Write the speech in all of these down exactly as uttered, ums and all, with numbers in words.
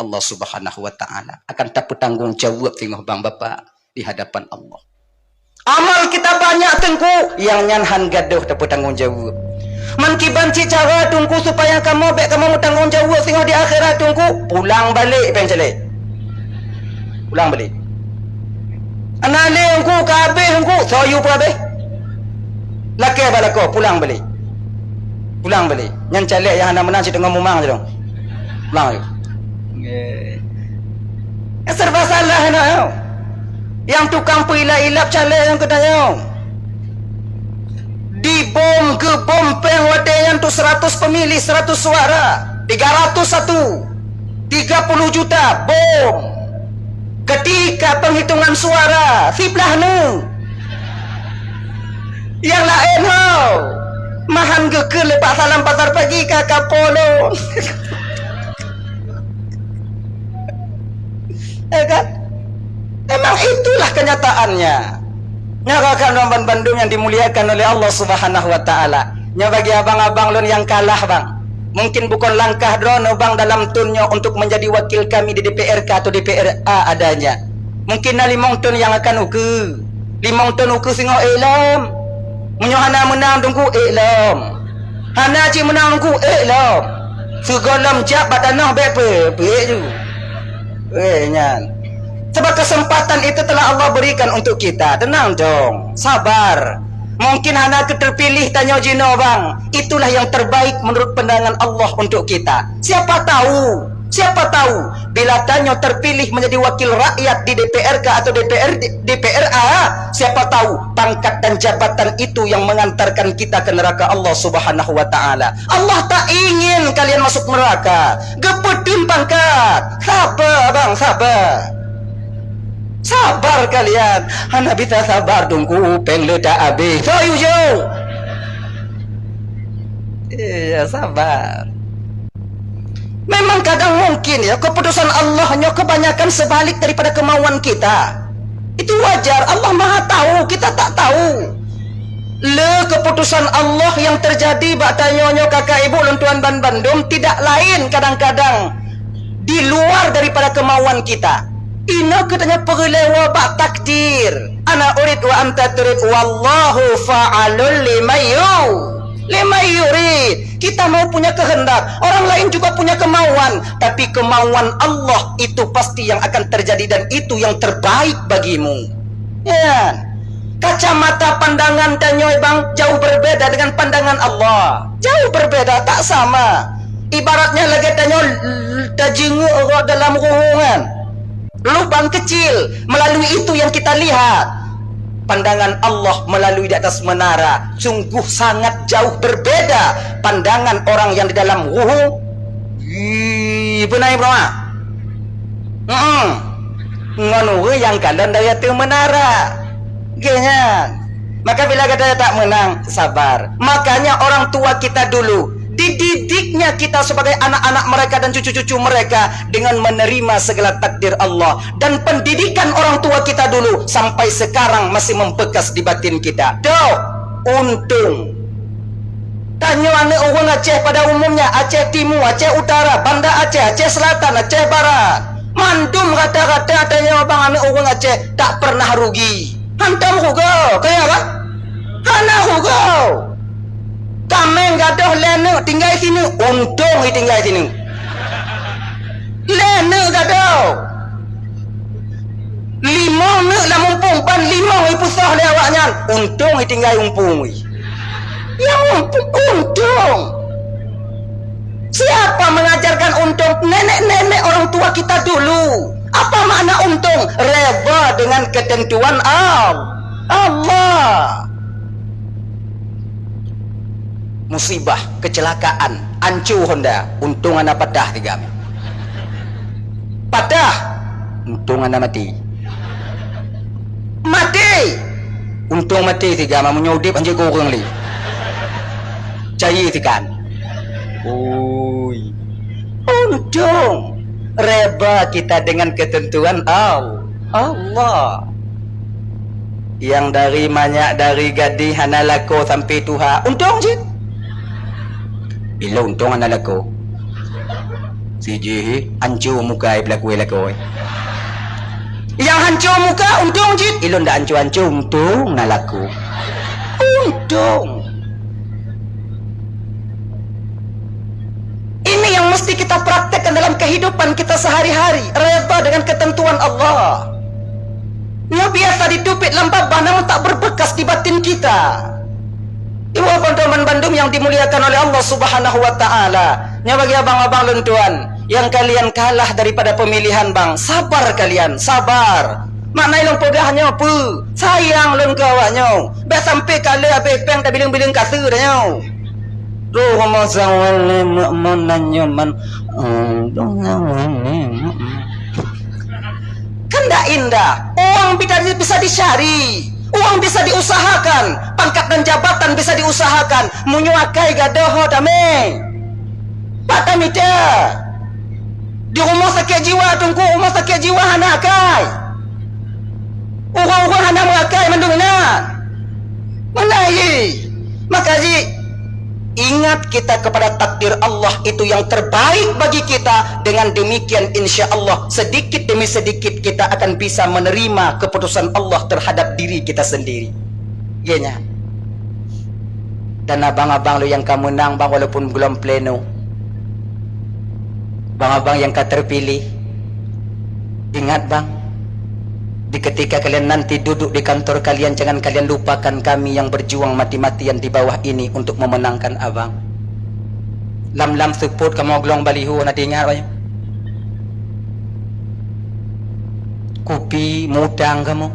Allah Subhanahu wa Ta'ala. Akan tapeutanggong jaweueb singoh bang bapak di hadapan Allah. Amal kita banyak teungku, nyang nyan han gadôh tapeutanggong jaweueb. Man kiban cit cara teungku supaya kamoe bék kamoe meutanggong jaweueb singoh di akhirat teungku, pulang balek péng cit lé. Pulang balek. Ana lé teungku ka habéh teungku, soe yue peuhabéh. Lakée bak lakoe, pulang balek. Pulang balek. Nyan caleg nyang hana meunang cit teungoh mumang cit dong. Pulang balek. Eh. Serba salah na. Nyang tukang peuilap-ilap caleg nyang keutanyoe. Dibom, geubom péng watée nyan tu seratus pemilih, seratus suara. Tiga ratus satu. Tiga puluh juta, bom. Ketika penghitungan suara, siblah nu. Nyang laén ho. Mahan geukheun lé Pak Salam Pasar Pagi ka kapolon. Ya kan? Memang itulah kenyataannya. Nyoe rakan-rakan bandum yang dimuliakan oleh Allah Subhanahu wa Ta'ala. Nyoe bagi abang-abang lôn nyang kalah, bang. Mungkin bukon langkah droeneuh, bang, dalam thôn nyoe untuk menjadi wakil kami di D P R K atau D P R A adanya. Mungkin na limong thôn nyang akan ukeue. Limong thôn ukeue singoh ék lom. Meunyoe hana meunang teungku ék lom. Hana cit meunang teungku ék lom. Sigohlom jak bak tanoh bék pe-, peuék ju. Eh, nyan. Sebab kesempatan itu telah Allah berikan untuk kita. Tenang dong, sabar. Mungkin hana keu terpilih tanyoe jinoe, bang. Itulah yang terbaik menurut pandangan Allah untuk kita. Siapa tahu, siapa tahu bila tanyoe terpilih menjadi wakil rakyat di D P R K atau D P R, D P R A, siapa tahu pangkat dan jabatan itu yang mengantarkan kita ke neraka Allah Subhanahu wa Ta'ala. Allah tak ingin kalian masuk neraka. Geupeuteun pangkat. Sabar, bang, sabar. Sabar kalian. Hana bisa sabar teungku, péng le tak habéh. Soe yue jok. Iya, sabar. Memang kadang mungkin ya, keputusan Allah nyoe kebanyakan sebalik daripada kemauan kita. Itu wajar, Allah Maha tahu, kita tak tahu. Le keputusan Allah yang terjadi bak tanyoe nyoe kakak ibu lôn tuan ban bandum tidak lain kadang-kadang di luar daripada kemauan kita. Inoe keu tanyoe peureulée bak takdir. Ana urid wa anta turid, wallahu fa'alul lima yu-, lima yurid. Kita mau punya kehendak, orang lain juga punya kemauan, tapi kemauan Allah itu pasti yang akan terjadi dan itu yang terbaik bagimu. Ya. Kacamata pandangan tanyoe bang jauh berbeda dengan pandangan Allah. Jauh berbeda, tak sama. Ibaratnya lagée tanyoe tajingeuk rot dalam ruhueng. Lubang kecil, melalui itu yang kita lihat. Pandangan Allah melalui di atas menara sungguh sangat jauh berbeda pandangan orang yang di dalam ruhueng. Ih, beuna, Ibrahim? Heeh. Ngon ureueng nyang kalon dari ateueh menara. Geuh nyan. Maka bila gata tak menang, sabar. Makanya orang tua kita dulu, dididiknya kita sebagai anak-anak mereka dan cucu-cucu mereka dengan menerima segala takdir Allah. Dan pendidikan orang tua kita dulu sampai sekarang masih membekas di batin kita. Doh, untung. Tanyoe aneuëk ureuëng Aceh pada umumnya, Aceh Timu, Aceh Utara, Banda Aceh, Aceh Selatan, Aceh Barat. Mandum rata-rata tanyoe bang aneuëk ureuëng Aceh tak pernah rugi. Hantom rugoe, kaya kan? Hana rugoe. Kaméng gadôh lhée neuk tinggai sineuk, untông i tinggai sineuk. Lhée neuk gadôh. Limong neuk lam umpung, ban limong ipusoh lé awaknyan, untông i tinggai umpung i. Nyang untông, untông. Siapa mengajarkan untông? Nenek-nenek orang tua kita dulu. Apa makna untông? Reda dengan ketentuan Al-, Allah. Musibah, kecelakaan, ancu honda, untông hana patah tiga. Patah, untông hana maté. Maté! Untông maté tiga, ma meunyoe udép hanjeuet keu ureuëng lé. Cayé tikan. Ui. Untông. Reda kita dengan ketentuan Al-, Allah. Nyang dari manyak dari gadih hana lakoe sampai tuha. Untông cit. Ilôn untông hana lakoe. Si jih, hanco muka ai peulaku ai lakoe. Nyang hanco muka untông cit, ilôn dak hanco-hanco untông na laku. Untông. Ini yang mesti kita praktekkan dalam kehidupan kita sehari-hari, redha dengan ketentuan Allah. Nyoe biasa diteubiet lam babah namun tak berbekas di batin kita. Ibu-ibu dan teman bandum yang dimuliakan oleh Allah Subhanahu wa taala. Nyoe bagi abang-abang lôn tuan, yang kalian kalah daripada pemilihan bang, sabar kalian, sabar. Makna ilôn peugah nyoe peue? Sayang lôn keu awak nyoe. Bèk sampai ka lheueh habéh péng tabileueng-bileueng kase tanyoe. Roh masa wale meunan nyoman. Kan dak indah. Uang bisa, bisa dicari. Uang bisa diusahakan. Pangkat dan jabatan bisa diusahakan. Meunyoe akai gadoh ho tamé. Pat tamita. Di rumah sakit jiwa, Teungku, rumah sakit jiwa hana akai. Ureueng-ureueng hana meuakai mandum inan. Meunan jih. Maka jih, ingat kita kepada takdir Allah itu yang terbaik bagi kita. Dengan demikian, insya Allah, sedikit demi sedikit kita akan bisa menerima keputusan Allah terhadap diri kita sendiri. Iya nyan. Dan abang-abang lôn nyang ka meunang, bang, walaupun belum pleno. Bang-abang nyang ka terpilih, ingat, bang, di ketika kalian nanti duduk di kantor kalian, jangan kalian lupakan kami yang berjuang mati-matian di bawah ini untuk memenangkan abang. Lam-lam seupôt kamoe glong baliho na teuingat, bang. Kupi mutang kamoe.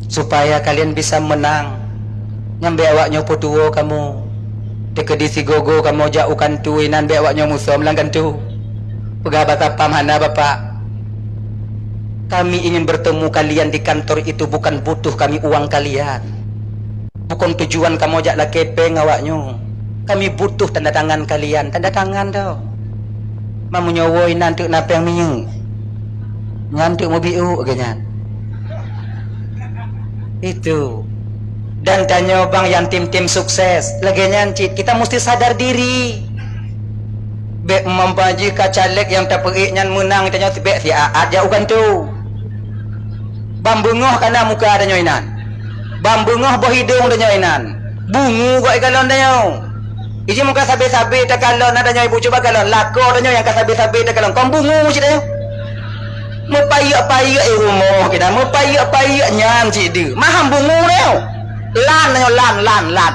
Supaya kalian bisa menang. Nyan bèk awak nyoe peutuwo kamoe. Teukeudi sigogo kamoe jak u kantô inan, bèk awak nyoe musöm lam kantô. Peugah bak satpam, "Hana, Bapak. Kami ingin bertemu kalian di kantor itu bukan butuh kami uang kalian. Bukan tujuan kamoe jak lakèe péng awak nyoe. Kami butuh tanda tangan kalian." Tanda tangan teuh. Meunyoe woe inan teuk na péng minyeuk. Nyan teuk mubiôk lagèe nyan. Itu. Dan tanyoe bang nyang tim-tim sukses. Lagèe nyan cit, kita mesti sadar diri. Bèk meubaji ka caleg nyang tapeuék nyan meunang, tanyoe bèk siat jak u kantô. Ban beungoh ka na muka tanyoe inan. Ban beungoh boh idông tanyoe inan. Bungu gok ikalon tanyoe. Iji muka sabe-sabe takalon, na tanyoe ibu cuba kalon, lakoe tanyoe nyang ka sabe-sabe takalon. Kon bungu cit tanyoe. Meupayeuek-payeuek i rumoh kita, meupayeuek-payeuek nyan cit deuh. Maham bungu tanyoe. Lan tanyoe, lan, lan, lan.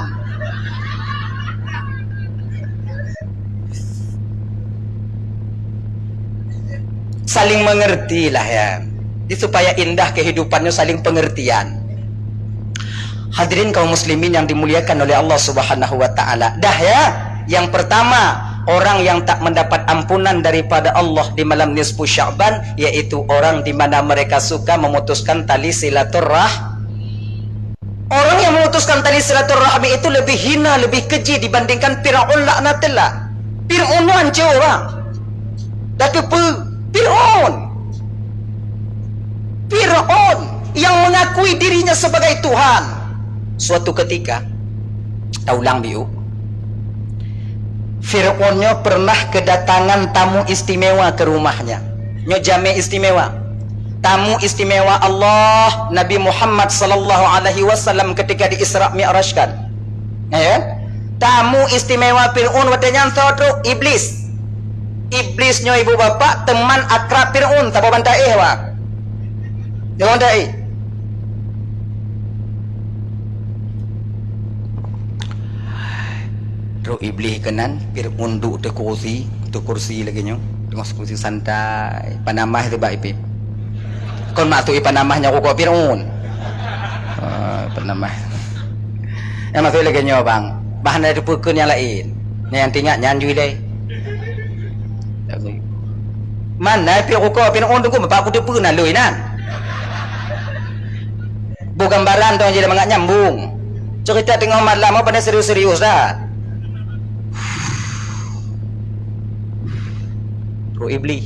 Saling mengertilah ya. Jadi supaya indah kehidupannya saling pengertian. Hadirin kaum muslimin yang dimuliakan oleh Allah Subhanahu wa taala. Dah ya, yang pertama, orang yang tak mendapat ampunan daripada Allah di malam nisfu Sya'ban, yaitu orang di mana mereka suka memutuskan tali silaturrah-, Orang yang memutuskan tali silaturahmi itu lebih hina, lebih keji dibandingkan Firaun laknatullah. Firaun nyoe hanco, bang. Dak teupeue, Firaun. Firaun yang mengakui dirinya sebagai Tuhan. Suatu ketika, taulang biu, Firaun nyoe pernah kedatangan tamu istimewa ke rumahnya. Nyoe jamé istimewa. Tamu istimewa Allah, Nabi Muhammad sallallahu alaihi wasallam ketika di Isra Mi'rajkan. Ya kan? Tamu istimewa Firaun watèe nyan soe trok? Iblis. Iblis nyoe ibu bapak teman akrab Firaun, saboh ban taéh, wah. Saboh ban taéh. Trok Iblis keunan, Firaun duek teuh kursi, teuh kursi lagèe nyoe, teungoh kursi santai, panamah teuh bak Iblis. Kon maksud panamah nyoe rukok Firaun. Ah, panamah. Nyang maksud lagèe nyoe, bang. Bah hana teupeue keu nyang laén. Nyang teuingat nyan jui lé. Mana pih rukok Firaun tu, bak kuteupeue na loi nan. Boh gambaran dong jadi mangat nyambung. Cerita teungoh malam, apa dah serius-serius dah. Roh Iblis.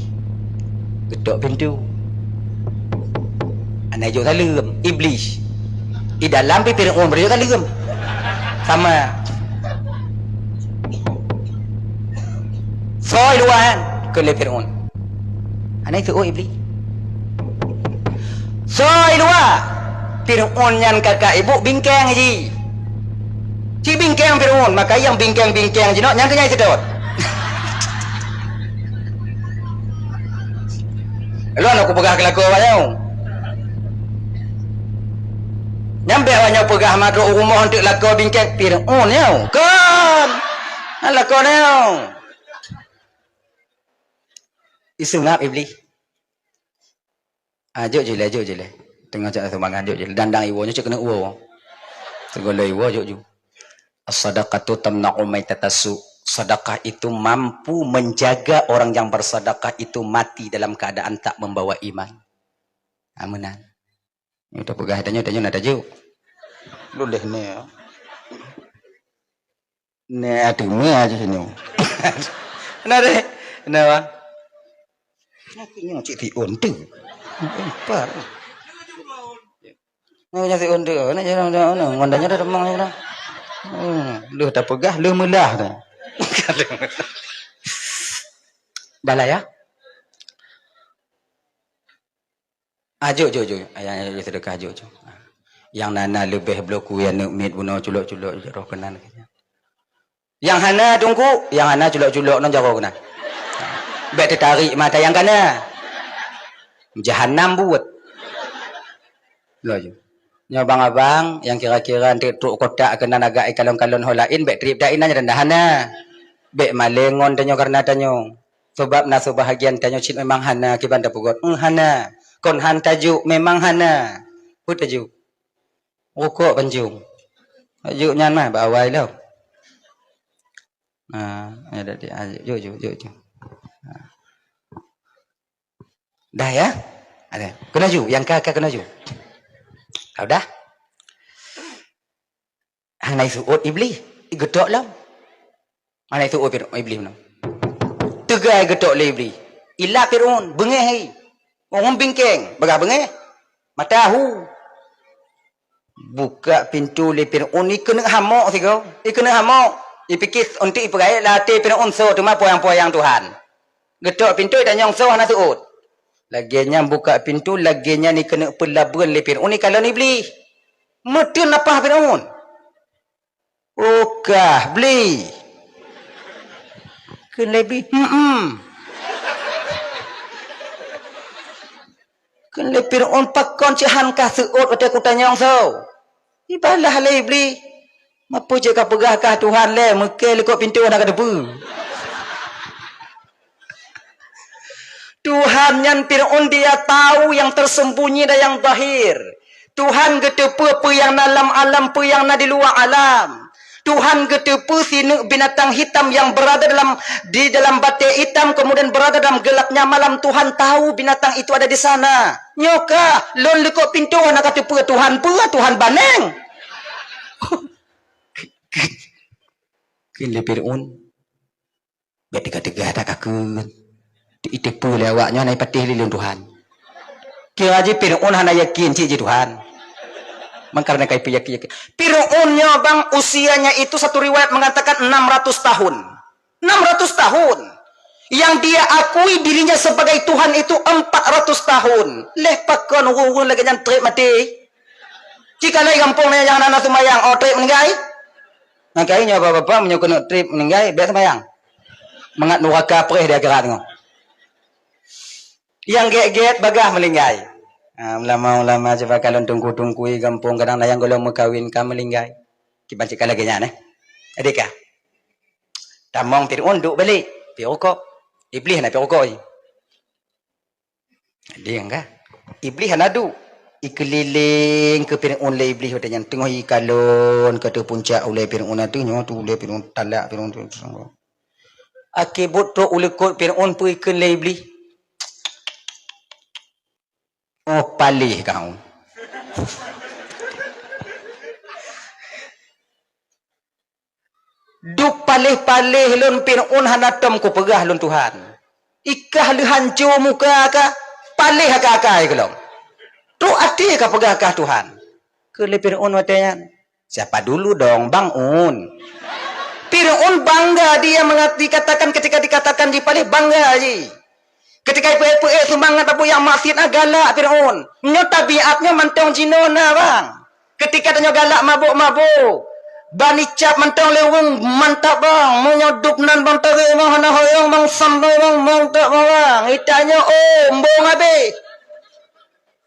Ketok pintu. Aneuk jok saleuem, Iblis. Di dalam pih Firaun bri jok saleuem. Sama. "Soe i luwa nyan?" kheun lé Fir'aun. Hana iseuôt Iblih. "Soe i luwa?" Fir'aun nyan kakak ibu bingkeng ji. Cit bingkeng Fir'aun, maka nyang bingkeng-bingkeng jinoe nyan keuh nyang iseutôt. Lôn aku peugah keu lakoe awak nyoe. Nyan bék awak nyoe peugah ma trok u rumoh eunteuk lakoe bingkeng Fir'aun nyoe. Kon. Hana lakoe nyoe. Iseungab Iblih. Ah, jok jileh, jok jileh. Teungoh cak sumbangan, jok jileh. Dandang iwoe, nyoe cit keuneuk woe. Segala iwoe, jok ju. As-sadaqatu tamna'u maitatas su'. Sedekah itu mampu menjaga orang yang bersedekah itu mati dalam keadaan tak membawa iman. Ah, meunan. Nyoe tapeugah tanyoe, tanyoe na tajuk. Luleh ni. Nè, teuma aja sini. Nah deh. Nah, bang. Nyoe cik Fir'aun tu. Empat. Nyoe cik Fir'aun tu. Nah, jangan, jangan, nah. Mandanya dah demang dah. Hmm, leuh tapeugah, leuh meulah dah. Dah lah ya. Ah, jok, jok, jok. Ayang, ayang, ayang sedekah, jok, jok. Ah. Nyang na, na leubeh bloe kue aneuk miet bunoe culok-culok, jok roh keunan. Nyang hana, Teungku, nyang hana culok-culok nyan jaroe keunan. Bék teutarek mata nyang kana. Jahanam buet. Laju. Nyoe abang-abang nyang kira-kira eunteuk trok kotak keunan agak ikalon-kalon ho laén, bék treb dak inan nyan hana. Bék maleng ngon tanyoe kareuna tanyoe. Sabab na seubahagian tanyoe cit memang hana kiban tapeugot. Eng, hana. Kon han tajuk, memang hana. Peue tajuk? Rukok pancung. Tajuk nyan mah bak awai lom. Ha, ya, dak, dak, ha, jok, jok, jok, jok. Ha. Dah ya? Ada. Keunoe ju, nyang ka, ka keunoe ju. Ka udah? Hana iseuôt Iblih, igeutok lom. Hana iseuôt Fir-, Iblih meunan. Teuga igeutok lé Iblih. Ilap Fir'aun, beungéh hai. Ureueng bingkeng, bagah beungéh. Mata hu. Buka pintoe lé Fir'aun, ikeuneuk hamok sigoe. Ikeuneuk hamok. Ipike eunteuk ipeurayeuk lam até Fir'aun soe teuma peuyang-peuyang Tuhan. Geutok pintoe itanyong soe hana seuôt. Lagée nyan buka pintoe, lagée nyan ikeuneuk peulabeuen lé Fir'aun ikalon Iblih. Meuteun lapah Fir'aun. "Oh kah, Bli?" Kheun lé Bli, "Huem." Kheun lé Fir'aun, "Pakon cit han kah seuôt watée kutanyong soe?" Ibalah lé Iblih, "Mapeue jeuet kapeugah kah Tuhan lé, meukée likot pintoe hana kateupeue?" Tuhan nyan Fir'aun dia tahu yang tersembunyi dan yang zahir. Tuhan geuteupeue peue nyang na lam alam, peue nyang na di luwa alam. Tuhan geuteupeue sineuk binatang hitam yang berada dalam, di dalam batée itam, kemudian berada dalam gelapnya malam. Tuhan tahu binatang itu ada di sana. Nyoe kah, lôn likot pintoe hana kateupeue Tuhan peue, Tuhan baneng. Kheun lé Fir'aun, "Bék teuga-teuga that kakheun. Iteupeue lé awak nyoe hana ipatéh lé lôn Tuhan." Kira jih Fir'aun hana yakin cit jih Tuhan. Mangkara ka ipeuyakin-yakin. Fir'aun nyoe bang usianya itu satu riwayat mengatakan enam ratus tahun. Enam ratus tahun. Yang dia akui dirinya sebagai Tuhan itu empat ratus tahun. Leh pakon ureueng-ureueng lagée nyan treb maté? Cit ka lhée gampông nyan nyang hana seumayang, oh treb meuninggai? Nyang kayém nyoe bapak-bapak meunyoe keuneuk treb meuninggai, bék seumayang. Mangat nuraka preh di akhirat nyoe. Nyang gét-gét bagah meuninggai. Ha, ulama-ulama sibagoe lôn teungku-teungku gampông kadang na nyang gohlom meukawen ka meuninggai. Kiban cit ka lagée nyan, eh. Jadi ka. Tamong Fir'aun duek balek, pi rukok. Iblih na pi rukok. Jadi ka. Iblih hana duek. Ikeulileng keu Fir'aun lé Iblih watée nyan teungoh ikalon keu puncak ulée Fir'aun ateueh nyoe tu ulée Fir'aun talak Fir'aun tu. Akhé buet trok u likot Fir'aun peue ikheun lé Iblih. Oh, paléh kau. Duek paléh-paléh lôn Fir'aun hana tom kupeugah lôn Tuhan. Ikah leuhanco muka ka, paléh aka-aka keulong. Trok até kapeugah kah Tuhan. Keu lé Fir'aun watée nyan. Siapa dulu dong, Bang Un? Fir'aun bangga dia mengat-, dikatakan, ketika dikatakan jih paléh, bangga jih. Ketika ipeuék-peuék seumangat tapeujak maksiat, ah, galak Fir'aun. Nyoe tabiat nyoe mantong jinoe na, bang. Ketika tanyoe galak mabök-mabök, ban icab mantong lé ureueng, mantap, bang. Meunyoe dub nan bang tagé bang, hana hoyong bang, sampai bang, mantap, bang. Itanyoe, oh, embong habéh.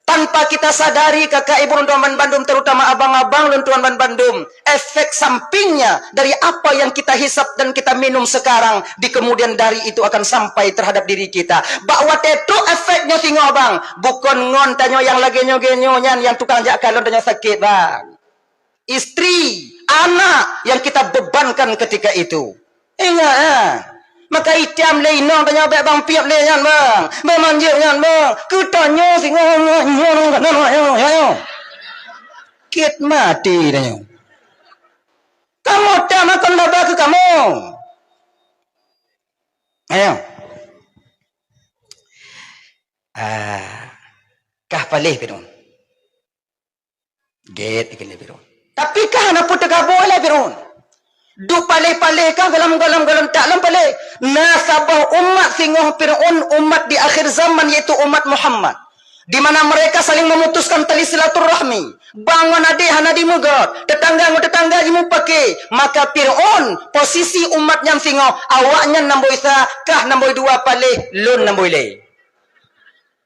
Tanpa kita sadari, kakak ibu lôn tuan ban bandum, terutama abang-abang lôn tuan ban bandum, efek sampingnya dari apa yang kita hisap dan kita minum sekarang, di kemudian hari itu akan sampai terhadap diri kita. Bak watée trok efek nyoe singoh, bang, bukon ngon tanyoe nyang lagée nyoe, nyoe nyan nyang tukang jak kalon tanyoe sakét, bang. Istri, anak yang kita bebankan ketika itu. Ingat, eh. Maka itam lé inong tanyoe, bék bang piep lé nyan, bang. Bék manjeuet nyan, bang. Keu tanyoe singoh nyoe, nyoe, nyoe, nyoe, nyoe, nyoe. Kit mati tanyoe. Kamoe tam akan laba keu kamoe. Ayo. Ah, kah paléh Fir'aun. Gét ikeu lé Fir'aun. Tapi kah hana peue teugabôi lé Fir'aun. Duek paléh-paléh kah gohlom-gohlom gohlom tak lom paléh. Na saboh umat singoh Fir'aun, umat di akhir zaman, yaitu umat Muhammad. Di mana mereka saling memutuskan tali silaturahmi. Bang ngon adék hana jimeugét, tetangga ngon tetangga jimupaké. Maka Fir'aun, posisi umat nyan singoh, awaknyan nambôi sa, kah nambôi dua paléh, lôn nambôi lhée.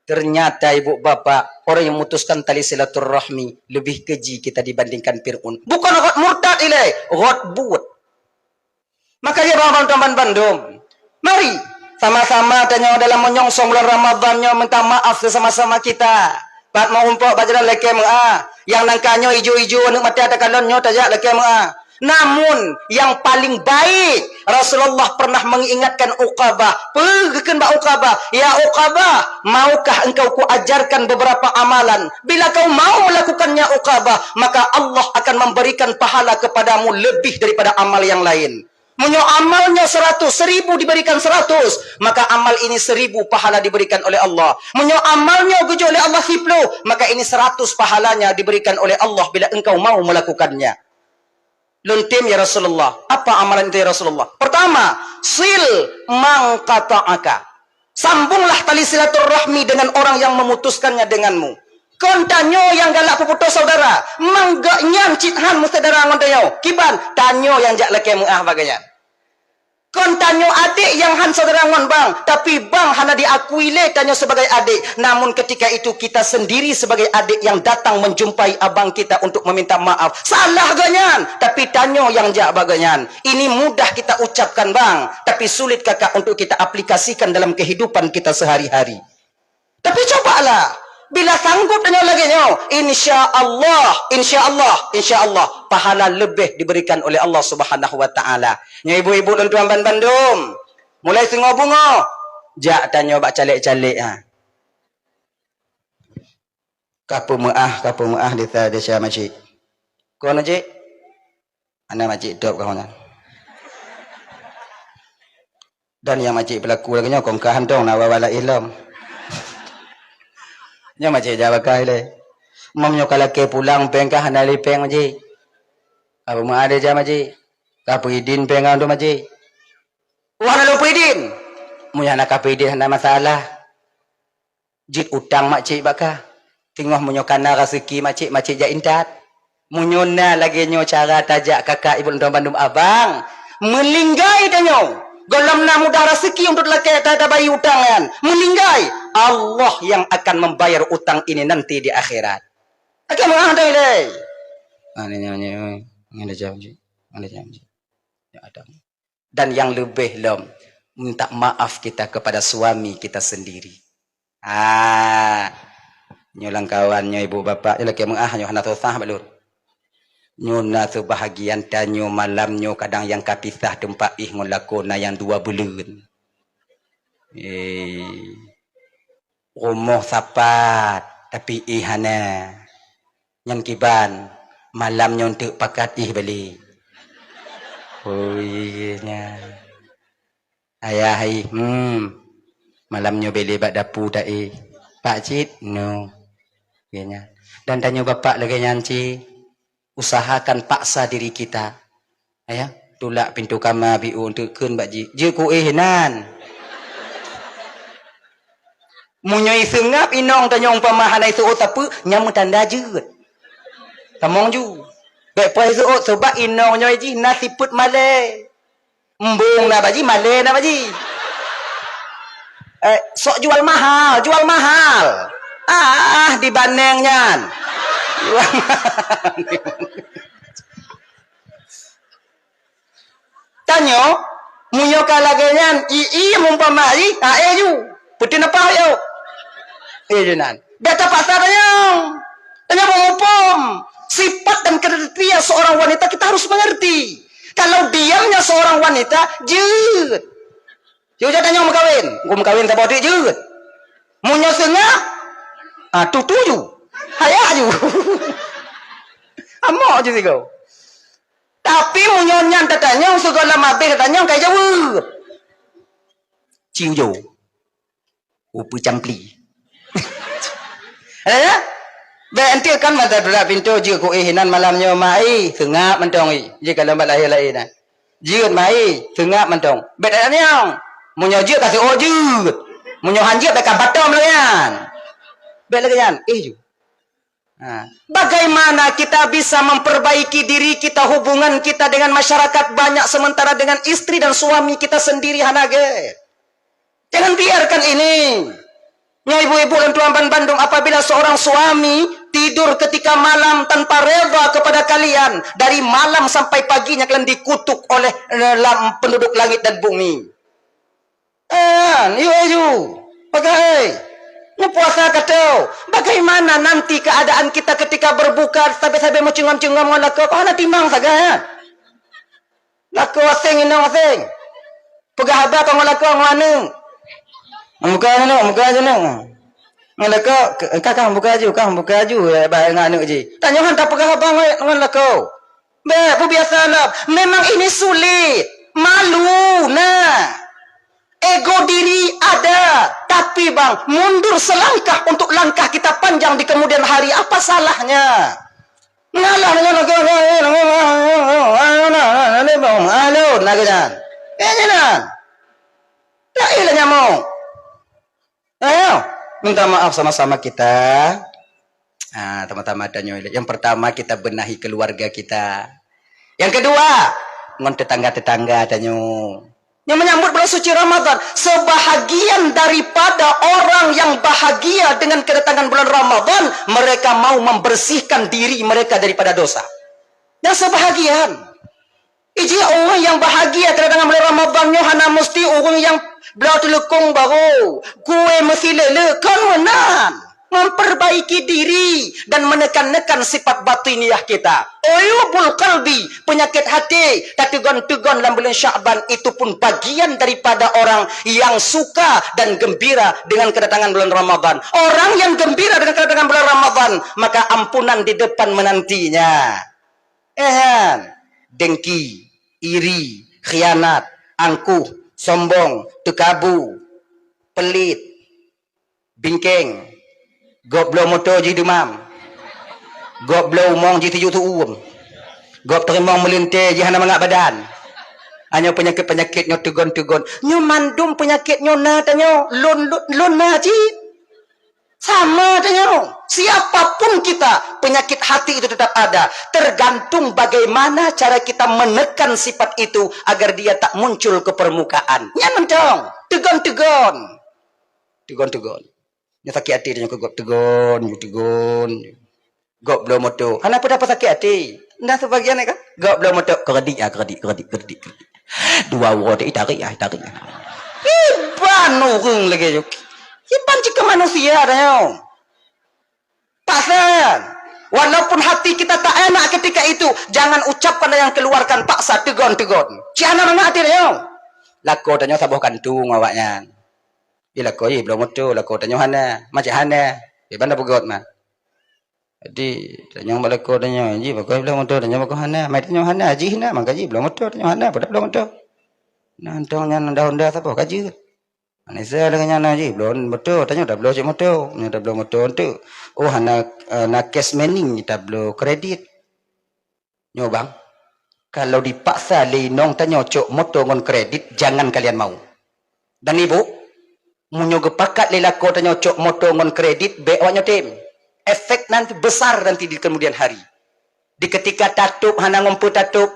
Ternyata ibu bapak, orang yang memutuskan tali silaturahmi lebih keji kita dibandingkan Fir'aun. Bukon rot murtad ilée, rot buet. Makanya bang, bang, teman bandum, mari sama-sama tanyoe dalam menyongsong bulan Ramadan nyoe minta maaf sesama-sama kita. Pat meuumpok bak jalan lakée meuah, nyang nangka nyoe ijo-ijo aneuk mata takalon nyoe tajak lakée meuah. Namun, yang paling baik, Rasulullah pernah mengingatkan Uqabah. Peugah kheun bak Uqabah, "Ya Uqabah, maukah engkau kuajarkan beberapa amalan? Bila kau mau melakukannya, Uqabah, maka Allah akan memberikan pahala kepadamu lebih daripada amal yang lain." Meunyoe amal nyoe seratus, seribu diberikan seratus, maka amal ini seribu pahala diberikan oleh Allah. Meunyoe amal nyoe geujok lé Allah siploh, maka ini seratus pahalanya diberikan oleh Allah bila engkau mau melakukannya. Lôn tem, "Ya Rasulullah, apa amalan itu, ya Rasulullah?" Pertama, sil man qata'aka. Sambunglah tali silaturahmi dengan orang yang memutuskannya denganmu. Kon tanyoe nyang galak peuputôh saudara, mang gobnyan cit han meusaudara ngon tanyoe. Kiban, tanyoe nyang jak lakée meuah bak gobnyan. Kon tanyoe adék nyang han saudara ngon bang, tapi bang hana diakui lé tanyoe sebagai adék. Namun ketika itu kita sendiri sebagai adék yang datang menjumpai abang kita untuk meminta maaf. Salah gobnyan, tapi tanyoe nyang jak bak gobnyan. Ini mudah kita ucapkan, bang, tapi sulit, kakak, untuk kita aplikasikan dalam kehidupan kita sehari-hari. Tapi cobalah, bila sanggup tanyoe lagée nyoe, insya Allah, insya Allah, insya Allah, pahala leubeh diberikan oleh Allah Subhanahu wa Taala. Nyoe ibu-ibu lôn tuan ban bandum, mulai singoh beungoh, jak tanyoe bak calék-calék, ha. Ka peumeuáh, ka peumeuáh di sa-, di sa macik. Kon cik? Hana macik top kamoe nyan. Dan nyang macik peulaku lagée nyoe kong ka hantong na wawa laén lom. Nyoe macik jak bak gobnyan lé. Meunyoe ka lakée pulang péng ka hana lé péng macik. Ka peumeuáh di sa macik. Ka peuidin péng ka untuk macik. Wah, hana lôn peuidin. Meunyoe hana ka peuidin hana masalah. Jeuet utang makcik bak kah. Teungoh meunyoe ka na raseuki makcik, makcik jak intat. Meunyoe na lagée nyoe cara tajak kakak ibu lôn tuan bandum abang, meulinggai tanyoe, gohlom na mudah raseuki untuk lakée ta-, tabayeue utang nyan. Meulinggai, Allah yang akan membayar utang ini nanti di akhirat. Akan meuah dai lé. Ah, ni nyoe, nyoe, nyoe. Ngon ada janji. Ngon ada janji. Ya, ada. Dan yang lebih lom, minta maaf kita kepada suami kita sendiri. Ah, nyoe lam kawan nyoe ibu bapak, nyoe lakée meuáh nyoe hana susah bak lôn. Nyoe na seubahagian tanyoe malam nyoe kadang nyang ka pisah teumpat éh ngon lakoe na nyang dua buleuen. Eh, rumoh sapat, tapi éh hana. Nyan kiban, malam nyoe eunteuk pakat éh balek. Oh, iya, iya, nyan. Ayah éh, hmm, malam nyoe balek bak dapu ta éh. Pak cit, no. Iya, nyan. Dan tanyoe bapak lagée nyan cit, usahakan paksa diri kita. Ya. Tulak pintoe kama, biôh teukheun bak jih, "Jeuet kuéh nan." Meunyoe iseungab inong tanyoe umpama hana iseuôt sapeue, nyan meutanda jeuet. Tamong ju. Bèk payah iseuôt, sabab inong nyoe jih na sifeuet malèe. Embong na bak jih, malèe na bak jih. Eh, sok jual mahal, jual mahal. Ah, dibaneng nyan. Jual mahal. Tanyoe, meunyoe ka lagèe nyan, i, i, mumpama i, a, eh ju. Peuteun apa yo? Eh ju nan. Bèk tapaksa tanyoe. Tanyoe muphom sifat dan kriteria seorang wanita kita harus mengerti. Kalau diamnya seorang wanita, jeuet. Yuk, jak tanyoe meukawen. Engkau meukawen saboh teuk jeuet. Meunyoe seungab, ah, tutu ju. Hayak ju. Amok ju sigoe. Tapi meunyoe nyan tatanyong, sigoe lam abéh tatanyong, kai jaweueb. Ciu jo. Upeue campli. Eh, ya? Bèk enteuk kan mata durak pintoe jeuet kuéh inan malam nyoe, ma, eh, seungab mantong, eh. Jeuet ka lom bak lahé laén, eh. Jeuet, ma, eh, seungab mantong. Bèk tatanyong. Meunyoe jeuet ka seuôt jeuet. Meunyoe han jeuet bèk ka batom lagèe nyan. Bèk lagèe nyan, eh, ju. Ha. Bagaimana kita bisa memperbaiki diri kita, hubungan kita dengan masyarakat banyak, sementara dengan istri dan suami kita sendiri hana gèt? Jangan biarkan ini. Nyoe ibu-ibu dan tuan ban bandum, apabila seorang suami tidur ketika malam tanpa reda kepada kalian, dari malam sampai paginya kalian dikutuk oleh, eh, lam penduduk langit dan bumi. Kan, yue ju. Pagai. Nyoe puasa ka teuh. Bagaimana nanti keadaan kita ketika berbuka, sabe-sabe meucungam-cungam ngon lakoe? Kok hana timang sagai, ha? Lakoe aseng, inong aseng. Peugah haba kah ngon lakoe, ngon aneuk. Buka aneuk, buka aneuk. Ngon lakoe, ka, ka, ka buka aju, ka buka aju, ya, bak ngon aneuk jih. Tanyoe han tapeugah haba ngon, ngon lakoe. Bèk, peubiasa lom. Memang ini sulit. Malu, nah. Ego diri ada, tapi bang, mundur selangkah untuk langkah kita panjang di kemudian hari. Apa salahnya? Ngalah dengan alun, nah, kejam. Eh, jangan. Tak ilah nyamuk. Ayo, minta maaf sama-sama kita. Ah, teman-teman, tanyoe. Yang pertama, kita benahi keluarga kita. Yang kedua, ngon tetangga-tetangga tanyoe. Yang menyambut bulan suci Ramadan, sebahagian daripada orang yang bahagia dengan kedatangan bulan Ramadan, mereka mau membersihkan diri mereka daripada dosa. Dan sebahagian Iji ureuëng nyang bahagia teuka deungon bulan Ramadhan nyoe hana musti ureuëng nyang bloe teuleukong barô, kue meusilele, kon meunan. Memperbaiki diri dan menekan-nekan sifat batiniah kita. Uyubul qalbi, penyakit hati, tateugon-teugon lam bulan Sya'ban itu pun bagian daripada orang yang suka dan gembira dengan kedatangan bulan Ramadhan. Orang yang gembira dengan kedatangan bulan Ramadhan, maka ampunan di depan menantinya. Eh, nyan, dengki, iri, khianat, angkuh, sombong, teukabu, pelit, bingkeng, gob bloe moto jih dumam, gob bloe umong jih tujoh tuem, gob teurimong meulintée jih hana mangat badan. Hanya peunyakét-peunyakét nyoe teugon-teugon. Nyoe mandum peunyakét nyoe na tanyoe, lôn, lôn, lôn na cit. Sama dengan siapapun kita, penyakit hati itu tetap ada. Tergantung bagaimana cara kita menekan sifat itu agar dia tak muncul ke permukaan. Nyan mantong. Teugon-teugon. Teugon-teugon. Nyoe sakét até tanyoe keu gob teugon, teugon. Gob bloe moto. Hana peue-peue sakét até. Nda sebagian kan? Gob bloe moto, kredit ah, kredit, kredit, kredit, kredit. Dua uroe tadi tarik ah, tarik ah. Iban ureuëng lagèe nyoe. Iban cit keu manusia tanyoe. Paksa. Walaupun hati kita tak enak ketika itu, jangan ucapkan dan jangan keluarkan paksa, teugon-teugon. Cit hana mangat até tanyoe. Lakoe tanyoe saboh kantong awaknyan. Di lakoe jih bloe moto, lakoe tanyoe hana. Macam hana. Iban dah peugöt mah. Jadi, tanyoe bak lakoe tanyoe, jih pakai bloe moto, tanyoe pakai hana. Mai tanyoe hana, jih na, maka jih bloe moto, tanyoe hana, padahai bloe moto. Nah, mantong nyan Honda-Honda saboh ka jeuet. Manusia lagèe nyan na jih, bloe moto, tanyoe tabloe cit moto, nyoe tabloe moto enteuk. Oh, hana, eh, na cash money, tabloe kredit. Nyoe bang. Kalau dipaksa lé inong tanyoe cok moto ngon kredit, jangan kalian mau. Dan ibu, meunyoe geupakat lé lakoe tanyoe cok moto ngon kredit, bék awaknyoe tem. Efek nanti besar nanti di kemudian hari. Di ketika tatôb hana ngon peue tatôb,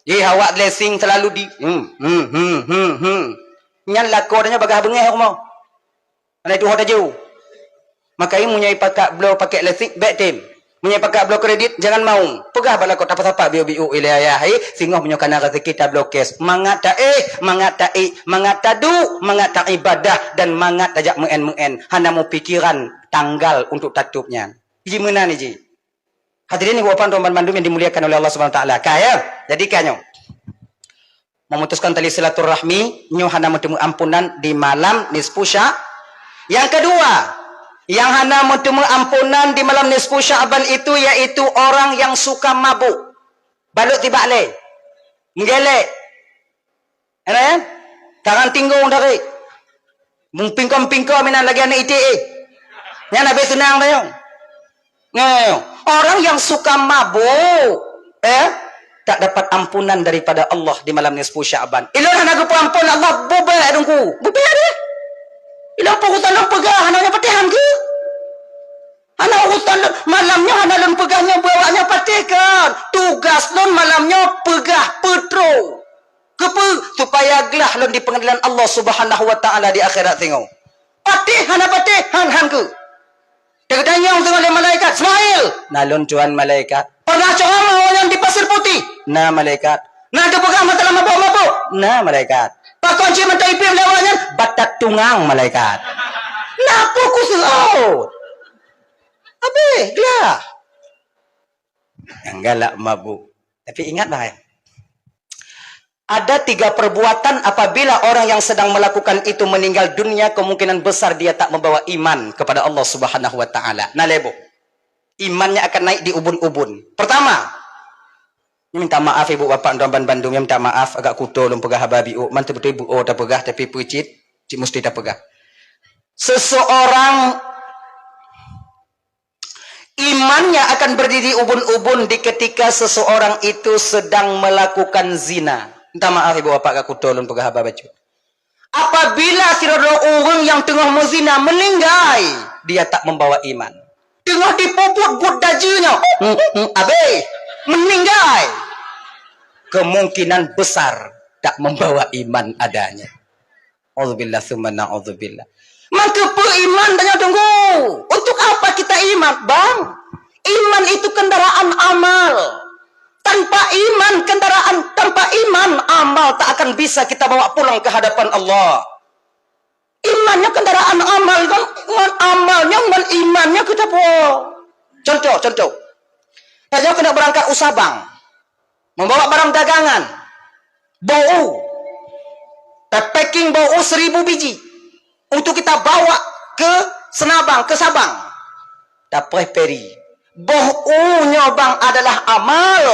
jih awak blessing selalu di, hmm, hmm, hmm, hmm, hmm. Nyan lakoe tanyoe bagaih beungéh rumoh. Hana itu ho tajeu. Maka meunyoe ipakat bloe pakèk listrik, bék tem. Meunyoe ipakat bloe kredit, jangan mau. Peugah bak lakoe, tapeusapa biôk-biôk ilée ayah, eh, singoh meunyoe kana rezeki tabloe cash. Mangat taéh, mangat taék, mangat taduek, mangat taibadah, dan mangat tajak meu'en-meu'en. Hana meupikiran tanggal untuk tatôb nyan. Ji meunan ji. Hadirin ibu bapak dan bandum yang dimuliakan oleh Allah Subhanahu wa taala. Ka, ya? Jadi ka nyoe. Memutuskan tali silaturahmi, nyoe hana meuteumé ampunan di malam nisfu Sya-, yang kedua, yang hana meuteumé ampunan di malam nisfu Sya'ban itu yaitu orang yang suka mabuk. Balot tibak lé. Menggelek. Ada ya? Tangan tinggung dari. Mupingko-pingko minan lagi aneuk iték, eh. Nyan habéh seunang tanyoe. Nyoe, orang yang suka mabuk, eh, tak dapat ampunan daripada Allah di malam nisfu Sya'ban. Ilôn hana geupeuampon Allah, bubé dungku. Bubé deh. Ilôn peurusan lôn peugah, hana nyoe patéh han keu. Hana urusan lôn, malam nyoe hana lôn peugah nyoe bak awaknyoe patéh kan. Tugas lôn malam nyoe peugah peutro. Keupeue? Supaya glah lôn di peungeadilan Allah Subhanahu wa Taala di akhirat singoh. Patéh hana patéh, han-han keu. Teutanyong singoh lé malaikat, "Ismail!" "Na lôn, Tuhan." Malaikat. "Pernah ceramah awaknyan di Pasir Putih?" "Na, malaikat." "Na teupeugah masalah mabök-mabök?" "Na, malaikat." "Pakon cit mantong ipiep lé awaknyan?" "Batat tungang, malaikat." "Na peue kuseuôt?" Habéh, glah. Nyang galak mabuk. Tapi ingat, Bang, eh. Ada tiga perbuatan apabila orang yang sedang melakukan itu meninggal dunia, kemungkinan besar dia tak membawa iman kepada Allah Subhanahu wa Taala. Na lé boh. Imannya akan naik di ubun-ubun. Pertama, minta maaf ibu bapak dan bandum, minta maaf agak kuto lôn peugah haba biôk, man teubeutôi bu-, oh, tapeugah tapi peucit, cit musti tapeugah. Seseorang imannya akan berdiri ubun-ubun di ketika seseorang itu sedang melakukan zina. Minta maaf ibu bapak agak kuto lôn peugah haba bacut. Apabila sidroe ureuëng nyang teungoh meuzina meuninggai, dia tak membawa iman. Teungoh dipeubuet buet dajih nyoe, habéh, meuninggai, kemungkinan besar tak membawa iman adanya. Auzubillah summa naudzubillah. Maka beriman dan tunggu. Untuk apa kita iman, Bang? Iman itu kendaraan amal. Tanpa iman, kendaraan, tanpa iman, amal tak akan bisa kita bawa pulang ke hadapan Allah. Imannya kendaraan amal, kan? Ngon amalnya, ngon imannya kita pulang. Contoh, contoh. Tanyoe keuneuk beurangkat u Sabang. Membawa barang dagangan. Boh u. Tapacking boh u seribu biji. Untuk kita bawa ke Senabang, ke Sabang. Tapreh feri. Boh u nyoe bang adalah amal,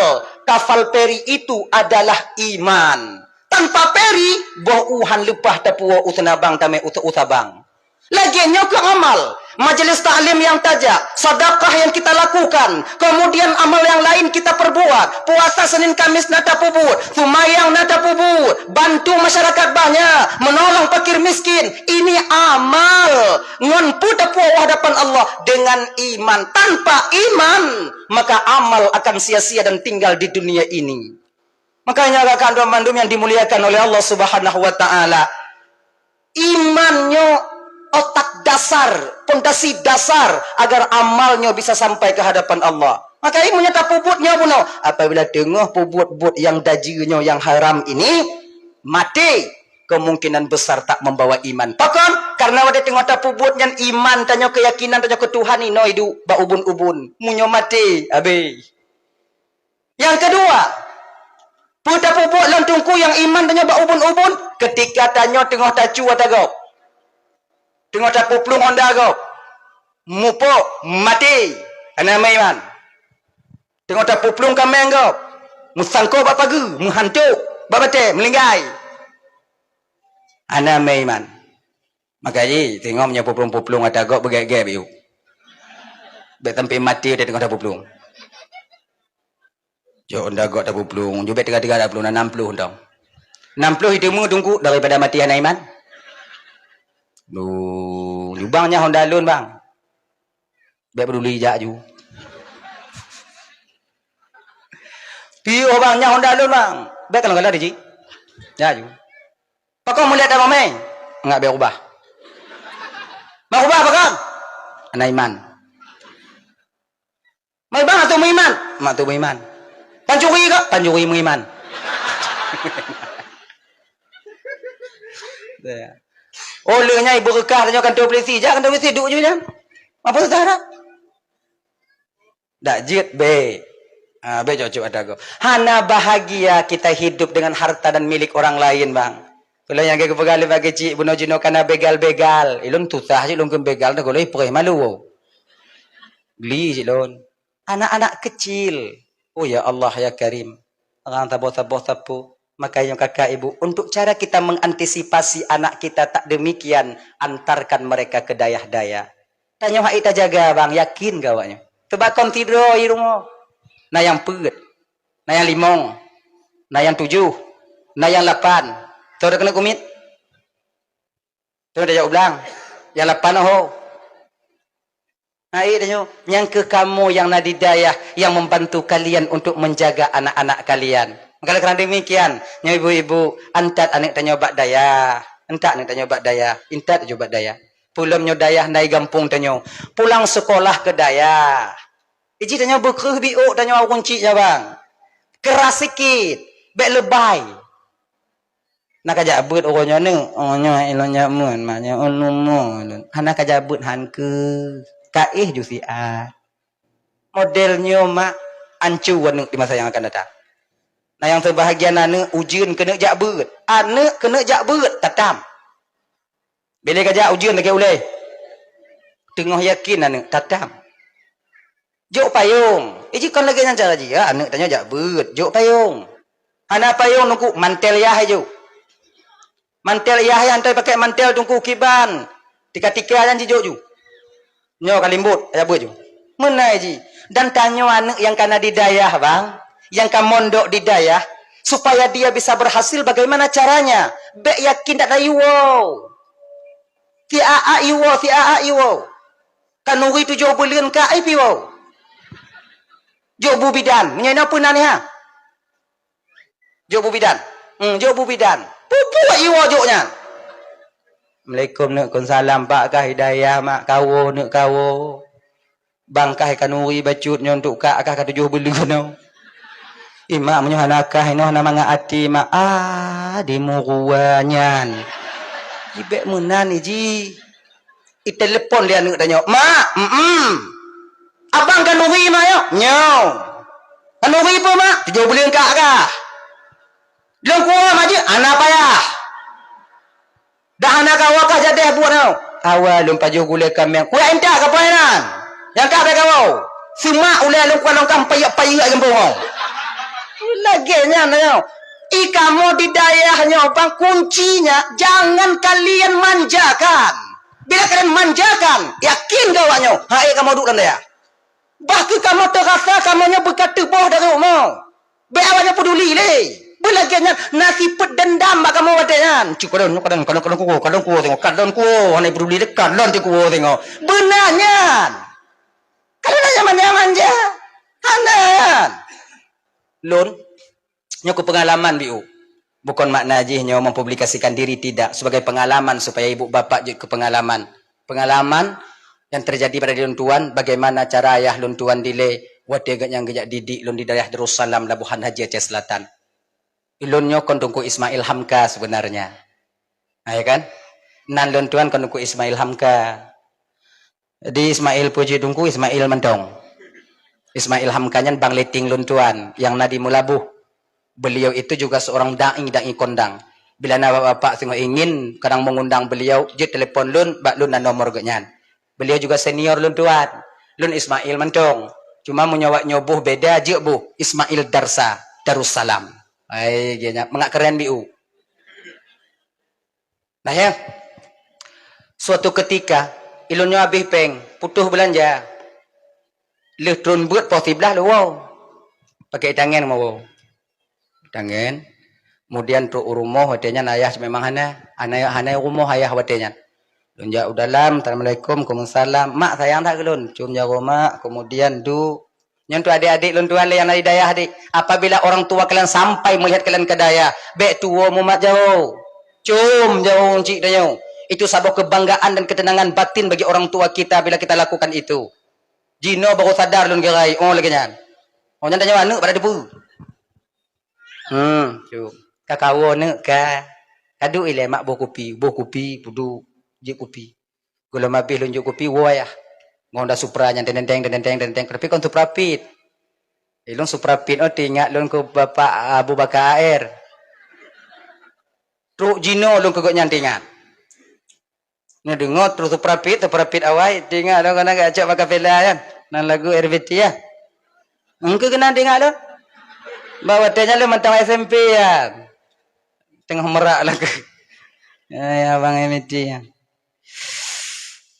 kapal feri itu adalah iman. Tanpa feri, boh u han leupah tapuwoe u Senabang tamé u, u Sabang. Lagée nyoe keu amal, majelis taklim nyang tajak, sedekah nyang kita lakukan, kemudian amal nyang laén kita perbuat, puasa Senin Kamis na tapeubuet, seumayang na tapeubuet, bantu masyarakat banyak, menolong fakir miskin, ini amal. Ngon peue tapuwoe u hadapan Allah? Dengan iman. Tanpa iman, maka amal akan sia-sia dan tinggal di dunia ini. Makanya, rakan-rakan bandum yang dimuliakan oleh Allah Subhanahu wa Taala, iman nyoe otak dasar, pondasi dasar agar amal nyoe bisa sampai ke hadapan Allah. Maka iman nyoe tapeubuet nyoe bunoe. Apabila teungoh peubuet buet nyang dajih nyoe, nyang haram ini, maté, kemungkinan besar tak membawa iman. Pakon? Karena watée teungoh tapeubuet nyan iman tanyoe, keyakinan tanyoe keu Tuhan inoe iduek bak ubun-ubun. Meunyoe maté, habéh. Nyang keudua, peue tapeubuet lom teungku nyang iman tanyoe bak ubun-ubun? Keutika tanyoe teungoh tacu ata gob, teungoh tapuplueng honda gob, mupok, maté, hana meuiman. Teungoh tapuplueng kaméng gob, meusangkot bak pageue, meuhantok bak batée, meulinggai, hana meuiman. Maka jih, teungoh meunyoe puplueng-puplueng ata gob beugét-gét biôh. Bék sampai maté watée teungoh tapuplueng. Jok honda gok tapeuplueng, jubek teuga-teuga tapeuplueng, na nam ploh dong. Nam ploh iteumé teungku daripada maté hana iman. Duh, bang nyan honda lôn, bang. Bèk peuduli, jak ju. Piôh bang, nyan honda lôn, bang. Bèk kalon-kalon jih. Jak ju. Pakon mulet dah mamai? Ngat bèk ubah. Mak ubah pakon? Hana iman. Mai bang atau meuiman? Mak tu meuiman. Pancuri ke? Pancuri meuiman. Oh, lheueh nyan ibu reukah tanyoe kantor polisi. Jak kantor polisi, duek ju nyan. Apa susah dah? Dak jeuet bèk. Ha, bèk cocok ata go. Hana bahagia kita hidup dengan harta dan milik orang lain, bang. Kalau nyang geupeugah lé bagi cik bunoe jinoe kana begal-begal. Ilôn susah cit lôn keu begal dah, kalau ipreh malu. Geli cit lôn. Anak-anak kecil. Oh ya Allah ya Karim. Orang saboh-saboh sapeue. Maka nyoe kakak ibu, untuk cara kita mengantisipasi anak kita tak demikian, antarkan mereka ke dayah-dayah. Tanyoe hai tajaga bang, yakin keu awaknyoe. Teuba kon sidroe i rumoh. Na nyang peuet, na nyang limong, na nyang tujoh, na nyang lapan. Soe keuneuk kumiet? Soe tajak u blang? Nyang lapan oho. Hai tanyoe, nyang keu kamoe nyang na di dayah yang membantu kalian untuk menjaga anak-anak kalian. Maka karena demikian, nyoe ibu-ibu, antat aneuk tanyoe bak dayah. Antat aneuk tanyoe bak dayah. Intat ju bak dayah. Peulom nyoe dayah na i gampông tanyoe. Pulang sekolah ke dayah. Iji tanyoe beukreuh biôk tanyoe ureueng chik nyan bang. Keras sikit. Bèk leubèh. Na kajak beuet uroe nyoe neuk, oh nyoe ilôn jak meuet, mak nyoe ulôn mo lôn. Hana kajak beuet han keu, ka éh ju siat. Model nyoe mak, ancu aneuk di masa nyang akan datang. Na nyang teubahagia na aneuk ujeuen keuneuk jak beuet, aneuk keuneuk jak beuet tatam. Bilé kajak ujeuen lakèe ulèe. Teungoh yakin aneuk tatam. Jok payong. Eh, jikon lagèe nyan cara jih, ya, aneuk tanyoe jak beuet, jok payong. Hana payong teungku, mantel yah jok. Mantel yah, yah antai pakai mantel teungku kiban. Tika-tika nyan jijok ju. Nyoe ka limbot, jak beuet ju. Meunan jih. Dan tanyoe aneuk nyang kana di dayah, bang, nyang ka mondok di dayah, supaya dia bisa berhasil bagaimana caranya? Bèk yakin dak na iwoe. Si aak iwoe, si aak iwoe. Kanuri tujoh buleuen ka ai piwoe. Jok bu bidan, meunyoe inoe peue nan nyan? Jok bu bidan. Hmm, jok bu bidan. Peue-peue iwoe jok nyan. Assalamualaikum neuk, kon salam pak kah hidayah mak kawoe neuk kawoe. Bang kah kanuri bacut nyoe untuk kak kah ka tujoh buleuen nyoe. Imak meunyoe hana kah inoe hana mangat até mak. Ah, di murua nyan. Jibèk meunan iji. Itelepon lé aneuk tanyoe, "Mak, mm-mm. Abang kanuri mak nyoe?" "Nyoe." "Kanuri peue mak?" "Tujoh buleuen kak kah." "Lôn kuwoe mak jeuet?" "Hana payah. Dah hana kawoe kah jadeh buet nyoe." "Kawoe lôn pajoh gulèe kaméng." "Kuyak intat kapai nan. Nyang kak bèk kawoe. Seumak ulèe lôn kukalon kah payek-payek gampông nyoe." Lagèe nyan nyoe. I kamoe di dayah nyoe bang kuncinya jangan kalian manjakan. Bila kalian manjakan, yakin keu awaknyoe, hai kamoe duek lam dayah. Bah kheueh kamoe teurasa kamoe nyoe beuka teuboh dari rumoh. Bèk awaknyoe peuduli lé. Beulagèe nyan na sifeuet deundam bak kamoe watèe nyan. Cit kadon, kadon, kadon, kadon kuwoe, kadon kuwoe singoh, kadon kuwoe, hana peuduli lé, kadon ti kuwoe singoh. Beuna nyan. Kadon nyan manja-manja. Hana nyan. Lôn Nyoe keu pengalaman biôh. Bukon makna jih nyoe mempublikasikan diri, tidak. Sebagai pengalaman supaya ibu bapak jeuet keu pengalaman. Pengalaman yang terjadi pada diri lôn tuan, bagaimana cara ayah lôn tuan dilèe watèe geuhnyan geujak didik lôn di dayah Darussalam, Labuhan Haji, Aceh Selatan. Ilôn nyoe kon Teungku Ismail Hamka sebenarnya. Ha, ya kan? Nan lôn tuan kon Teungku Ismail Hamka. Di Ismail Puji Teungku Ismail mantong. Ismail Hamka nyan bang leting lôn tuan, nyang na di Meulaboh. Beliau itu juga seorang dai, dai kondang. Bila na bapak-bapak singoh ingin kadang mengundang beliau, jeuet telepon lôn, bak lôn na nomor geuhnyan. Beliau juga senior lôn tuan. Lôn Ismail mantong. Cuma meunyoe awak nyoe boh beda, jeuet boh Ismail Darsa, Darussalam. Hai, geuhnyan mangat keren biôh. Nah, ya. Suatu ketika, ilôn nyoe habéh péng, putôh beulanja. Lheueh tron beuet poh siblaih lôn woe. Pakai tangen meuwoe. Tangen. Kemudian trok u rumoh watée nyan ayah memang hana, hana, hana u rumoh ayah watée nyan. Lôn jak u dalam, "Assalamualaikum." "Waalaikumsalam." "Mak, sayang that keu lôn?" "Cium jaroe mak, kemudian du." Nyan tu adik-adik lôn tuan lé nyang na di dayah, adik. Apabila orang tua kalian sampai melihat kalian ke dayah, bék tuwoe mumat jaroe. Cium jaroe uncik tanyoe. Itu saboh kebanggaan dan ketenangan batin bagi orang tua kita bila kita lakukan itu. Jinoe baru sadar lôn keurai, oh lagée nyan. Oh nyan tanyoe aneuk pada teupeue. Hmm, cuk. Ka kawoe neuk ka. Ka duek ilée mak boh kupi, boh kupi, peuduek, jeuet kupi. Gohlom abéh lôn jok kupi, woe ayah. Ngon Honda Supra nyan teng teng teng teng teng teng, tapi kon Supra Pit. Ilôn Supra Pit oh teuingat lôn keu Bapak Abu Bakar A R. Trok jinoe lôn keu gobnyan teuingat. Neudeungoe trok Supra Pit, Supra Pit awai, teuingat lôn keunan geucok bak kafela nyan. Nan lagu R B T ya. Engkeu keunan teuingat lôn. Bak watée nyan lôn mantong S M P ya. Teungoh merak lagu. Ya, ya abang M T ya.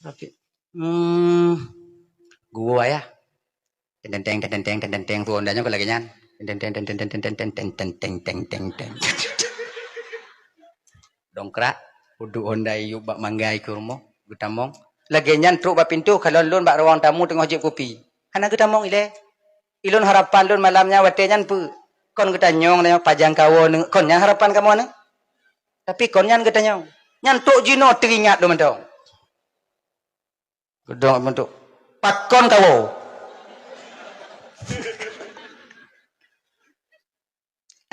Tapi, hmm, gua ya. Teng teng teng teng teng teng teng teng tu Honda nyoe lagée nyan. Teng teng teng teng teng teng teng teng teng teng teng teng. Dongkrak, uduk Honda iyup bak manggai keu rumoh, geutamong. Lagée nyan trok bak pintoe kalon lôn bak ruang tamu teungoh jieb kupi. Hana geutamong ilée. Ilôn harapan lôn malam nyan watée nyan peue? Kon geutanyong nyoe pajang kawoe neuk, kon nyan harapan kamoe neuk. Tapi kon nyan geutanyong. Nyan trok jinoe teuingat lôn mantong. Geudong mantong. Pakon kawoe?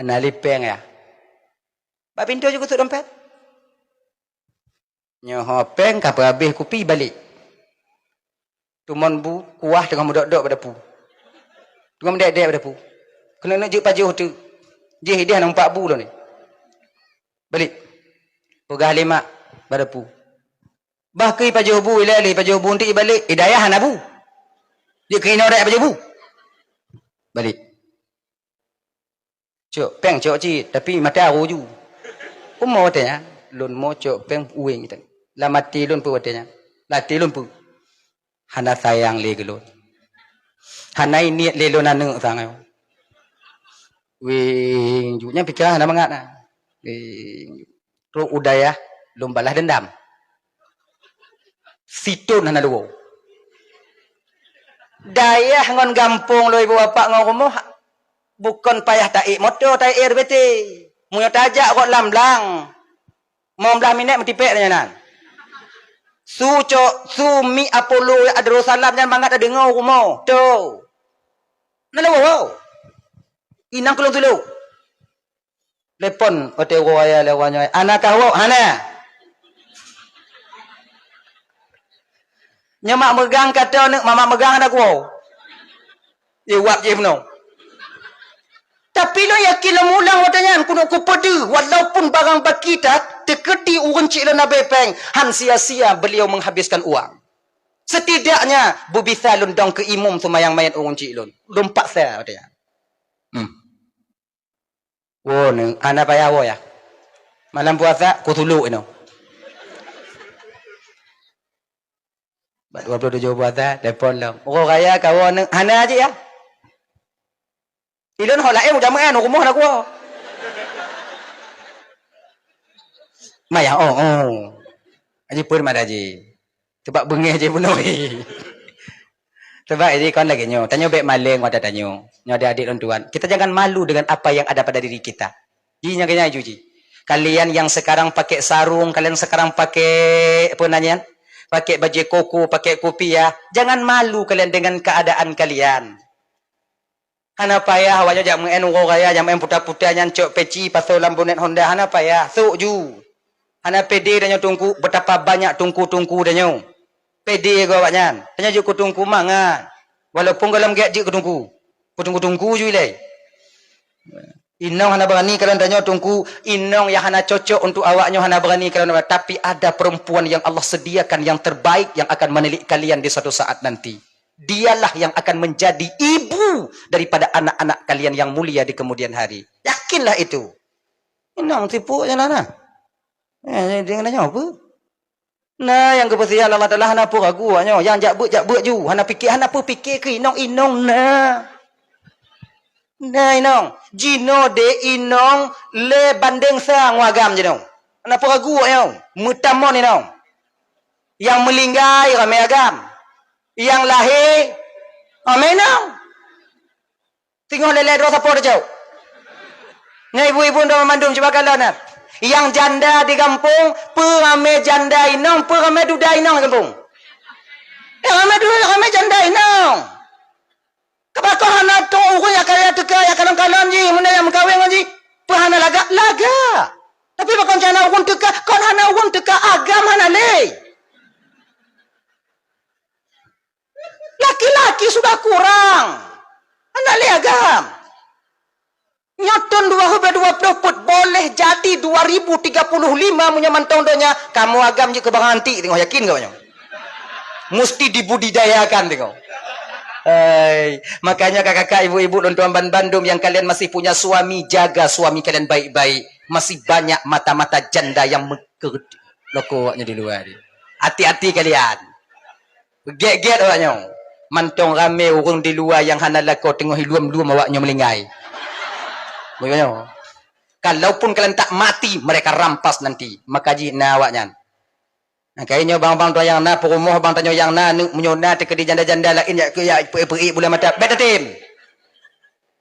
Ana lipeng ya. Bak pintoe jih kusut dompet. Nyoe ho péng ka peuhabéh kupi balek. Teumon bu kuah teungoh meudok-dok bak dapu. Teungoh meudek-dek bak dapu. Keuneuk neuk jeuet pajoh teuk. Jih ideh na empat bu lom ni. Balek. Peugah lé mak bak dapu. Bah keu ipajoh bu ilée lé ipajoh bu eunteuk ibalek. Idayah hana bu. Jeuet keu inoe dayah pajoh bu. Balek. Cok péng cok cit, tapi mata aru ju. Umu watée nyan, lôn mo cok péng ueng. Lam até lôn peue watée nyan? Lam até lôn peue? Hana sayang lé keu lôn. Hana iniet lé lôn aneuk sang nyoe. Weng ju, nyan pikeran hana mangat na. Weng ju. Trok u dayah lôn balah deundam. Siton hana leuwoe. Dayah ngon gampông lôn ibu bapak ngon rumoh bukon payah taék moto, taék R B T. Meunyoe tajak rot lam blang, limong blaih minét meutipék nyan nan. Su cok, su mi Apollo Darussalam nyan mangat tadeungoe rumoh. Tu. Na leuwoe. Inong keu lôn tulok. Telepon watée uroe raya lé uroe nyoe, "Ana kah woe?" "Hana." Nyoe mak meugang ka tô neuk, mak meugang hana kuwoe. Jaweueb jih bunoe. Tapi lôn yakin lôn mulang watée nyan keuneuk kupeudeuh, walaupun barang baki that teukeudi ureuëng chik lôn abée péng, han sia-sia beliau menghabiskan uang. Setidaknya beubisa lôn dong keu imum seumayang manyét ureuëng chik lôn. Lôn paksa watée nyan. Hmm. Woe neuk, hana payah woe ya. Malam puasa, kusulok inoe. Bak dua puluh tujoh puasa, telepon lom. Uroe raya kawoe neuk, hana jih ya. Ilôn ho laén udah meu'en, rumoh na kuwoe. Maya, oh, oh. Aji pun mada ji. Sebab beungéh jih bunoe. Sebab jadi kon lagée nyoe, tanyoe bék maleng watée tanyoe. Nyoe adik-adik lôn tuan, kita jangan malu dengan apa yang ada pada diri kita. Ji nyang keunyai ju ji. Kalian yang sekarang pakai sarung, kalian sekarang pakai apa namanya? Pakai baju koko, pakai kopiah. Jangan malu kalian dengan keadaan kalian. Hana payah awak nyoe jak meu'en uroe raya, jak meu'en puta-puta nyan cok peci pasoe lam bonét Honda, hana payah. Sok ju. Hana pede tanyoe teungku, betapa banyak teungku-teungku tanyoe. Pede geuh awak nyan. Tanyoe jeuet keu teungku mangat. Walaupun gohlom gét jeuet keu teungku. Keu teungku-teungku ju ilée. Inong hana beurani kalon tanyoe teungku, inong nyang hana cocok untuk awak nyoe hana beurani kalon, tapi ada perempuan yang Allah sediakan yang terbaik yang akan menilik kalian di suatu saat nanti. Dialah yang akan menjadi ibu daripada anak-anak kalian yang mulia di kemudian hari. Yakinlah itu. Inong sipuk je lah nah. Eh, dia kena nyawa apa? Nah, nyang geupeusihat Allah Taala hana peue ragu awak nyoe. Nyang jak beuet, jak beuet ju. Hana pike, hana peue pike keu inong-inong na. Nah, inong, jinoe deh inong lé bandeng sa ngon agam jinoe. Hana peue ragu nyoe, meutamong inong. Nyang meulinggai ramé agam. Nyang lahé ramé inong. Singoh lé-lé droe sapo teucok. Nyan ibu-ibu droe mandum cuba kalon na. Nyang janda di gampông, peue ramé janda inong, peue ramé duda inong di gampông. Eh, ramé duda, ramé janda inong. Keu pakon hana trok ureueng nyang kaya teuka nyang kalon-kalon jih, meunyoe nyang meukawen ngon jih, peue hana lagak? Lagak. Tapi pakon hana ureueng teuka, kon hana ureueng teuka, agam hana lé. Laki-laki sudah kurang. Hana lé agam. Nyoe thon dua ribu dua puluh peuet boleh jadi dua ribu tiga puluh lima meunyoe mantong donya, kamoe agam jeuet keu barang antik teungoh, yakin keu nyoe? Musti dibudidayakan teungoh. Hai, makanya kakak-kakak, ibu-ibu, lôn tuan ban bandum yang kalian masih punya suami, jaga suami kalian baik-baik. Masih banyak mata-mata janda yang meukeureuti loko awaknyan di luwa ni. Hati-hati kalian. Gét-gét awaknyoe. Mantong ramé ureueng di luwa nyang hana lakoe teungoh iluem-luem awaknyoe meulinggai. Bunoe. Kalaupun kalian tak mati, mereka rampas nanti. Maka jih na awaknyan. Nah, kayée nyoe bang-bang tuan nyang na peurumoh, bang tanyoe nyang na aneuk, meunyoe na teukeudi janda-janda laén jak keu jak peuék-peuék buleuen mata. Bèk tatem.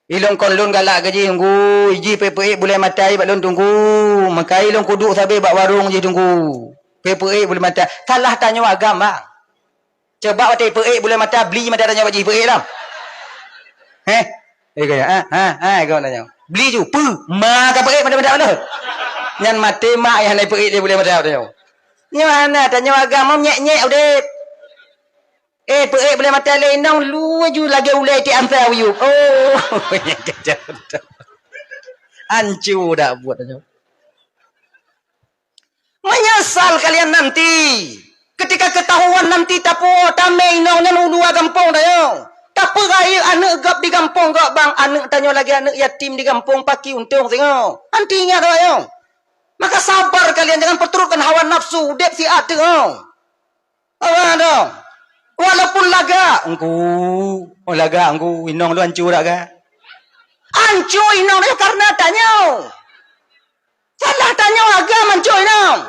Ilôn kon lôn galak keu jih, teungku, jih peuék-peuék buleuen mata bak lôn, teungku. Meukai lôn kuduek sabe bak warong jih, teungku. Peuék-peuék buleuen mata. Salah tanyoe agam, bang. Coba watèe peuék buleuen mata, bli mata tanyoe bak jih peuék lom. Heh? Eh, kaya, ha, ha, ha, kau tanyoe. Bli ju, peu, ma ka peuék mata-mata lôn. Nyan maté mak ayah nai peuék lé buleuen mata tanyoe. Nyoe hana, tanyoe agam nyek-nyek udép. Eh, peuék buleuen mata lé inong, lu ju lagèe ulèe ti ampai uyup. Oh, hanco dak buet nyoe. Menyesal kalian nanti. Ketika ketahuan nanti tapuwoe tamè inong nyan u luwa gampông tanyoe. Tapeurayeuk aneuk gob di gampông gob, bang, aneuk tanyoe lagèe aneuk yatim di gampông, pakri untông singoh. Nanti ingat awaknyoe. Maka sabar kalian, jangan perturutkan hawa nafsu, udép siat teungoh. Awak dong. Walaupun lagak, engku. Oh, lagak, engku. Inong lôn hanco dak ka? Hanco inong lôn karena tanyoe. Salah tanyoe agam hanco inong.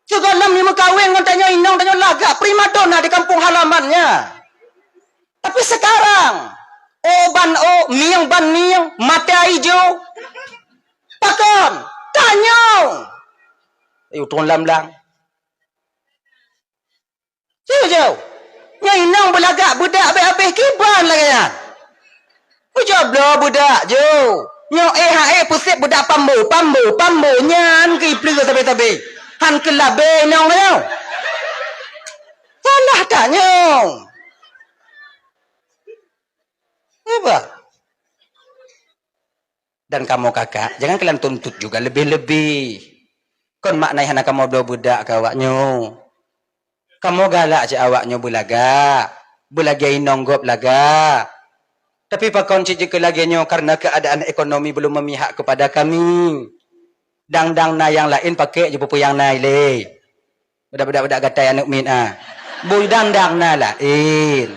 Sigohlom jimeukawen ngon tanyoe inong, tanyoe lagak primadona di kampung halamannya. Tapi sekarang, o ban o, mieng ban mieng, mata ijo. Pakon? Tanyoe. Ayo, turun lam blang. Jauh-jauh. Nyoe inong beulagak beudak abéh-abéh kiban lagèe nyan. Ujoe bloe beudak jeuh. Nyoe éh ha éh pusép beudak pambo, pambo, pambo nyan keu ipleue sabe-sabe. Han keu labée inong nyoe. Salah tanyoe. Apa? Dan kamoe kakak, jangan kalian tuntut juga lebih-lebih. Kon makna hana kamoe bloe beudak keu awaknyoe. Kamoe galak cit awaknyoe beulagak, beulagèe inong gob lagak. Tapi pakon cit jeuet keu lagèe nyoe karena keadaan ekonomi belum memihak kepada kami. Dang-dang na nyang laén pakék jih peue-peue nyang na ilée. Beudak-beudak-beudak gatai aneuk miet, ah. Bui dang-dang na laén.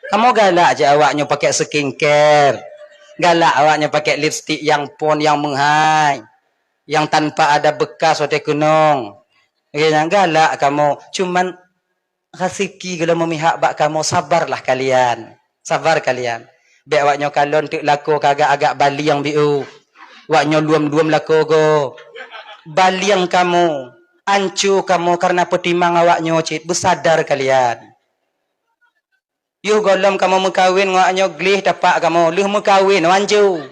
Kamoe galak cit awaknyoe pakai skincare. Galak awaknyoe pakai lipstick nyang pon nyang meuhai. Nyang tanpa ada bekas watèe keunong. Oke, nyang galak kamoe. Cuman raseuki gohlom memihak bak kamoe, sabarlah kalian. Sabar kalian. Bèk awaknyoe kalon teuk lakoe ka agak-agak balieng biôh. Awaknyoe luem-luem lakoe gob. Balieng kamoe, anco kamoe karena peutimang awaknyoe cit, beusadar kalian. Yoh gohlom kamoe meukawen ngon awaknyoe gleh tapak kamoe, lheueh meukawen, anco.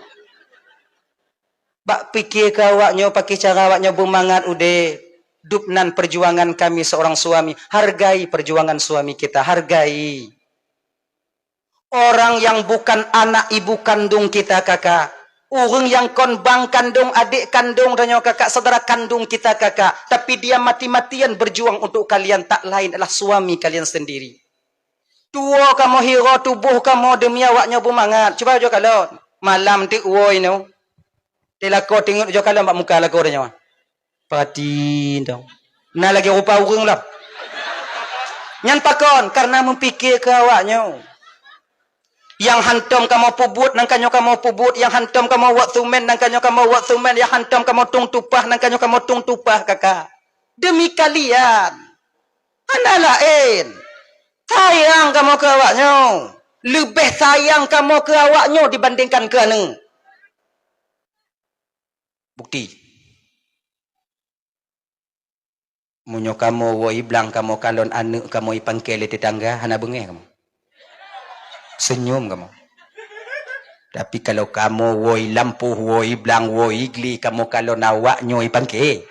Bak pike keu awaknyoe, pakri cara awaknyoe beumangat udép. Dub nan perjuangan kami seorang suami. Hargai perjuangan suami kita, hargai. Orang yang bukan anak ibu kandung kita, kakak. Ureueng nyang kon bang kandung, adék kandung, dan nyoe kakak, saudara kandung kita, kakak. Tapi dia mati-matian berjuang untuk kalian, tak lain adalah suami kalian sendiri. Tuwoe kamoe hiroe tuboh kamoe demi awaknyoe beumangat. Cuba ujoe kalon. Malam teuk woe inoe. Di lakoe teungeut ujoe kalon bak muka lakoe tanyoe. Perhati dong. Na lagèe rupa ureueng lom. Nyan pakon? Karena meupike keu awaknyoe. Nyang hantom kamoe peubuet, nyan ka nyoe kamoe peubuet. Nyang hantom kamoe wot seumén, nyan ka nyoe kamoe wot seumén. Nyang hantom kamoe tueng tupah, nyan ka nyoe kamoe tueng tupah, kakak. Demi kalian. Hana laén. Sayang kamoe keu awaknyoe. Leubeh sayang kamoe keu awaknyoe dibandingkan keu aneuk. Bukti. Meunyoe kamoe woe i blang kamoe kalon aneuk kamoe i pangke lé tetangga, hana beungéh kamoe. Senyum kamoe. Tapi kalau kamoe woe i lampôh, woe i blang, woe i glé, kamoe kalon awaknyoe i pangke,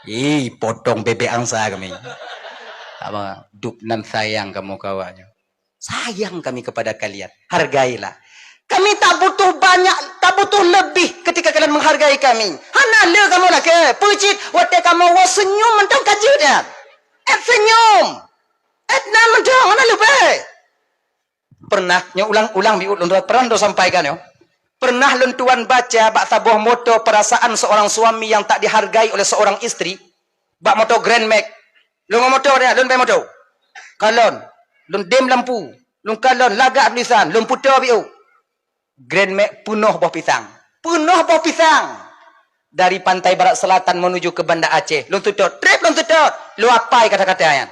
ih, potong bebek angsa kami. Apa, dub nan sayang kamoe keu awaknyoe. Sayang kami kepada kalian. Hargailah. Kami tak butuh banyak, tak butuh lebih ketika kalian menghargai kami. Hana le kamoe lakée. Peue cit watée kamoe woe senyum mantong ka jeuet nyan. Ét senyum. Ét nan mantong, hana leubeh. Pernah, nyoe ulang-ulang biut lôn tuan, pernah lôn sampaikan nyoe. Pernah lôn tuan baca bak saboh moto perasaan seorang suami yang tak dihargai oleh seorang istri. Bak moto Grand Max. Lôn ngon moto nyan, lôn bèe moto. Kalon. Lôn dem lampu. Lôn kalon, lagak tulisan, lôn puto biôh. Grand Max peunoh boh pisang. Peunoh boh pisang. Dari pantai barat selatan menuju ke Banda Aceh. Lôn seutôt, trép lôn seutôt. Lôn apai kata-kata nyan.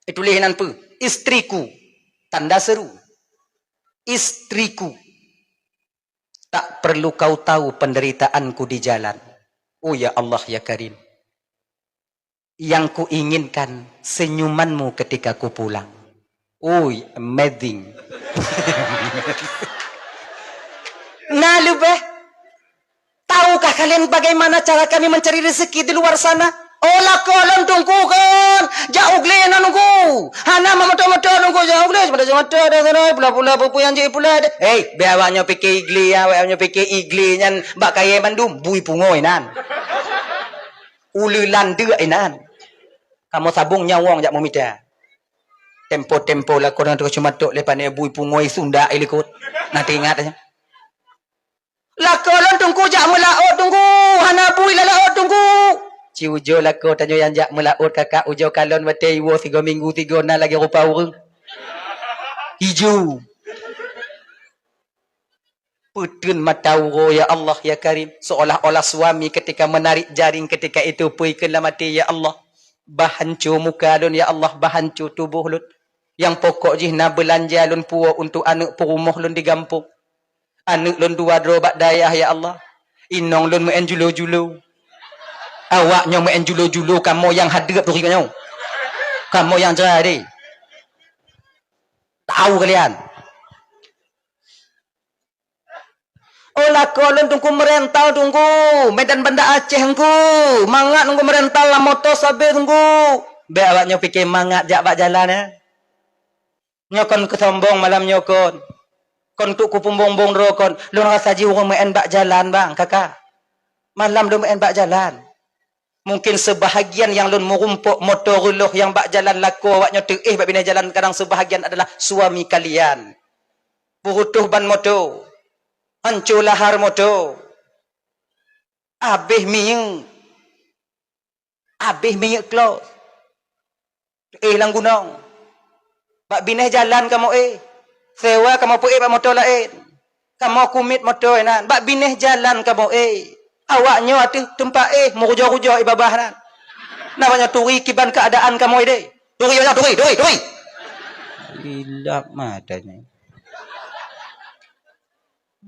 Ituléh nan peue? Istriku. Tanda seru. Istriku. Tak perlu kau tahu penderitaanku di jalan. Oh ya Allah, ya Karim. Yang kuinginkan senyumanmu ketika ku pulang. Ui, amazing. Na leubeh. Tahukah kalian bagaimana cara kami mencari rezeki di luar sana? Oh, lakoe lôn Teungku kon, jak u glé na Teungku. Hana meumoto-moto Teungku, jak u glé, cuma meumoto dah sana, pula-pula peue-peue nyang jeuet pula deh. Hei, bèk awaknyoe pike i glé, awaknyoe pike i glé nyan bak kayèe mandum, bui pungo inan. Uleulan deuk inan. Kamoe sabong nyawöng jak meumita. Tempo-tempo lakoe nyan teuk cuma tok lé pane bui pungo i Sunda i likot. Na teuingat nyan. Lakoe lôn Teungku jak meulaôt Teungku, hana bui lam laôt Teungku. Ci ujoe lakoe tanyoe nyang jak meulaôt kakak, ujoe kalon watèe iwoe sigoe minggu sigoe na lagèe rupa ureueng. Ijo. Peuteun mata uroe, ya Allah, ya Karim. Seolah-olah suami ketika menarik jaring ketika itu peue ikheun lam até, ya Allah. Bah hanco muka lôn, ya Allah, bah hanco tuboh lôn. Nyang pokok jih na beulanja lôn puwoe untuk aneuk peurumoh lôn di gampông. Aneuk lôn dua droe bak dayah, ya Allah. Inong lôn meu'en julo-julo. Awaknyoe meu'en julo-julo, kamoe nyang hadeup turi nyoe. Kamoe nyang jrai deh. Tau kalian. Oh, lakoe lôn Teungku meurental Teungku, Medan Banda Aceh Teungku. Mangat Teungku meurental lam moto sabe Teungku. Bèk awaknyoe pike mangat jak bak jalan, ya. Nyoe kon keusombong malam nyoe kon. Kon untuk kupeumbong-bong droe kon. Lôn rasa jih ureueng meu'en bak jalan, bang, kakak. Malam lôn meu'en bak jalan. Mungkin seubahagian nyang lôn meurumpok moto reuloh nyang bak jalan lakoe awaknyoe teuéh bak binéh jalan, kadang seubahagian adalah suami kalian. Peurutoh ban moto. Hanco lahar moto. Abéh minyeuk. Abéh minyeuk klos. Éh lam gunong. Bak binéh jalan kamoe éh. Sewa kamoe peuéh bak moto laén. Kamoe kumiet moto inan. Bak binéh jalan kamoe éh. Awaknyoe ateueh teumpat éh meurujoh-rujoh i babah nan. Na awaknyoe turi kiban keuadaan kamoe deh. Turi, turi, turi, turi. Ilap mata nyoe.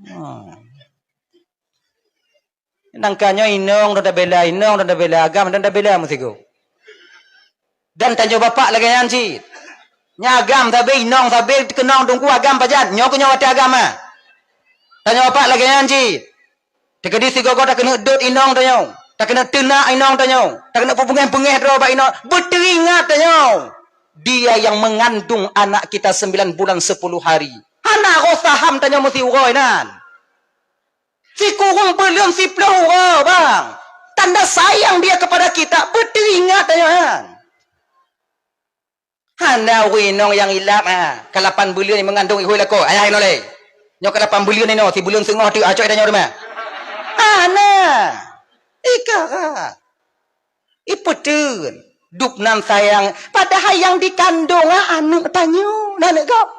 Ha. Nangka nyoe inong dong tabela, inong dong tabela, agam dong tabela meusigoe. Dan tanyoe bapak lagèe nyan cit. Nya agam sabe, inong sabe, keunong Teungku agam pajan. Nyoe keuh nyoe watèe agam ah. Tanyoe bapak lagèe nyan cit. Teukeudi sigoe-goe takeuneuk dot inong tanyoe. Takeuneuk teunak inong tanyoe. Takeuneuk peubungéh-bungéh droe bak inong. Beuteuingat tanyoe. Dia yang mengandung anak kita sembilan bulan sepuluh hari. Hana roh saham tanyoe meusiuroe nan. Sikureueng buleuen siploh uroe, bang. Tanda sayang dia kepada kita, beuteuingat tanyoe nyan. Hana ureueng inong nyang ilap, ha. Ka lapan buleuen meungandong ihôi lakoe, ayah inoe lé. Nyoe ka lapan buleuen inoe, sibuleuen seungoh teuk acok tanyoe teuma. Hana. Ika ka. Ipeuteun. Dub nan sayang, padahai nyang dikandong, ha, aneuk tanyoe, na aneuk gob.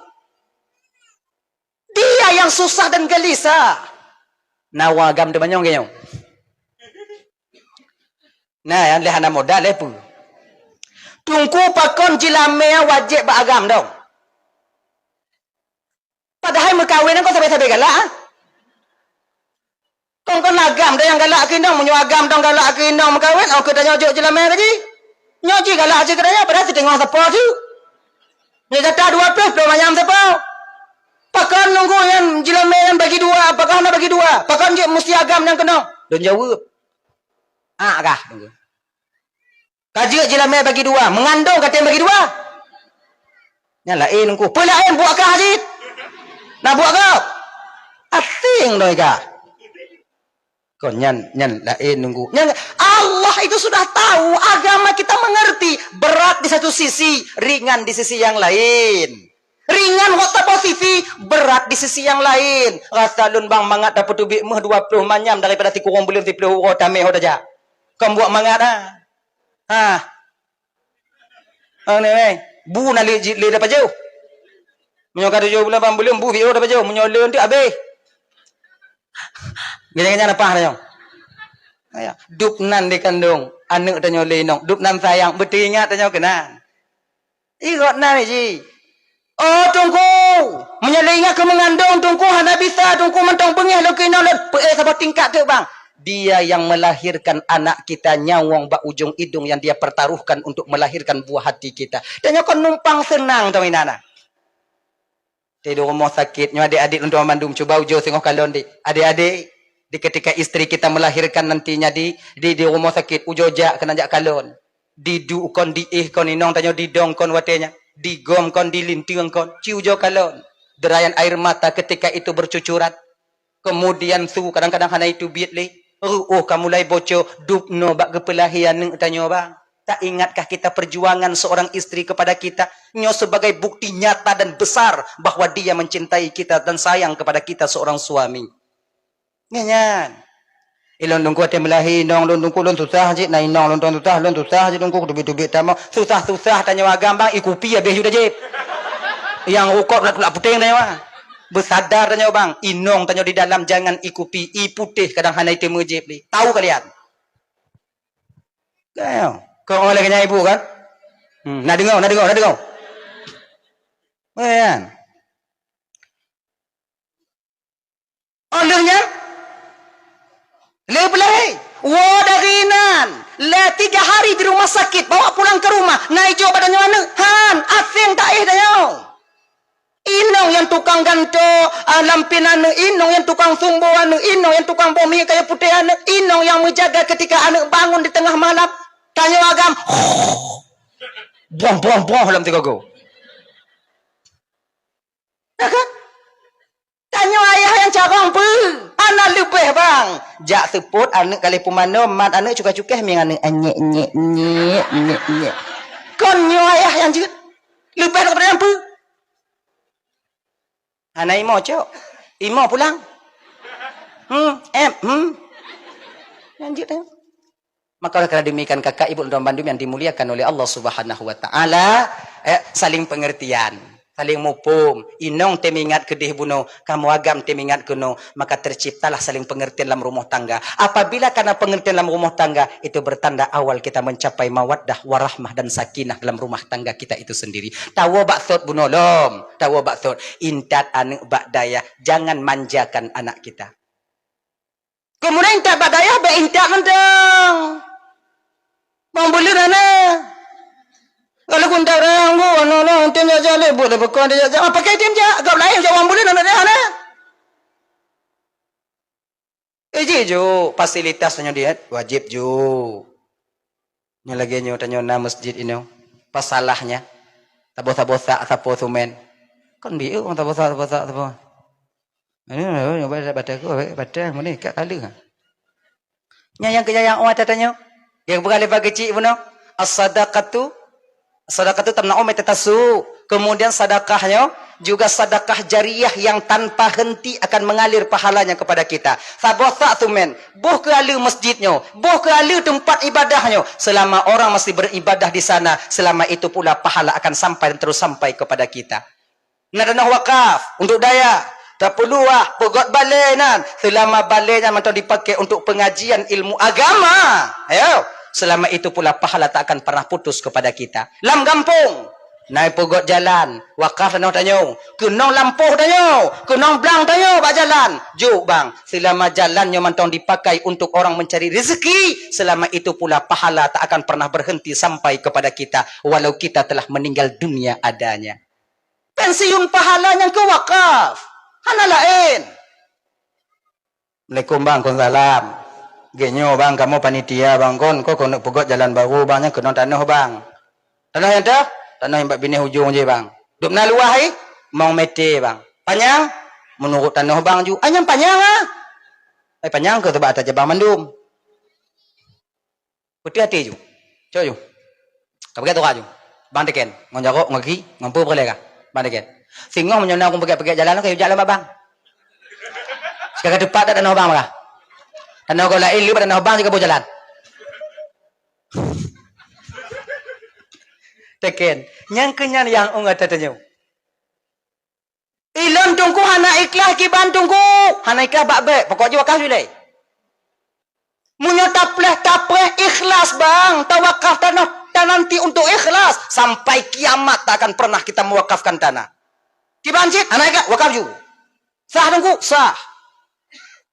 Dia yang susah dan gelisah. Na ureuëng agam teumanyong keu nyoe. Nah, nyang lheueh hana modal lé peue. Teungku, pakon jeulamé wajéb bak agam dong? Padahai meukawen nyan kon sabe-sabe galak, ah. Kon, kon agam dong nyang galak keu inong, meunyoe agam dong galak keu inong meukawen, oh, keu tanyoe jok jeulamé lagi. Nyoe jih galak jih keu tanyoe, padahai siteungoh sapo jih. Nyoe jatah dua ploh, ploh manyam sapo. Pakon nunggu nyan jeulamé nyan bagi dua, pakon hana bagi dua? Pakon jeuet musti agam nyang keunong? Lôn jaweueb. Ah, kah, nunggu. Ka jeuet jeulamé bagi dua, meungandong ka tem bagi dua. Nyan laén nungku. Peue laén buet kah jih? Na buet kah? Asing doi kah? Kon nyan, nyan laén nunggu. Nyan Allah itu sudah tahu, agama kita mengerti. Berat di satu sisi, ringan di sisi yang lain. Ringan hok saboh sisi, berat di sisi yang lain. Rasa lôn bang mangat tapeuteubiet méuh dua ploh manyam daripada sikureueng buleuen siplôh uroe tamé ho tajak. Kon buet mangat, ah. Ha. Ang ni, weh. Bu na lé, lé dapat jauh. Meunyoe ka tujoh bulan, lapan buleuen, bu biôh dapat jauh. Meunyoe lé tu habéh. Ganya-ganya napah dah nyoe. Aya, dup nan dikandong aneuk tanyoe lé inong. Dup nan sayang, beuteuingat tanyoe keunan. Igot nan ji. Oh, Teungku, meunyoe lé ingat keu meungandong, Teungku, hana bisa, Teungku, mantong beungéh lôn keu inong lôn. Peu-, eh, saboh tingkat teuk, Bang. Dia yang melahirkan anak kita nyawöng bak ujong idong yang dia pertaruhkan untuk melahirkan buah hati kita. Tanyoe kon numpang seunang teuh inan na. Di rumoh sakét, nyoe adék-adék lôn tuan mandum, cuba ujoe singoh kalon, Dek. Adék-adék, di ketika istri kita melahirkan nantinya di, di, di rumoh sakét, ujoe jak keunan jak kalon. Diduek kon, diéh kon, inong tanyoe didong kon watée nyan. Digom kon, dilinteung kon, ci ujoe kalon. Derayan air mata ketika itu bercucuran. Kemudian su kadang-kadang hana iteubiet lé. Reuôh ka mulai boco, dubnoe bak geupeulahé aneuk tanyoe, Bang. Tak ingatkah kita perjuangan seorang istri kepada kita? Nyoe sebagai bukti nyata dan besar bahwa dia mencintai kita dan sayang kepada kita seorang suami. Nyan, nyan. Ilôn Teungku watée meulahé inong lôn Teungku, lôn susah jih, na inong lôn tuan susah, lôn susah jih Teungku, teubiet-teubiet tamong. Susah-susah tanyoe agam, Bang, i kupi habéh ju tajép. Nyang rukok tulak-tulak puténg tanyoe, ah. Beusadar tanyoe, Bang, inong tanyoe di dalam jangan i kupi, i putéh kadang hana iteumé jép lé. Tahu kalian? Kau, kau lagi nyai ibu kan? Hmm, na deungoe, na deungoe, na deungoe. Kan? Oh lheueh nyan, lé peulahé. Woe dari inan, lé tiga hari di rumah sakit, bawa pulang ke rumah. Na ijok bak tanyoe aneuk, han, aseng taéh tanyoe. Inong nyang tukang gantoe, ah, lampin aneuk, inong nyang tukang sumbo aneuk, inong nyang tukang boh minyeuk kayée putéh aneuk, inong nyang meujaga ketika aneuk bangun di teungoh malam. Tanyoe agam, boh, boh, boh lam sigogo. Ya kan? Tanyoe ayah nyang carông peue? Hana leubeh, Bang. Jak seupôt aneuk ka lheueh pumanö, mat aneuk cukéh-cukéh mieng aneuk, "Anyek, nyek, nyek, nyek, nyek." Kon nyoe ayah nyang jeuet. Leubeh daripada nyan peue? Hana imo, Cok. Imo pulang. Hmm, em, hmm. Nyang jeuet, eh. Maka oleh karena demikian, kakak ibu dan bandum yang dimuliakan oleh Allah Subhanahu wa Taala, eh, saling pengertian, saling muphom. Inong tem ingat keudeh bunoe, kamoe agam tem ingat keunoe, maka terciptalah saling pengertian dalam rumah tangga. Apabila karena pengertian dalam rumah tangga, itu bertanda awal kita mencapai mawaddah, warahmah, dan sakinah dalam rumah tangga kita itu sendiri. Tawoe bak sot bunoe lom, tawoe bak sot. Intat aneuk bak dayah, jangan manjakan anak kita. Keumudian intat bak dayah, bék intat mantong. Bang buleuen hana. Kalau kuntat rayang bu, aneuk lôn tem jak-jak lé, buet lé peukon jak-jak. Ah, pakai tem jak, gob laén jak bang buleuen hana dayah na. Eh, jih ju, fasilitas tanyoe diet, wajéb ju. Nyoe lagée nyoe tanyoe na masjid inoe. Pasalahnya, taboh-taboh sak sapo sumen. Kon bieu ureuëng taboh sak, taboh sak sapo. Ini nyoba batai ku, batai muni kak kali. Nyan nyang kejayaan umat tanyoe. Yang bukan lepas kecil bunoe. As-sadaqatu, sadaqatu tamna'u maitatasu. Kemudian sedekahnya juga sedekah jariah yang tanpa henti akan mengalir pahalanya kepada kita. Saboh sak sumen, boh keu aleue masjid nyoe, boh keu aleue teumpat ibadah nyoe, selama orang masih beribadah di sana, selama itu pula pahala akan sampai dan terus sampai kepada kita. Na dana wakaf untuk dayah, Tapeuduah, peugot balée nan. Seulama balée nyan mantong dipaké untuk pengajian ilmu agama, ayo, selama itu pula pahala tak akan pernah putus kepada kita. Lam gampông, na peugot jalan, wakaf tanoh tanyoe, keunong lampôh tanyoe, keunong blang tanyoe bak jalan. Jok bang, seulama jalan nyoe mantong dipakai untuk orang mencari rezeki, selama itu pula pahala tak akan pernah berhenti sampai kepada kita, walau kita telah meninggal dunia adanya. Pensiun pahala nyang keu wakaf, hana laén. Assalamualaikum bang, kon salam. Geuh nyoe bang, kamoe panitia bang, kon, kon keuneuk peugot jalan baru bang, nyang keunong tanoh bang. Tanoh nyang teuh, tanoh nyang bak binéh ujong jih bang. Dum na luwah hai, mong meté bang. Panyang, meunurot tanoh bang ju. Ai nyang panyang ah. Ai panyang keu seubab ata jabang mandum. Putih até ju. Cok ju. Ka peugét tora ju. Bang teken. Ngon jarok, ngon gaki, ngon peue peureulée ka. Bang teken. Singoh meunyoe na ureuëng peugét-peugét jalan, ka jak lom bak bang. Sika ka teupat dak tanoh bang maka. Tanoh gob laén le bak tanoh bang juga boh jalan. Teken. Nyang keunyan nyang ungga tatanyoe. Ilôn teungku hana ikhlas kiban teungku. Hana ikhlas bak bék. Pokok jih wakaf ju lé. Meunyoe tapleh-tapleh ikhlas bang, tawakaf tanoh tananti untuk ikhlas. Sampai kiamat tak akan pernah kita mewakafkan tanah. Kiban cit, hana ikhlas, wakaf ju. Sah teungku, sah.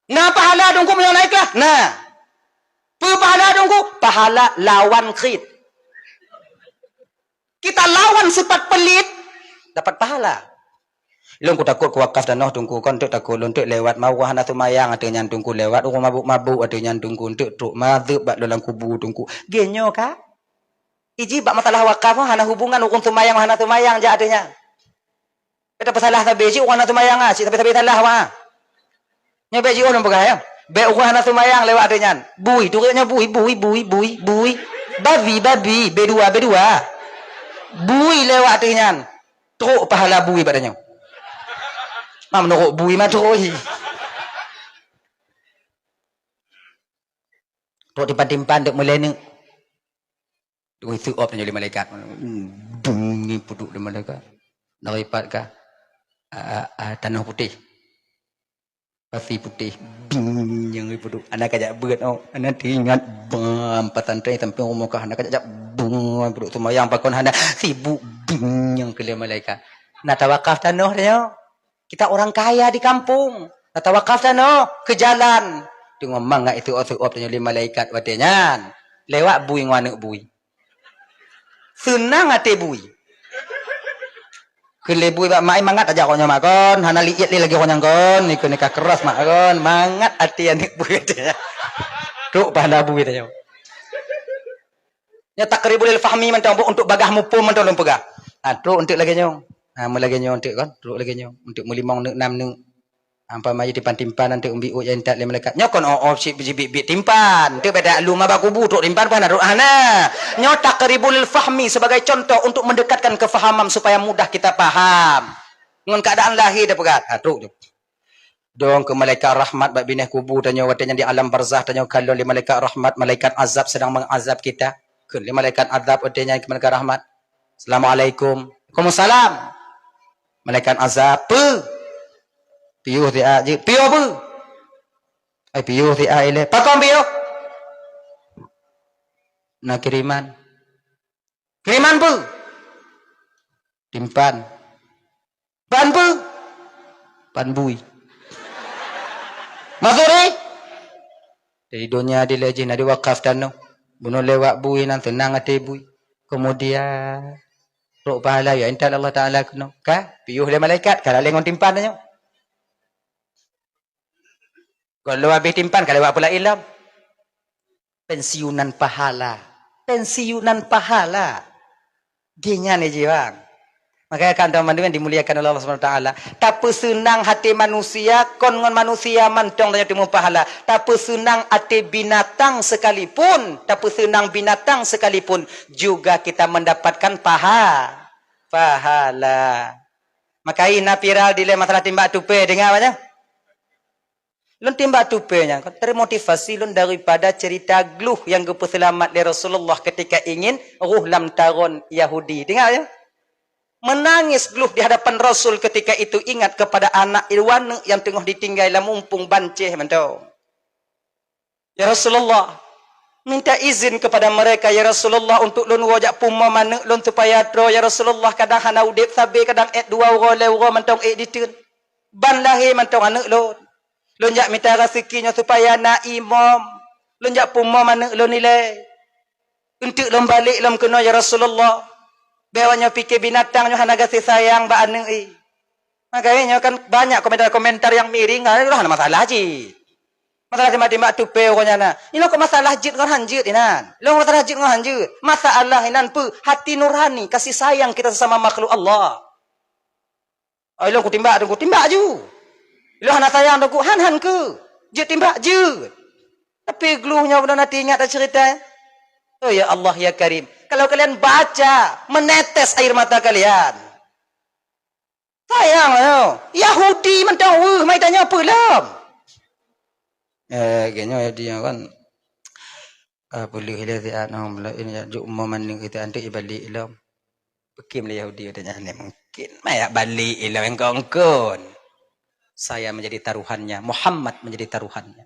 Na pahala teungku meunyoe na ikhlas? Na. Peue pahala teungku? Pahala lawan khit. Kita lawan sifat pelit, dapat pahala. Lôn kutakot kuwakaf tanoh teungku, kon teuk takot lôn teuk lewat mawah hana seumayang ateueh nyan teungku, lewat ureuëng mabuk-mabuk ateueh nyan teungku, teuk trok mazeueb bak lôn lam kubu teungku. Geuh nyoe ka? Iji bak masalah wakaf hana hubungan ureuëng seumayang hana seumayang jak ateueh nyan. Ka tapeusalah sabe cit ureuëng hana seumayang ah, cit sabe-sabe salah wa. Nyoe bék jiôh lôn peugah ya. Bék ureuëng hana seumayang lewat ateueh nyan. Bui, turi nyoe bui, bui, bui, bui, bui. Babi, babi, B dua, B dua. Bui lewat ateueh nyan. Trok pahala bui bak tanyoe. Ma meunurot bui ma trok hi. Trok timpan-timpan dek meulée neuk. Dui seuôb tanyoe lé malaikat. Dung ngieng peuduek lé malaikat. Dari pat ka, a, a, a, tanoh putéh. Pasi putéh. Dung ngieng peuduek. Hana ka jak beuet, oh. Hana teuingat bang pesantren sampéng rumoh ka. Hana ka jak, jak dung peuduek seumayang pakon hana. Sibuk dung ngieng keu lé malaikat. Na tawakaf tanoh tanyoe. Kita orang kaya di kampung. Na tawakaf tanoh keu jalan. Teungoh mangat iseuôb-seuôb tanyoe lé malaikat watée nyan. Lewat bui ngon aneuk bui. Seunang até bui. Keu lé bui bak mak ai mangat aja awak nyoe mak kon, hana liet lé lagée awak nyang kon, ikeu nikah keras mak kon, mangat até aneuk bui até. Trok pahala bui tanyoe. Nyoe taqribul lil fahmi mantong, untuk bagah muphom mantong lôn peugah. Ha, trok eunteuk lagée nyoe. Ha, meulagée nyoe eunteuk kon, trok lagée nyoe. Eunteuk meulimong neuk nam neuk. Umpama jih timpan-timpan eunteuk umbi uek nyang intat lé malaikat. Nyoe kon oh, oh, cit jibiet-biet timpan. Eunteuk beda luma bak kubu trok timpan pun hana trok hana. Nyoe taqribul lil fahmi sebagai contoh untuk mendekatkan kefahaman supaya mudah kita paham. Ngon keadaan lahé dah peugah. Ha, trok tu. Dong keu malaikat rahmat bak binéh kubu tanyoe watée nyan di alam barzah tanyoe kalon lé malaikat rahmat, malaikat azab sedang mengazab kita. Kheun lé malaikat azab watée nyan keu malaikat rahmat, "Assalamualaikum." "Waalaikumsalam." Malaikat azab, "Peue?" "Piôh siat jeuet." "Piôh peue?" "Ai piôh siat ilée." "Pakon piôh?" "Na kiriman." "Kiriman peue?" "Timpan." "Pan peue?" "Pan bui." "Masuri?" Jadi donya dilée jih na diwakaf tanoh. Bunoe lewat bui nan seunang até bui. Kemudian, trok pahala ya intat Allah Taala keunoe. Ka piôh lé malaikat, ka lalée ngon timpan tanyoe. Kon lewat bih timpan ka lewat pula ilom. Pensiunan pahala. Pensiunan pahala. Geuh nyan jih bang. Makanya kan teman-teman yang dimuliakan oleh Allah Subhanahu Wa Taala. Tapeuseunang hati manusia, kon ngon manusia mantong tanyoe teumu pahala. Tapeuseunang hati binatang sekalipun, tapeuseunang binatang sekalipun juga kita mendapatkan paha, pahala. Makanya viral dilée masalah timbak tupe, dengar banyak? Lôn timbak tupe nyan kon termotivasi lôn daripada cerita gluh nyang geupeuseulamat lé Rasulullah ketika ingin roh lam taron Yahudi. Teuingat ya? Meunangis glôh di hadapan Rasul ketika itu ingat kepada anak iwaneuk nyang teungoh ditinggai lam umpung bancéh mantong. "Ya Rasulullah, minta izin kepada mereka, ya Rasulullah, untuk lôn woe jak pumoe aneuk lôn supaya droe, ya Rasulullah, kadang hana udeb sabe, kadang ék dua uroe, lhée uroe mantong ék diteun. Ban lahé mantong aneuk lôn. Lôn jak mita raseuki nyoe supaya na imom. Lôn jak pumoe aneuk lôn ilée. Eunteuk lôn balek lom keunoe, ya Rasulullah. Bék awak nyoe pike binatang nyoe hana gaséh sayang bak aneuk i." Makanya nyoe kan banyak komentar-komentar nyang miring, ah, hana masalah cit. Masalah timbak-timbak tupée uroe nyan na. Inoe kok masalah jeuet ngon han jeuet inan. Lôn masalah jeuet ngon han jeuet. Masalah inan peue? Hati nurani, kasih sayang kita sesama makhluk Allah. Oh, ilôn kutimbak, kutimbak ju. Ilôn hana sayang, han, han keu. Jeuet timbak, jeuet. Tapi glôh nyoe beuna na teuingat taceurita. Oh ya Allah ya Karim, kalau kalian baca, menetes air mata kalian. Sayang lah nyoe. Yahudi mantong weueh, mai tanyoe peue lom? Eh, geuh nyoe Yahudi nyoe kan. Ah, peuleueh ilée siat nyoe, meulaén jak jok umoe aneuk itu anteuk ibalek ilom. Peukim lé Yahudi watée nyan, mungkin ma jak balek ilom engkon-engkon. Saya menjadi taruhannya, Muhammad menjadi taruhannya.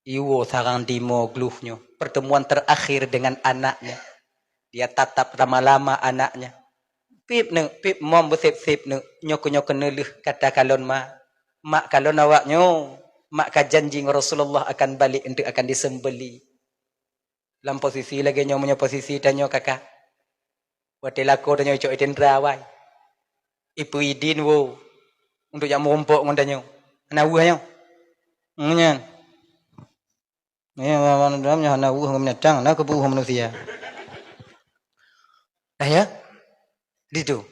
Iwoe sarang dimoe glôh nyoe, pertemuan terakhir dengan anaknya. Dia tatap lama-lama anaknya. "Pip neuk, pip mom beusép-sép neuk, nyoe keu nyoe keuneulheueh kata kalon ma. Mak kalon awak nyoe, mak ka janji ngon Rasulullah akan balek eunteuk akan disembeli." Lam posisi lagée nyoe, meunyoe posisi tanyoe kakak, watée lakoe tanyoe icok itindra awai, ipeuidin woe untuk jak meurumpok ngon tanyoe. Hana weueh nyoe. Nyan. Ya, nyoe hana weueh ngon binatang, na keupeue manusia. Dah ya? Ditu.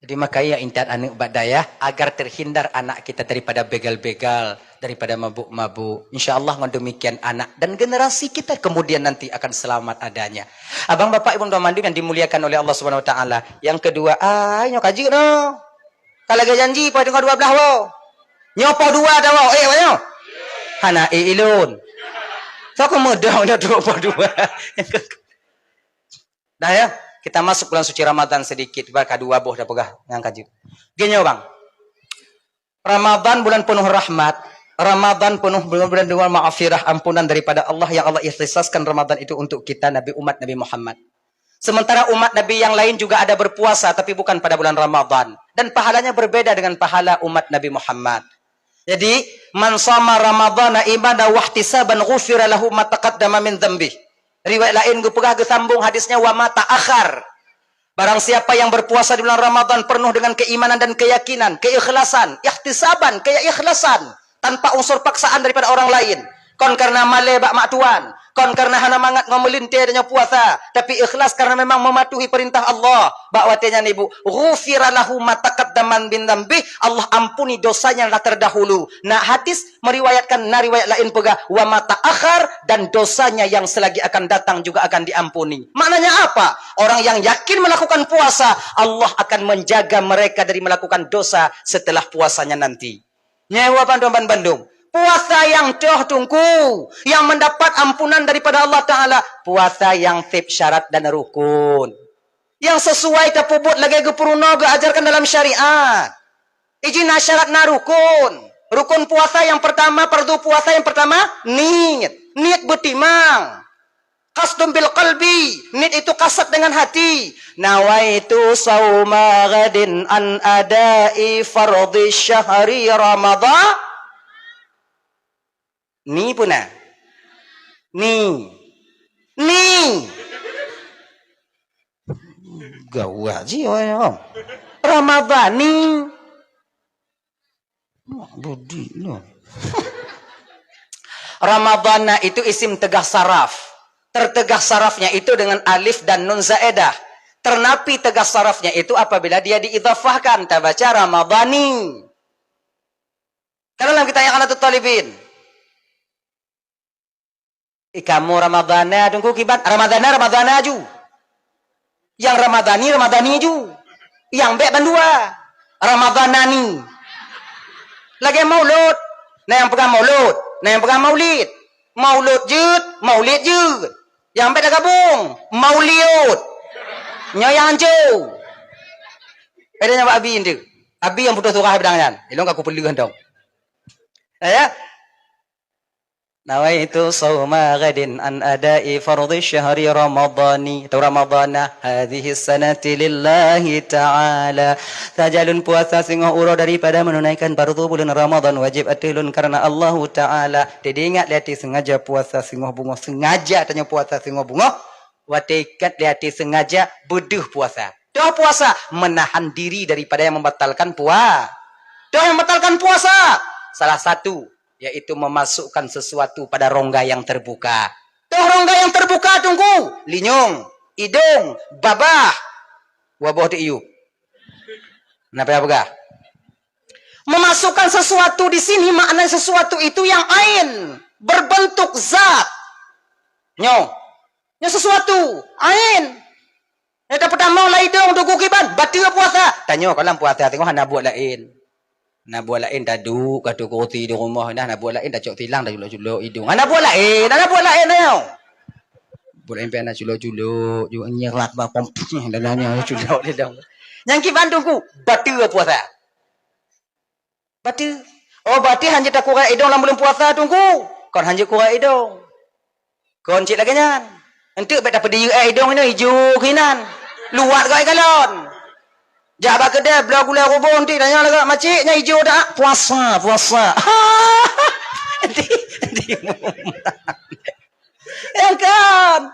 Jadi, makanya intat aneuk bak dayah agar terhindar anak kita daripada begal-begal, daripada mabuk-mabuk. Insya Allah, ngon demikian anak dan generasi kita kemudian nanti akan selamat adanya. Abang, bapak, ibu, tuan, mandum yang dimuliakan oleh Allah Subhanahu Wa Taala. Yang kedua, ah, nyoe ka jeuet noh. Ka lagée janji, poh dua belas woe. Nyoe poh dua dah woe. Eh, nyoe. Hana eh ilôn. Soe keumeudong dah trok poh dua. Dah ya, kita masuk bulan suci Ramadan sedikit, bah ka dua boh dah peugah nyang ka jeuet. Geuh nyoe bang, Ramadan bulan penuh rahmat, Ramadan penuh bulan, bulan dengan maghfirah, ampunan daripada Allah yang Allah ikhtisaskan Ramadan itu untuk kita, Nabi, umat Nabi Muhammad. Sementara umat Nabi yang lain juga ada berpuasa, tapi bukan pada bulan Ramadan. Dan pahalanya berbeda dengan pahala umat Nabi Muhammad. Jadi, "Man shama Ramadhana imanan wahtisaban ghufira lahu ma taqaddama min dzanbih." Riwayat laén geupeugah geusambong hadisnya, "Wa ma ta'akhkhar." Barang siapa yang berpuasa di bulan Ramadan penuh dengan keimanan dan keyakinan, keikhlasan, ihtisaban, keikhlasan, tanpa unsur paksaan daripada orang lain, kon karena malée bak mak tuan, kon karena hana mangat ngon meulintée tanyoe puasa, tapi ikhlas karena memang mematuhi perintah Allah, bak watée nyan ibu, "Ghufira lahu ma taqaddama min dzanbih," Allah ampuni dosanya yang telah terdahulu. Nah, hadis meriwayatkan, na riwayat laén peugah, "Wa ma ta'akhkhar," dan dosanya yang selagi akan datang juga akan diampuni. Maknanya apa? Orang yang yakin melakukan puasa, Allah akan menjaga mereka dari melakukan dosa setelah puasanya nanti. Nyoe bandum-bandum. Puasa nyang toh teungku, yang mendapat ampunan daripada Allah Taala, puasa nyang sép syarat dan rukun. Nyang sesuai tapeubuet lagée geupeurunoe geuajarkan dalam syariat. Iji na syarat, na rukun. Rukun puasa nyang pertama, fardu puasa nyang pertama, niet. Niet beutimang. Qasdun bil qalbi, niet itu kasad dengan hati. "Nawaitu shauma ghadin an adai fardhi syahri Ramadhan." Ni puna? Ni. Ni. Gawat ji orang ni. Ramadhani. Mak budi lo. Ramadhana itu isim tegah saraf. Tertegah sarafnya itu dengan alif dan nun zaedah. Ternapi tegah sarafnya itu apabila dia diidhafahkan, tabaca Ramadhani. Karena dalam kitab I'anatut Talibin. Ikamu Ramadhana, teungku kiban Ramadhana, Ramadhana ju. Nyang Ramadhani, Ramadhani ju. Nyang bék bandua. Ramadhanani. Lagée maulud. Na nyang peugah maulud, na nyang peugah maulid. Maulud jeuet, maulid jeuet. Nyang bék gabong, mauliud. Nyoe nyang hanco. Ada nyang bak abi tu. Abi nyang putôh surah padang nyan. Ilong ka kupeuleuh dong. Ya. Nawaitu shauma ghadin an ada'i fardhi syahri ramadhani atau ramadhana hadhihi sanati lillahi ta'ala. Sajan lôn puasa singoh uroe daripada menunaikan fardu bulan Ramadan wajib ateueh lôn karena Allahu Ta'ala. Jadi ingat lé até sengaja puasa singoh beungoh, sengaja tanyoe puasa singoh beungoh. Watée ingat lé até sengaja beudeuh puasa. Toh puasa menahan diri daripada yang membatalkan pua-, toh yang membatalkan puasa. Salah satu yaitu memasukkan sesuatu pada rongga yang terbuka. Toh rongga yang terbuka, Teungku? Linyong, idong, babah, waboh di iup. Kenapa ya peugah? Memasukkan sesuatu di sini makna sesuatu itu yang ain, berbentuk zat. Nyoe, nyoe sesuatu, ain. Nyata peutamong lam idong Teungku kiban, bateue puasa. Tanyoe ka lam puasa teungoh hana buet laén. Hana buet laén taduek ka ateueh kursi di rumoh, hana buet laén tacok silang taculok-culok idong. Hana buet laén, hana buet laén nyoe. Buet laén pih hana culok-culok, ju nyirak ba pom, dah nyoe culok di dong. Nyang kiban Teungku, bateue puasa. Bateue. Oh, bateue hanjeuet takurek idong lam buleuen puasa, Teungku. Kon hanjeuet kurek idong. Kon cit lagée nyan. Enteuk bék tapeudiyeu éh idong inoe ijo keunan. Luwat goe galon. Jak bak keudè bloe gulai ruboh, enteuk tanyong lagak, "Makcik, nyan ijo dak?" "Puasa, puasa." Enteuk, enteuk. Ya kan?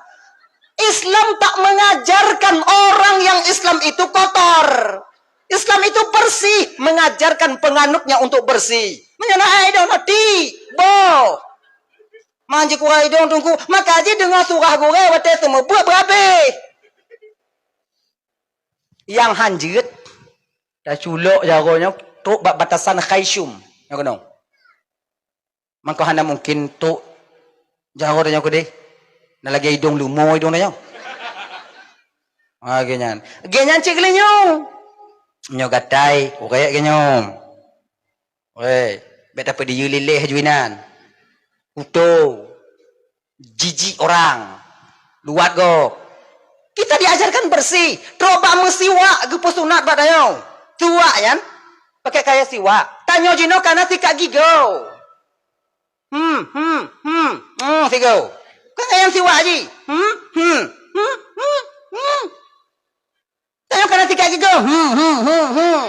Islam tak mengajarkan orang yang Islam itu kotor. Islam itu bersih, mengajarkan penganutnya untuk bersih. Meunyoe na ai idong na ti, boh. Man jikurek idong Teungku, maka jideungoe surah gurée watée seumeubeuet beurabeh. Nyang hanjeuet taculok jaroe nyoe trok bak batasan khaisyum. Nyoe keunoe. Mangko hana mungken trok jaroe tanyoe keudeh. Na lagée idong leumo idong tanyoe. Ha, lagée nyan. Lagée nyan cit geulinyueng. Nyoe gatai, kurek geunyueng. Weh, bék tapeudiyeu lileh ju inan. Kuto. Jijik orang. Luwat gob. Kita diajarkan bersih. Trok bak meusiwak geupeusunat bak tanyoe. Siwak nyan pakai kaya siwak. Tanyoe jinoe kana sikat gigoe. Hmm, hmm, hmm, hmm, sigoe. Kan kaya siwak ji. Hmm, hmm, hmm, hmm, hmm. Tanyoe kana sikat gigoe. Hmm, hmm, hmm, hmm.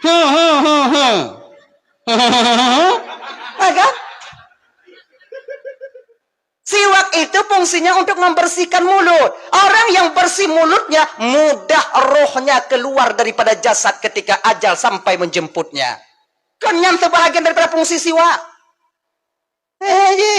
Hmm, hmm, hmm, hmm. Ha, kan? Siwak itu fungsinya untuk membersihkan mulut. Orang yang bersih mulutnya, mudah rohnya keluar daripada jasad ketika ajal sampai menjemputnya. Kan nyan sebahagian daripada fungsi siwak. Eh, ji.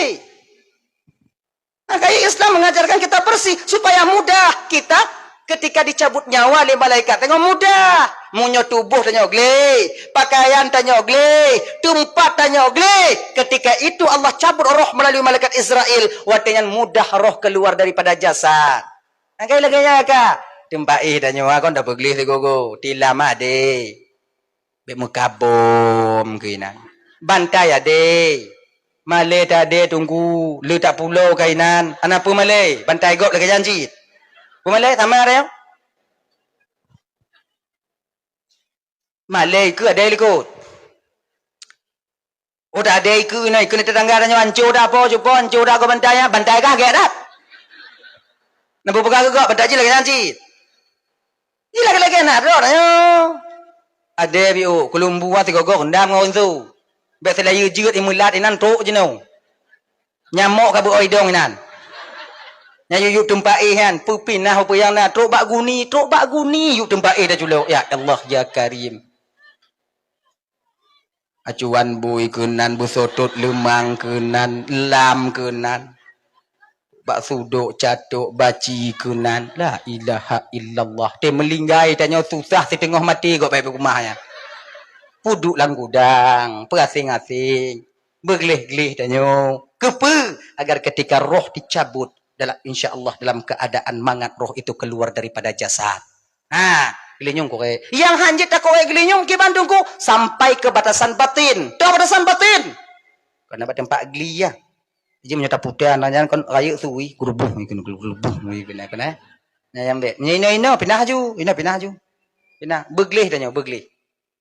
Maka Islam mengajarkan kita bersih supaya mudah kita ketika dicabut nyawa lé malaikat. Tanyoe mudah. Meunyoe tuboh tanyoe gleh, pakaian tanyoe gleh, teumpat tanyoe gleh, ketika itu Allah cabut roh melalui malaikat Israel. Watée nyan mudah roh keluar daripada jasad. Angkai lagée nyan ka. Teumpat éh tanyoe kon tapeugleh sigoe-goe. Tilam adé. Bék meukabom keuinan. Bantai adé. Malée tadé Teungku, le tapulo keuinan. Hana peue malée, bantai gob lagée nyan cit. Peue malée sama ada nyoe? Malée keu adé likot. Oh, tadé keu inoe, keu tetangga tanyoe anco dak po, cupo anco dak gob bantai nyan, bantai kah gét dak? Nang peugah keu gob bantai cit lagée nyan cit. Ilak lagée na droe nyoe. Adé biôh, keulumbu sigoe-goe rendam ngon su. Bék seulayeue jeuet imeulat inan trok jinoe. Nyamok ka beuoi dong inan. Nyan yuk teumpat éh nyan, peupinah peue nyang na, trok bak guni, trok bak guni yuk teumpat éh taculok. Ya Allah, ya Karim. Acuan bui keunan, beuseutot leumang keunan, lam keunan. Bak sudok catok baci keunan. La ilaha illallah. Teumeulinggai tanyoe susah siteungoh maté gob bak keumah nyan. Peuduek lam gudang, peuaseng-aseng, beugleh-gleh tanyoe. Keupeue? Agar ketika roh dicabut, dalam, insya Allah dalam keadaan mangat roh itu keluar daripada jasad. Ha, geulinyueng kurek. Nyang hanjeuet takurek geulinyueng kiban Teungku sampai ke batasan batin. Toh batasan batin. Kena bak teumpat gli ya. Jadi meunyoe taputa nyan kon rayeuk sui, geureubuh, geureubuh, geureubuh, geureubuh, eh. Nah, nyang bék. Meunyoe inoe-inoe pinah aju, inoe pinah aju. Pina, beugleh tanyoe, beugleh.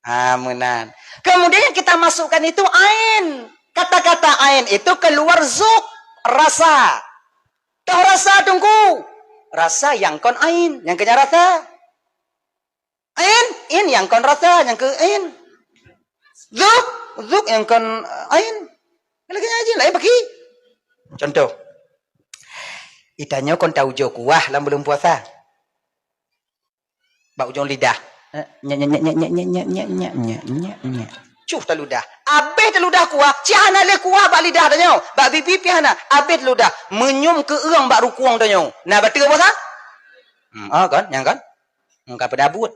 Ha, meunan. Kemudian yang kita masukkan itu ain. Kata-kata ain itu keluar zuk, rasa. Toh rasa, Teungku? Rasa nyang kon ain, nyang keu nyan rasa. Ain, in nyang kon rasa, nyang keu ain. Zuk, zuk nyang kon ain. Lagèe nyan jih, laén pakri. Contoh. Geutanyoe kon taujoe kuah lam buleuen puasa. Bak ujong lidah. Eh, nyek, nyek, nyek. Cuh taludah. Abéh taludah kuah, cit hana lé kuah bak lidah tanyoe. Bak bibi pih hana. Abéh taludah. Meunyum keueung bak rukong tanyoe. Na bateue puasa? Hmm, oh, kan? Nyang kan? Nyang ka peudabut.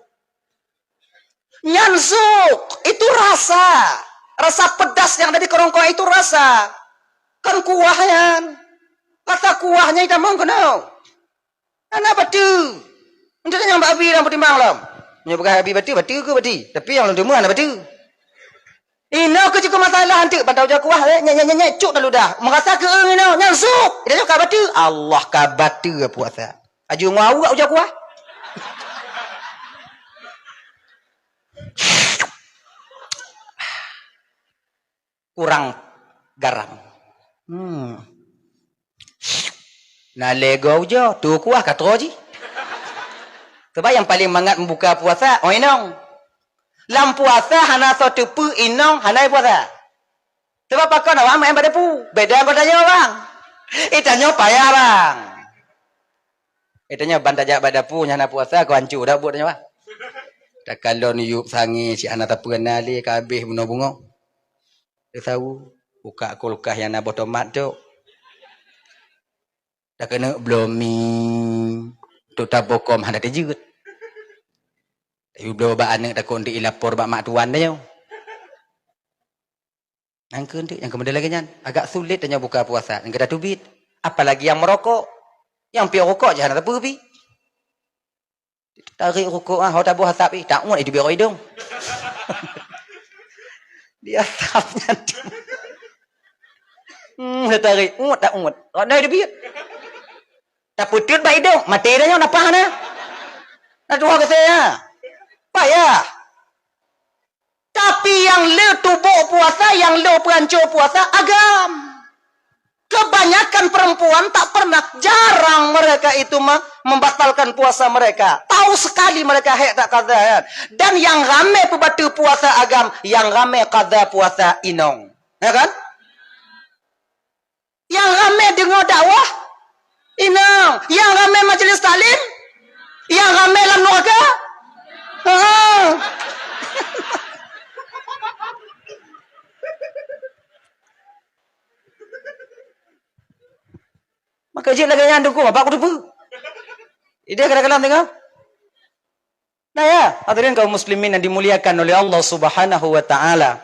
Nyan zuk, itu rasa. Rasa pedas yang ada di kerongkong itu rasa. Kan kuah nyan. Rasa kuah nyan itamong keunoe. Hana bateue. Enteuk nyang bak abi lam peutimang lom. Nyoe peugah abi bateue, bateue keu bateue. Tapi nyang lôn teumé hana bateue. Inoe keu jeuet keu masalah enteuk, ban taujoe kuah, eh, nyek, nyek, nyek, nyek, cuk taludah. Meurasa keueung inoe, nyan zuk. Inoe ka bateue. Allah ka bateue puasa. Aju ngon awak ujoe kuah. Kurang garam. Hmm. Na lhèe goe ujoe, tuwoe kuah ka troh jih. Sebab nyang paleng mangat meubuka puasa, oh inong. Lam puasa hana soe teupeu inong hana puasa. Sebab pakon awak meu'en bak dapu. Beda ngon tanyoe, bang. Eh, tanyoe payah, bang. Eh, tanyoe ban tajak bak dapu nyang hana puasa, keu ancu dak buet tanyoe, bang. Takalon yup sangé cit hana tapeue na lé, ka abéh bunoe bungong. Teusawu, buka kulkas nyang na boh tomat tu. Takeuneuk bloe mi, tu tabokon hana teujeuet. Tapi bloe bak aneuk takot nteuk ilapor bak mak tuan tanyoe. Nyang keu nteuk, nyang keu model lagèe nyan, agak sulit tanyoe buka puasa, nyang keu tateubiet. Apalagi nyang meurokok. Nyang piep rokok jih hana teupeu pi. Tarék rukok, ah, ho taboh asap, ih, taut, eh, teubiet rot idong. Di asap nyan. Hmm, tarék, ut, taut. Rot dai teubiet. Tapeuteut bak idong, maté dah nyoe, nafah na. Na tuha keu saya. Payah. Tapi nyang le tubok puasa, nyang le peuhanco puasa, agam. Kebanyakan perempuan tak pernah, jarang mereka itu me-, membatalkan puasa mereka. Tahu sekali mereka hek tak qadha, kan? Dan nyang ramé peubateue puasa agam, nyang ramé qadha puasa inong. Ya kan? Nyang ramé deungoe dakwah inong, nyang ramé majlis taklim, nyang ramé lam nuraka. Heeh. Maka jeuet lagèe nyan dukung, apa aku teupeu? Ideh kadang-kadang tengok. Nah ya, hadirin kaum muslimin yang dimuliakan oleh Allah Subhanahu wa taala.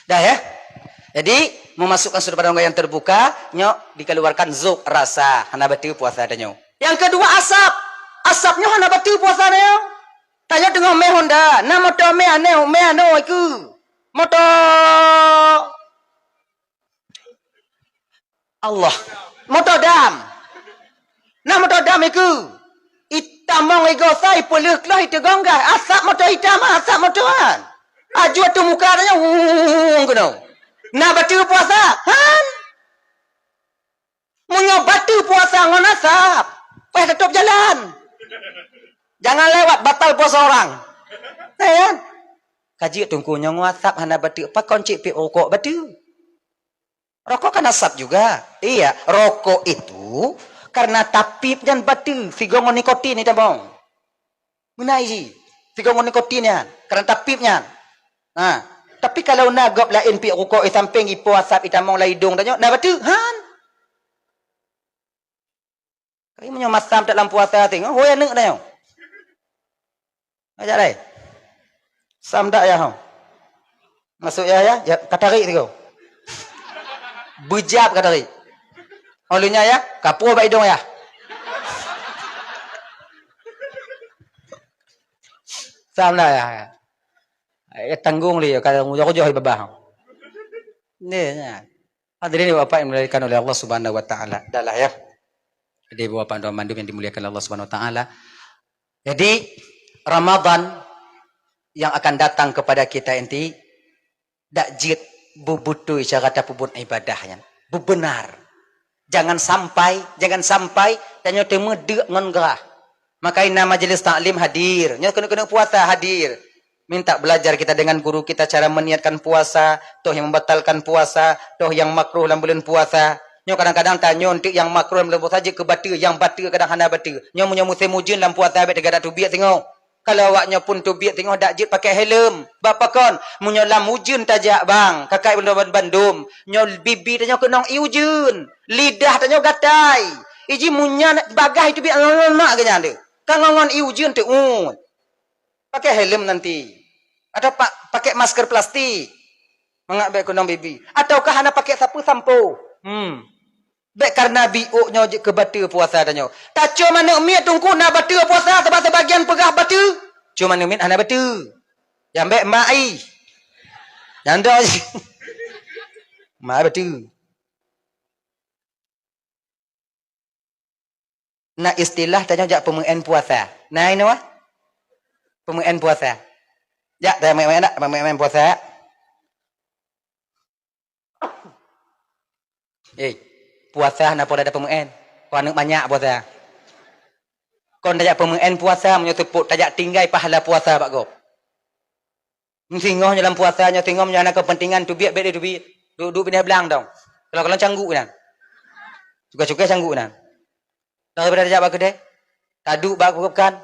Dah ya. Jadi, memasukkan sesuatu pada rongga yang terbuka, nyoe dikeluarkan zuk, rasa, hana bateue puasa tanyoe. Yang kedua, asap. Asap nyoe hana bateue puasa tanyoe. Tanyoe teungoh mé honda, na moto mé aneuk, mé aneuk iku. Moto Allah. Moto dam. Nah, moto dam iku. Itamong igosa, ipeuleuh kloh, iteugong gas. Asap moto itam, asap moto an. Aju ateueh muka tanyoe, wung keunoe. Na bateue puasa? Han. Meunyoe bateue puasa ngon asap, payah tatôb jalan. Jangan lewat, batal puasa orang. Ya kan? Ka jeuet teungku nyoe ngon asap hana bateue, pakon cit piep rukok bateue? Rokok kan asap juga. Iya, rokok itu karena tapiep nyan bateue, sigoe ngon nikotin itamong. Meunan jih, sigoe ngon nikotin nyan, karena tapiep nyan. Ha, tapi kalau na gob laén piep rukok di sampéng, ipo asap itamong lam idong tanyoe, na bateue? Han. Kayém nyoe masam that lam puasa teuh, hôi aneuk tanyoe. Ajak dai. Sam dak ya ho. Masuk ya, ya, ya, ka tarék sigoe. Beujab ka tarék. Oh, lheueh nyan ya, ka puwoe bak idong ya. Sam dak ya. Ya tanggong lé, ka rojoh-rojoh di babah. Ni, ya. Hadirin ibu bapak yang dimuliakan oleh Allah Subhanahu wa taala. Dah lah ya. Jadi ibu bapak dan mandum yang dimuliakan Allah Subhanahu wa taala. Jadi, Ramadan yang akan datang kepada kita inti, dak jeuet beubeutôi cara tapeubuet ibadah nyan. Beubeunar. Jangan sampai, jangan sampai tanyoe teumeudeuk ngon grah. Maka na majelis taklim hadir. Nyoe keuneuk-keuneuk puasa hadir. Minta belajar kita dengan guru kita cara meniatkan puasa, toh yang membatalkan puasa, toh yang makruh lam bulan puasa. Nyoe kadang-kadang tanyoe untuk yang makruh lam bulan puasa jeuet keu bateue, yang bateue kadang hana bateue. Nyoe meunyoe musém ujeuen lam puasa bék teugadak teubiet singoh. Kalau awak nyoe pun teubiet singoh dak jeuet pakai helm. Bak pakon, meunyoe lam ujeuen tajak bang, kakai bandum, nyoe bibi tanyoe keunong ié ujeuen, lidah tanyoe gatai. Iji munyan bagah itu biak ngon mak geuh nyan deh. Ka ngon-ngon ié ujeuen teuh. Pakai helm nanti. Atau pa-, pakai masker plastik. Mangat bék keunong bibi. Ataukah hana pakai sapeue sampo. Hmm. Bék karena biôk nyoe jeuet keu bateue puasa tanyoe. Tacom aneuk miet teungku na bateue puasa, sabab sebagian peugah bateue. Cuma aneuk miet hana bateue. Nyang bék mak ai. Nyang doi. Mak ai bateue. Na istilah tanyoe jak peumeuén puasa. Na inoe? Peumeuén puasa. Jak tanyoe meuén, meuén, meuén puasa. Eh, puasa hana pola ada peumeuén. Kau aneuk manyak puasa. Kon tajak peumeuén puasa meunyoe teupot tajak tinggai pahala puasa bak gob. Singoh nyoe lam puasa nyoe singoh nyoe hana kepentingan teubiet bék lé teubiet. Duek-duek binéh blang dong. Kalau-kalau cangguk nyan. Cukai-cukai cangguk nyan. Daripada tajak bak keudè, taduek bak gob kan.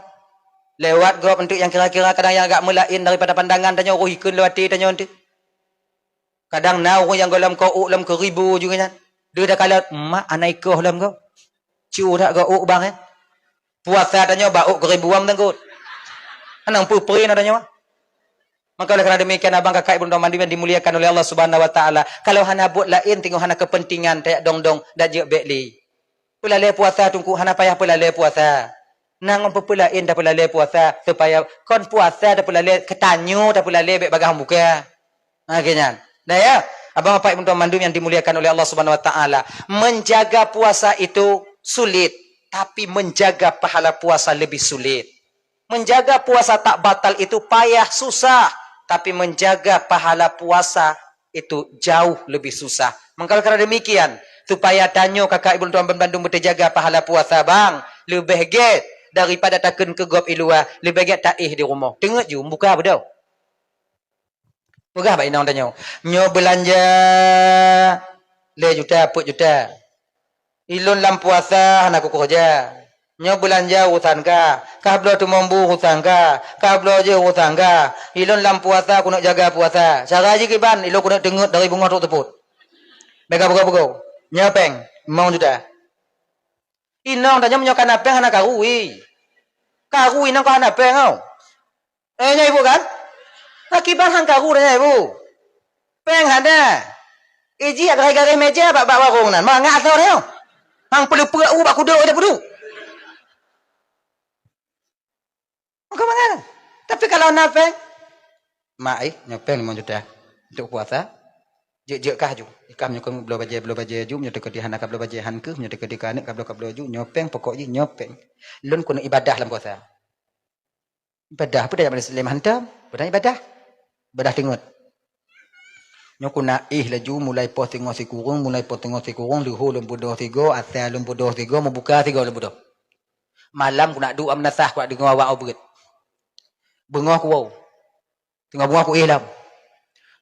Lewat gob untuk yang kira-kira kadang yang agak meulaén daripada pandangan tanyoe roh ikheun lewat até tanyoe tu. Kadang na ureuëng nyang gohlom keu ôk lom keuribu juga nyan. Dia dah kalat mak anak ikoh lom kau. Ciu dak gak ôk bang eh. Puasa tanyoe bak ôk keuribuan meutanggut. Anang peuperi na tanyoe. Maka oleh karena demikian abang kakak ibu dan mandum yang dimuliakan oleh Allah Subhanahu wa taala, kalau hana buet laén teungoh hana kepentingan tayak dong-dong dak jeuet bék lé. Peulalé puasa teungku hana payah peulalé puasa. Nang peupeulalé dah peulalé puasa supaya kon puasa dah peulalé keutanyoe dah peulalé bék bagah muka. Nah, geuh nyan. Nah ya, abang apai ibu dan mandum yang dimuliakan oleh Allah Subhanahu wa taala, menjaga puasa itu sulit, tapi menjaga pahala puasa lebih sulit. Menjaga puasa tak batal itu payah, susah, tapi menjaga pahala puasa itu jauh lebih susah. Maka karena demikian, supaya tanyoe kakak ibu tuan bandum beuteujaga pahala puasa bang, leubeh gét daripada takheun keu gob i luwa, leubeh gét taéh di rumoh. Teungeut ju buka beudôh. Peugah bak inong tanyoe, "Nyoe beulanja lhèe juta, peuet juta. Ilôn lam puasa hana kukoh ja. Nyoe beulanja urusan ka, kah bloe teumombu urusan ka, kah bloe jeuh urusan ka. Ilôn lam puasa keuneuk jaga puasa. Cara jih kiban, ilôn keuneuk teungeut dari beungoh trok seupôt. Meuga peugo-peugo. Nyoe péng, limong juta." Inong tanyoe meunyoe kana péng hana karu, wi. Karu inong kah hana péng, oh. Eh, nyan ibu kan? Akiban han karu dah nyan ibu. Péng hana. Iji garéh-garéh meja bak, bak warong nan. Mangat asoe nyoe. Hang peuleupeuk u bak kudok ida peudu. Maka mangat. Tapi kalau na péng, mak ai, nyoe péng limong juta. Untuk puasa. Jeuet-jeuet kah ju. Ikam nyoe keu bloe bajèe, bloe bajèe ju, nyoe teuka di hana ka bloe bajèe han keuh, nyoe teuka di ka aneuk ka bloe, ka bloe ju, nyoe péng pokok jih, nyoe péng. Lôn keuneuk ibadah lam puasa. Ibadah, peue tajak majelis taklim hantom? Peue tajak ibadah? Ibadah teungeut. Nyoe kunaéh laju mulai poh teungoh sikureueng, mulai poh teungoh sikureueng, leuhô lôn peudoh sigoe, asa lôn peudoh sigoe, meubuka sigoe lôn peudoh. Malam kunak duek meunasah, kunak deungoe awak beuet. Beungoh kuwoe. Teungoh beungoh kuéh lom.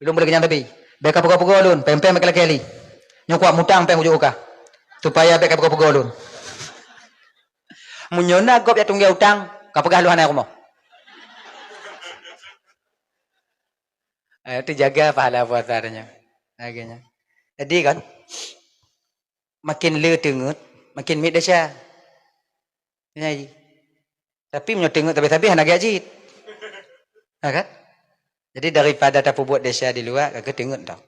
Lôn boleh kenyang tapi. Bèk ka peugoe-peugoe lôn, péng-péng bèk lakèe lé. Nyoe kuat mutang péng ujoe ka. Supaya bèk ka peugoe-peugoe lôn. Meunyoe na gob jak tunggé utang, ka peugah lôn hana rumoh. Eh, itu jaga pahala puasa tanya. Lagèe nyan. Jadi kan, makin le teungeut, makin miet desya. Nyan ji. Tapi meunyoe teungeut sabe-sabe hana gét jih. Ha kan? Jadi daripada tapeubuet desya di luwa, ka teungeut dah.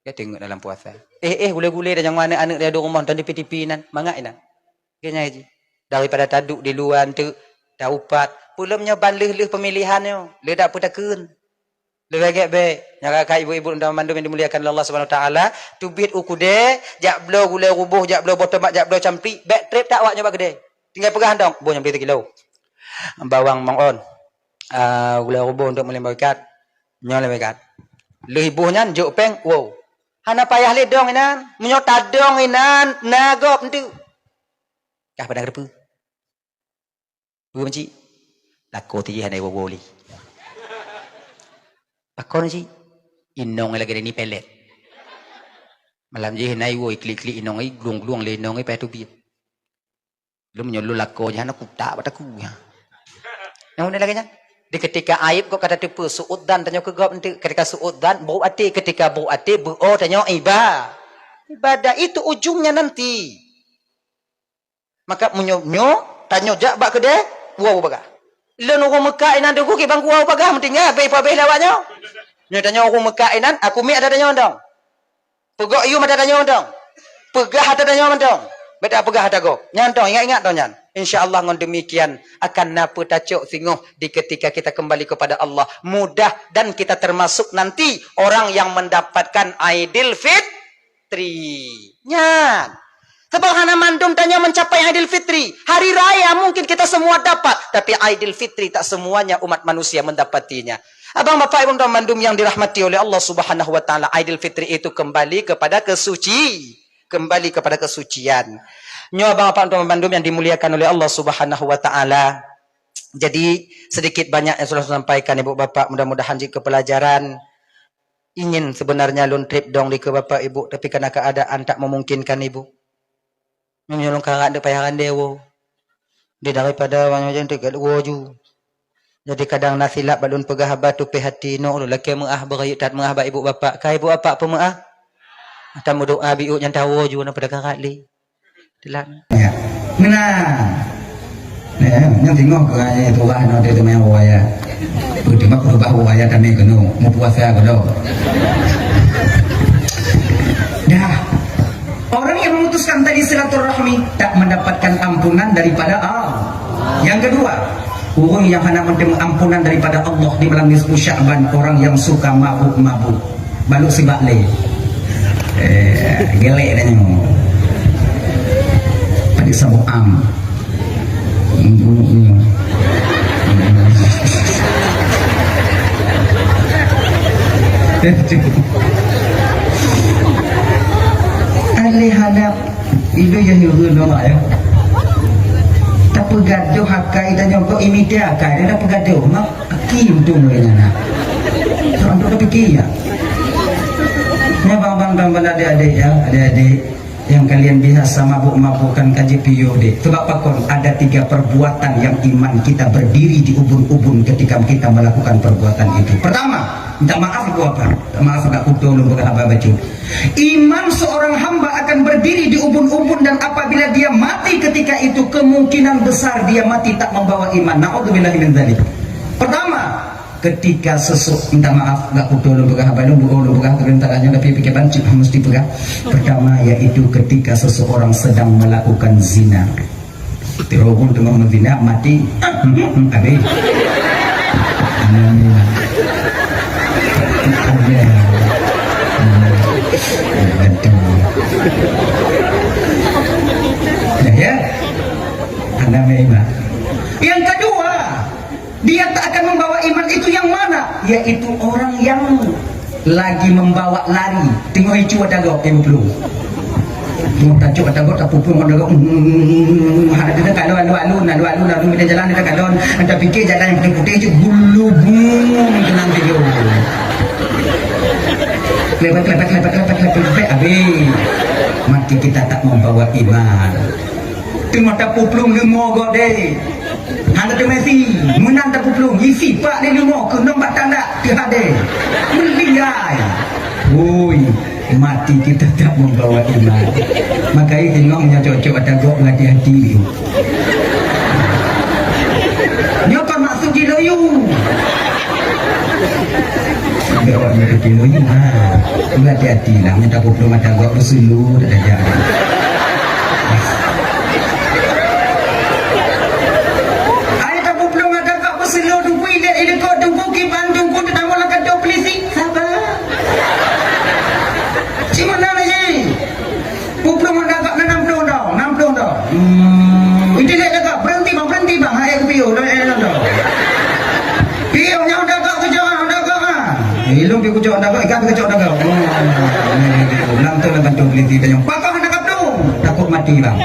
Ka teungeut dalam puasa. Eh, eh, gule-gule dah nyang aneuk-aneuk di rumoh nonton di P T V nan, mangat inan. Ka nyan ji. Daripada taduek di luwa tu, taupat. Peulom nyoe ban lheuh-lheuh pemilihan nyoe, le dak peutakheun. Leubeh gét bèk, nyan ka ibu-ibu dan mandum yang dimuliakan oleh Allah Subhanahu Wa Taala, teubiet u keudè, jak bloe gulai ruboh, jak bloe boh tomat, jak bloe campli, bèk trép that awak nyoe bak keudè. Tinggai peugah dong, boh nyoe beli sikilo. Bawang mong on. Ah, gula ruboh untuk meuleueng bodyguard. Nyoe lé bodyguard. Lheueh iboh nyan jok péng, wow. Hana payah lé dong inan. Meunyoe tadong inan, na gob enteuk. Kah padang reupeu. Peue, Makcik? Lakoe tijih hana iwoe-woe lé. Pakon, Cik? Inong lagèe ni pelet. Malam jih na iwoe iklik-klik inong, iglueng-glueng lé inong, payah teubiet. Lôn meunyoe lôn lakoe jih hana kutak bak takue nyan. Nyang lagèe nyan. Di ketika aib kok ka tateupeue, su'udzan tanyoe keu gob enteuk. Ketika su'udzan, buruk até. Ketika buruk até, beu-o tanyoe iba-, ibadah. Itu ujungnya nanti. Maka meunyoe nyoe, tanyoe jak bak keudè, woe bagaih. Lôn ureueng meukat inan teungku, kiban kuwoe bagaih meutinggai, bèk ipabeh lé awak nyoe. Nyoe tanyoe ureueng meukat inan, aku miet ata tanyoe mantong. Peugöt yum ata tanyoe mantong. Peugah ata tanyoe mantong. Bèk tapeugah ata gob. Nyan mantong, ingat-ingat mantong nyan. Insya Allah ngon demikian akan na peue tacok singoh di ketika kita kembali kepada Allah. Mudah dan kita termasuk nanti orang yang mendapatkan Aidil Fit-, Fitri. Nyan. Sebab hana mandum tanyoe mencapai Aidil Fitri. Hari raya mungkin kita semua dapat, tapi Aidil Fitri tak semuanya umat manusia mendapatinya. Abang, Bapak, Ibu, teman-teman mandum yang dirahmati oleh Allah Subhanahu wa Taala, Aidil Fitri itu kembali kepada kesuci, kembali kepada kesucian. Nyoe, Abang, Bapak, teman-teman mandum yang dimuliakan oleh Allah Subhanahu wa Taala. Jadi, sedikit banyak yang sudah saya sampaikan, Ibu Bapak, mudah-mudahan jeuet keu pelajaran. Ingin sebenarnya lôn trép dong di keu Bapak Ibu, tapi karena keadaan tak memungkinkan Ibu. Meunyoe lôn karap deuek payah randé woe. Di daripada awak nyoe teuka woe ju. Jadi kadang na silap bak lôn peugah haba tupéh hati, nyoe ulôn lakée meuáh beurayeuk that meuáh bak Ibu Bapak. Ka Ibu Bapak peumeuáh? Ata meudoá biôk nyang tawoe ju na pada karap lé. Telat. Ya. Meunan. Ya, nyang teungoh keu ayah tu bah, no, dia tu main buaya. Betul, mak berubah buaya kami kena, mau puasa kena. Dah. Orang yang memutuskan tali silaturahmi tak mendapatkan ampunan daripada Allah. Yang kedua, orang yang hana menerima ampunan daripada Allah di malam nisfu Sya'ban, orang yang suka mabuk-mabuk. Balut sibak lé. Eh, gelek dah nyoe. Tadi saboh am. Alih hadap. Ibu yang nyuruh nama ya. Tapi gaduh akai tanya kok imita akai dia dah pegaduh. Mak Aki untung lagèe nyan na. Sampai terpikir ya. Nya bang-bang dan bang adik-adik ya, adik-adik yang kalian biasa mabuk-mabukkan kaji piyu dek. Sebab pakon ada tiga perbuatan yang iman kita berdiri di ubun-ubun ketika kita melakukan perbuatan itu. Pertama, minta maaf itu apa? Minta maaf agak kutu lom peugah haba bacut. Iman seorang hamba akan berdiri di ubun-ubun dan apabila dia mati ketika itu, kemungkinan besar dia mati tak membawa iman. Naudzubillahi min dzalik. Pertama, ketika sesok, minta maaf, gak kutu lom peugah haba lom, bukan lom peugah, tapi entah nyoe, tapi pikir bancik mesti peugah. Pertama, yaitu ketika seseorang sedang melakukan zina. Tiroh pun teungoh meuzina, mati. Habis. Amin. Amin. Betul. Ya, ya. Anda memang. Yang kedua, dia tak akan membawa iman itu yang mana? Yaitu orang yang lagi membawa lari. Tengok icu ada gok yang belum. Tengok tacuk ada gok, tapi pun ada gok. Hmm, ada kita kalau alu-alu, alu-alu, lalu kita jalan kita kalau, kita pikir jalan yang putih-putih itu bulu bung tenang tidur. Klepek, klepek, klepek, klepek, klepek, klepek, habis. Mati kita tak membawa iman. Tengok tapi belum lima gok deh. Hana teumesi, meunan tapeuplong, isi pak di leumo, keunong bak tanda, teuhadé. Meulinggai. Woi, mati kita tak membawa iman. Maka itu ngong nya cocok ada gok hati-hati. Nyoe kon maksud jiloyu. Sampai awak ni kecil lagi, ha. Hati-hati lah, minta kuplu mata gok bersulu, tak ada jalan. Ai tak kuplu mata gok bersulu, tunggu ilik, ilik kok tunggu kiban, tunggu tetamu lah kacau pelisi. Sabar. Cik mana lagi? Kuplu mata gok enam puluh dah, enam puluh dah. Hmm, itu dia cakap, berhenti bang, berhenti bang. Hai, aku piu. Ilong pi kucok dago, ikan pi kucok dago. Oh, lam tu lam bantu polisi tanyong. Pakah nak kapdong. Takut mati bang.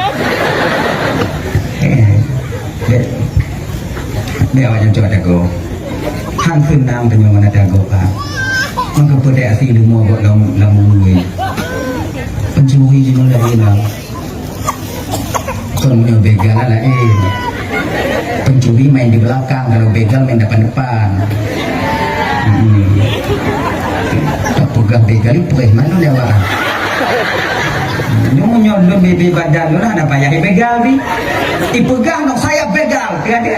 Eh, dek. Dek awak nyang cok dago. Hang seunang tanyong mana dago, Pak. Mangka peudek asi leumo bak lam, lam bumi. Pencuri di mana hilang? Kon meunyoe begal laén. Pencuri main di belakang, kalau begal main depan-depan. Hmm. Tapeugah begal, ipeugah mana lewat. Nyoe meunyoe lôn bebe badan lôn hana payah ibegal bi. Ipeugah nong saya begal, tiada.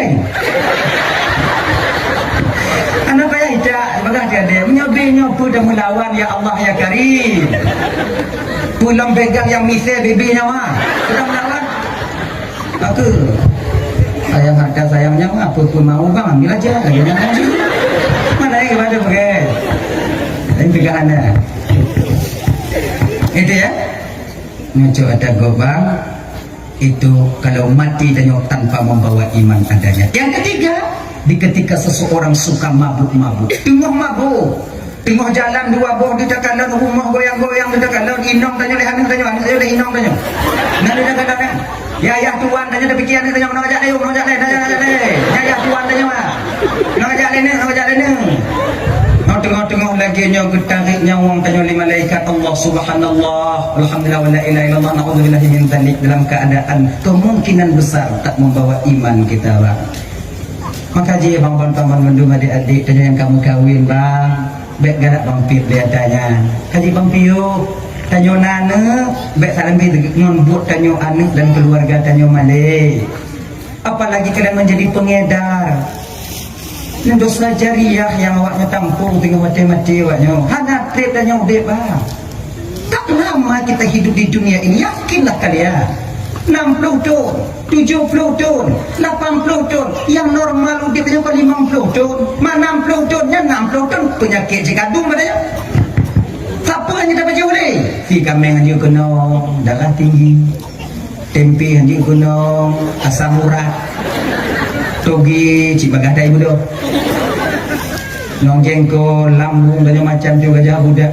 Hana payah ijak, ipeugah tiada. Meunyoe bi nyoe peue dah meulawan, ya Allah, ya Karim. Peue lam begal nyang misé bebe nyawa. Peue dah meulawan. Aku sayang harta sayang nyawa, apa pun mau bang, ambil aja lagi nyawa. Mana yang kepada pakai? Ini tiga anak. Itu ya. Ngecok ada gobang itu kalau mati tanya tanpa membawa iman adanya. Yang ketiga, di ketika seseorang suka mabuk-mabuk, tengah mabuk, tengah jalan dua boh di takalon, rumah goyang-goyang di takalon, inong tanya leh aneuk, tanya aneuk, tanya leh inong tanya. Nah, di takalon, ya, ya, tuan, tanya, tapi kian, tanya, nak ajak leh, nak ajak leh, nak ajak leh. Ya, ya, tuan, tanya, wah. Nak ajak leh, nak ajak leh. Nah, tengah-tengah lagi nyoe geutarek nyawong tanya leh malaikat Allah, subhanallah, alhamdulillah, wa la ilaha illallah, naudzubillahi min dzalik. Dalam keadaan kemungkinan besar tak membawa iman kita, Bang. Maka jih bang, bang, taman mandum adik-adik tanya yang kamu kawin, bang. Bek galak bang pit biasa tanya. Haji bang piu, tanyoe na aneuk, bek salam bi ngon buet tanyoe aneuk dan keluarga tanyoe malée. Apalagi kalian menjadi pengedar. Nyan dosa jariah yang awaknyoe tampung teungoh watée maté awaknyoe. Hana treb tanyoe udeb, bang. Tak lama kita hidup di dunia ini, yakinlah kalian. Enam puluh tahun, tujuh puluh tahun, lapan puluh tahun. Yang normal udeb nyoe kan lima puluh tahun. Ma enam puluh tahun, nyan enam puluh tahun penyakit jih gadung pada nyoe. Siapa yang kita baca uleh? Si kameng hana keunong, darah tinggi. Tempe hana keunong, asam urat. Toge cit bagah dai budoh. Nong jengkol, lambung, dan macam tu gajah budak.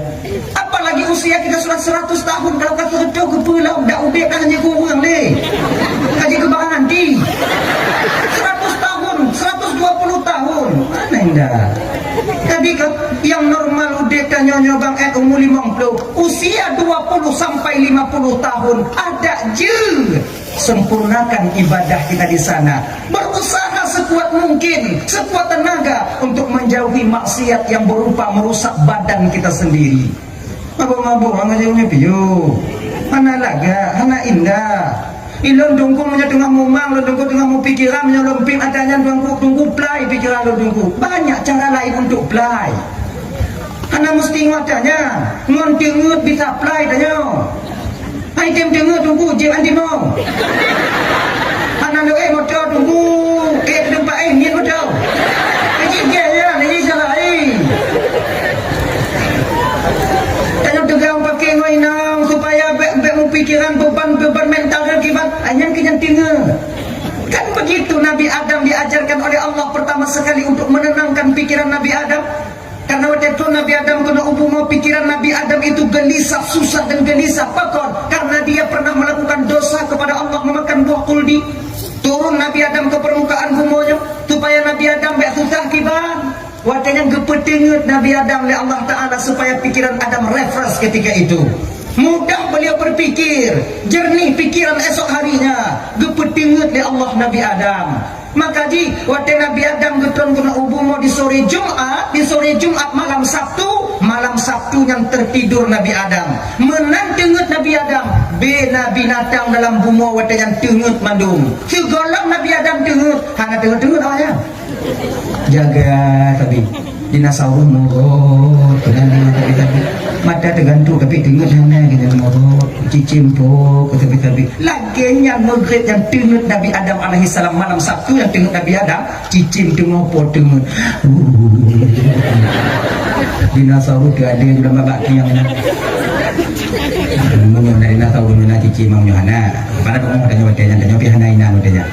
Apalagi usia kita sudah seratus tahun, kalau kata betul kepala dak udeb dah hanya kurang leh. Kaji kebangan nanti. Seratus tahun, seratus dua puluh tahun. Mana indah? Tadi kan yang normal udeb kan nyonya bang eh umur lima puluh, usia dua puluh sampai lima puluh tahun ada je. Sempurnakan ibadah kita di sana. Berusaha sekuat mungkin, sekuat tenaga untuk menjauhi maksiat yang berupa merusak badan kita sendiri. Mabuk-mabuk, hana jauh nyepiu. Hana lagak, hana indah. Ilôn dungku meunyoe teungoh mumang, lôn dungku teungoh mupikiran, meunyoe lôn piep ata nyan dungku, dungku plai pikiran lôn dungku. Banyak cara lain untuk plai. Hana mesti ngon ata nyan, ngon teungeut bisa plai tanyoe. Hai tem teungeut dungku, jeuet anti mo. Hana lôn eh moto dungku, eh teumpat eh niet moto. Kecil je ya, ni salah ai. Tanyoe teugang pakai ngon inong supaya bek, bek mupikiran beban, beban mental dan kiban. Anyan keu nyan teungeut. Kan begitu Nabi Adam diajarkan oleh Allah pertama sekali untuk menenangkan pikiran Nabi Adam. Karena watée thon Nabi Adam keunoe u bumoe, pikiran Nabi Adam itu gelisah, susah dan gelisah. Pakon? Karena dia pernah melakukan dosa kepada Allah, memakan buah kuldi. Turun Nabi Adam ke permukaan bumoe nyoe supaya Nabi Adam bek susah kiban. Watée nyan geupeuteungeut Nabi Adam lé Allah Taala supaya pikiran Adam refresh ketika itu. Mudah beliau berpikir, jernih pikiran esok harinya. Geupeuteungeut lé Allah Nabi Adam. Maka jih watée Nabi Adam geutron keunoe u bumoe di sore Jumat, di sore Jumat malam Sabtu, malam Sabtu nyan tertidur Nabi Adam. Meunan teungeut Nabi Adam, bina binatang dalam bumoe watée nyan teungeut mandum. Sigohlom Nabi Adam teungeut, hana teungeut-teungeut awaknyan. Jaga tabi. Dinosaurus morot, peugah dengan tabi-tabi. Mata teugantung tapi teungeut hana geutanyoe morot. Cicém pok, tabi-tabi. Lagée nyan meugréb nyang teungeut Nabi Adam alaihissalam malam Sabtu nyang teungeut Nabi Adam, cicém teungoh po teungeut. Dinosaurus teu ada di dalam babak tiang nyan. Meunyoe na dinosaurus na cicém meunyoe hana. Pada peungoh tanyoe watée nyan, tanyoe pih hana inan watée nyan.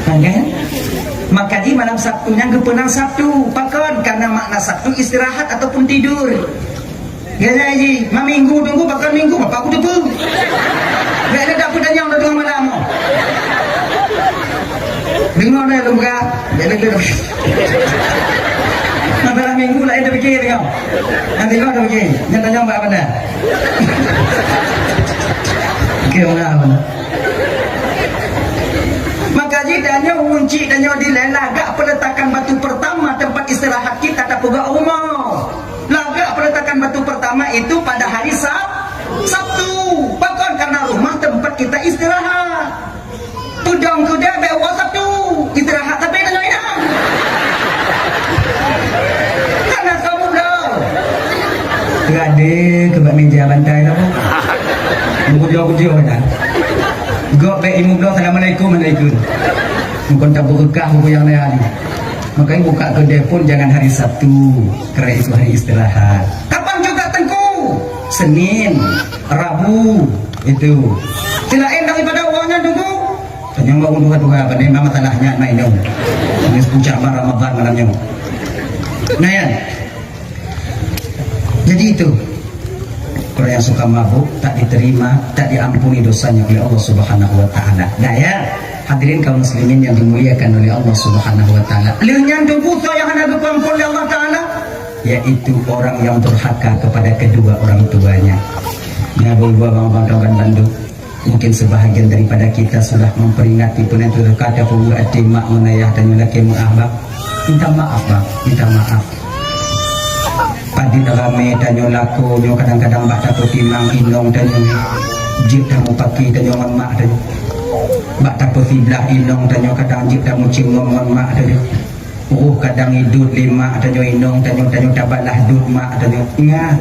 Kan, kan? Maka di malam Sabtu nyan geupeunang Sabtu. Pakon? Karena makna Sabtu istirahat ataupun tidur. Biasa ji, ma minggu tunggu, pakon minggu, bapak aku teupeu. Bèk na dak peutanyong dah tengah malam. Deungoe dah lôn buka. Bèk na keu. Masalah minggu laén tapikir tengok. Nanti kau tapikir. Nyang tanyong bak mana? Oke, mana? Maka jih tanyoe, kunci tanyoe dilèe lagak peletakan batu pertama tempat istirahat kita tapeugah rumoh. Lagak peletakan batu pertama itu pada hari Sab-, Sabtu. Pakon? Karena rumah tempat kita istirahat. Peudong keudè bèk uroe Sabtu. Istirahat tapi tanyoe inong. Karena kamu dong. Teuadé keu bak meja bantai tu. Meukujoh-kujoh dah. Gok bèk ilmu bloe, "Assalamualaikum." "Alaikum." Bukan tak berkah buku yang lain. Makanya buka kedai pun jangan hari Sabtu, karena itu hari istirahat. Kapan juga Tengku? Senin, Rabu, itu. Selain daripada uangnya Tengku, tanya mau dua dua apa ni, memang masalahnya main dong. Ini puncak Ramadan malamnya. Nah ya. Jadi itu, orang yang suka mabuk tak diterima, tak diampuni dosanya oleh Allah Subhanahu wa Ta'ala. Dah ya, hadirin kaum muslimin yang dimuliakan oleh Allah Subhanahu wa Ta'ala. Lheueh nyan Tengku soe nyang hana geupeuampon lé Allah Ta'ala, yaitu orang yang durhaka kepada kedua orang tuanya. Nah, bapak-bapak, abang-abang, tuan-tuan bandum. Mungkin sebahagian daripada kita sudah memperingati peunan tu, ka tapeubuet até mak ngon ayah tanyoe lakèe meu'ah, bang. Minta maaf, bang. Minta maaf. Padit ramé tanyoe lakoe nyoe, kadang-kadang bak tapeutimang inong tanyoe. Jeuet tameupaké tanyoe ngon mak tanyoe. Bak tapeusiblah inong tanyoe, kadang jeuet tameucingom ngon mak tanyoe. Oh, kadang idot lé mak tanyoe, inong tanyoe, tanyoe tabalah dot mak tanyoe. Ingat,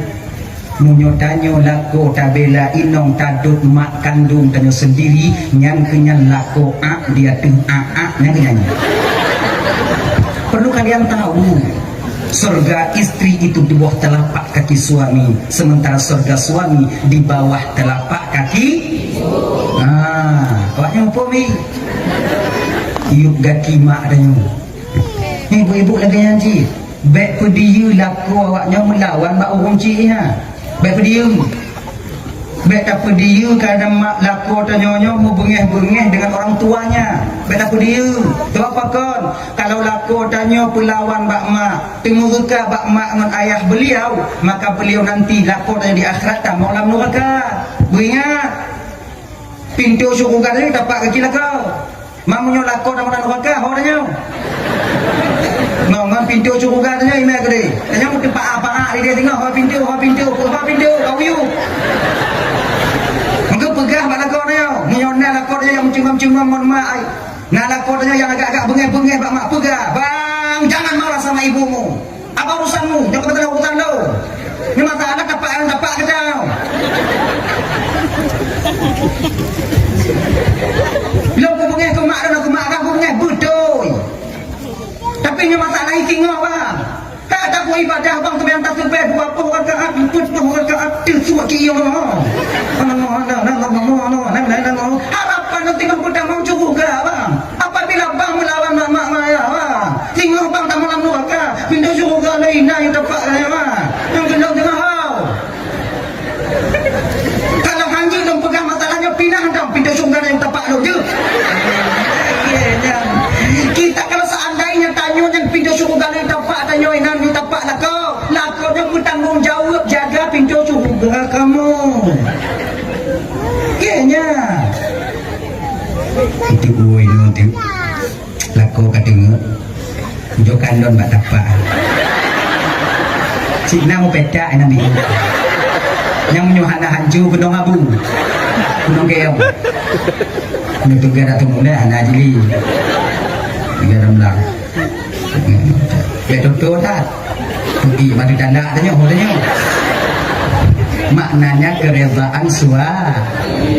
meunyoe tanyoe lakoe tabela inong tadot mak kandong tanyoe sendiri, nyan keuh nyan lakoe ak di ateueh ak-ak, nyan keuh nyan. Perlu kalian tahu, surga istri itu di bawah telapak kaki suami, sementara surga suami di bawah telapak kaki. Ah, awak nyoe muphom, ih? Yup gaki mak tanyoe. Ibu-ibu lagèe nyan cit. Bèk peudiyeu lakoe awak nyoe meulawan bak ureueng chik nyan. Bèk peudiyeu. Bèk tapeudiyeu kadang mak lakoe tanyoe nyoe meubeungèh-beungèh dengan orang tuanya. Bèk tapeudiyeu. Sebab pakon? Kalau lakoe tanyoe peulawan bak mak, teumeuruka bak mak ngon ayah beliau, maka beliau nanti lakoe tanyoe di akhirat tamong lam nuraka. Beuingat, pintoe syeuruga tadi tapak kaki lakoe. Meunyoe lakoe tamong lam nuraka, ho tanyoe. Ngon, ngon pintoe syeuruga tanyoe imè keudéh. Tanyoe meuteupah-pah di dia singoh, ho pintoe, ho pintoe, ho pintoe, ho pintoe. Maka peugah bak lakoe tanyoe. Meunyoe na lakoe tanyoe nyang mencungam-cungam ngon mak ai. Na lakoe tanyoe nyang agak-agak beungèh-beungèh bak mak, peugah, "Bang, jangan marah sama ibumu." Apa urusanmu? Jangan kata urusan lo. Ini masalah tapak yang tapak kita. Bila aku bengeh ke mak dan aku mak aku bengeh betul. Tapi ini masalah iki ngau bang. Tak ada ku ibadah bang tu yang tak sesuai dua puluh rakaat, empat puluh rakaat tu suat ki yang. Harapan nanti bang kita mau juga bang. Apabila bang melawan mak-mak maya, ha, singoh bang tamong lam nuraka, pintoe syeuruga laén na nyang tapak raya, ha. Nyang keunong teungoh hau. Kalau hanjeuet lôn peugah masalah nyoe, pinah dong pintoe syeuruga nyang tapak lôn jeuet. Iya, iya. Kita kalau seandainya tanyoe nyang pintoe syeuruga nyang tapak, tanyoe inan nyang tapak lakoe, lakoe nyoe bertanggung jawab jaga pintoe syeuruga kamoe. Iya, iya. Itu ui, itu. Lakoe ka teungeut. Jok kandon bak tapak. Cik na meupetak na bi. Nyang meunyoe hana hanco keunong abu. Keunong keong. Meunyoe tuga dak teumulai hana jili. Tiga enam belas. Bèk tutoe that. Rugi madu tandak tanyoe, tanyoe. Maknanya keredaan sua-,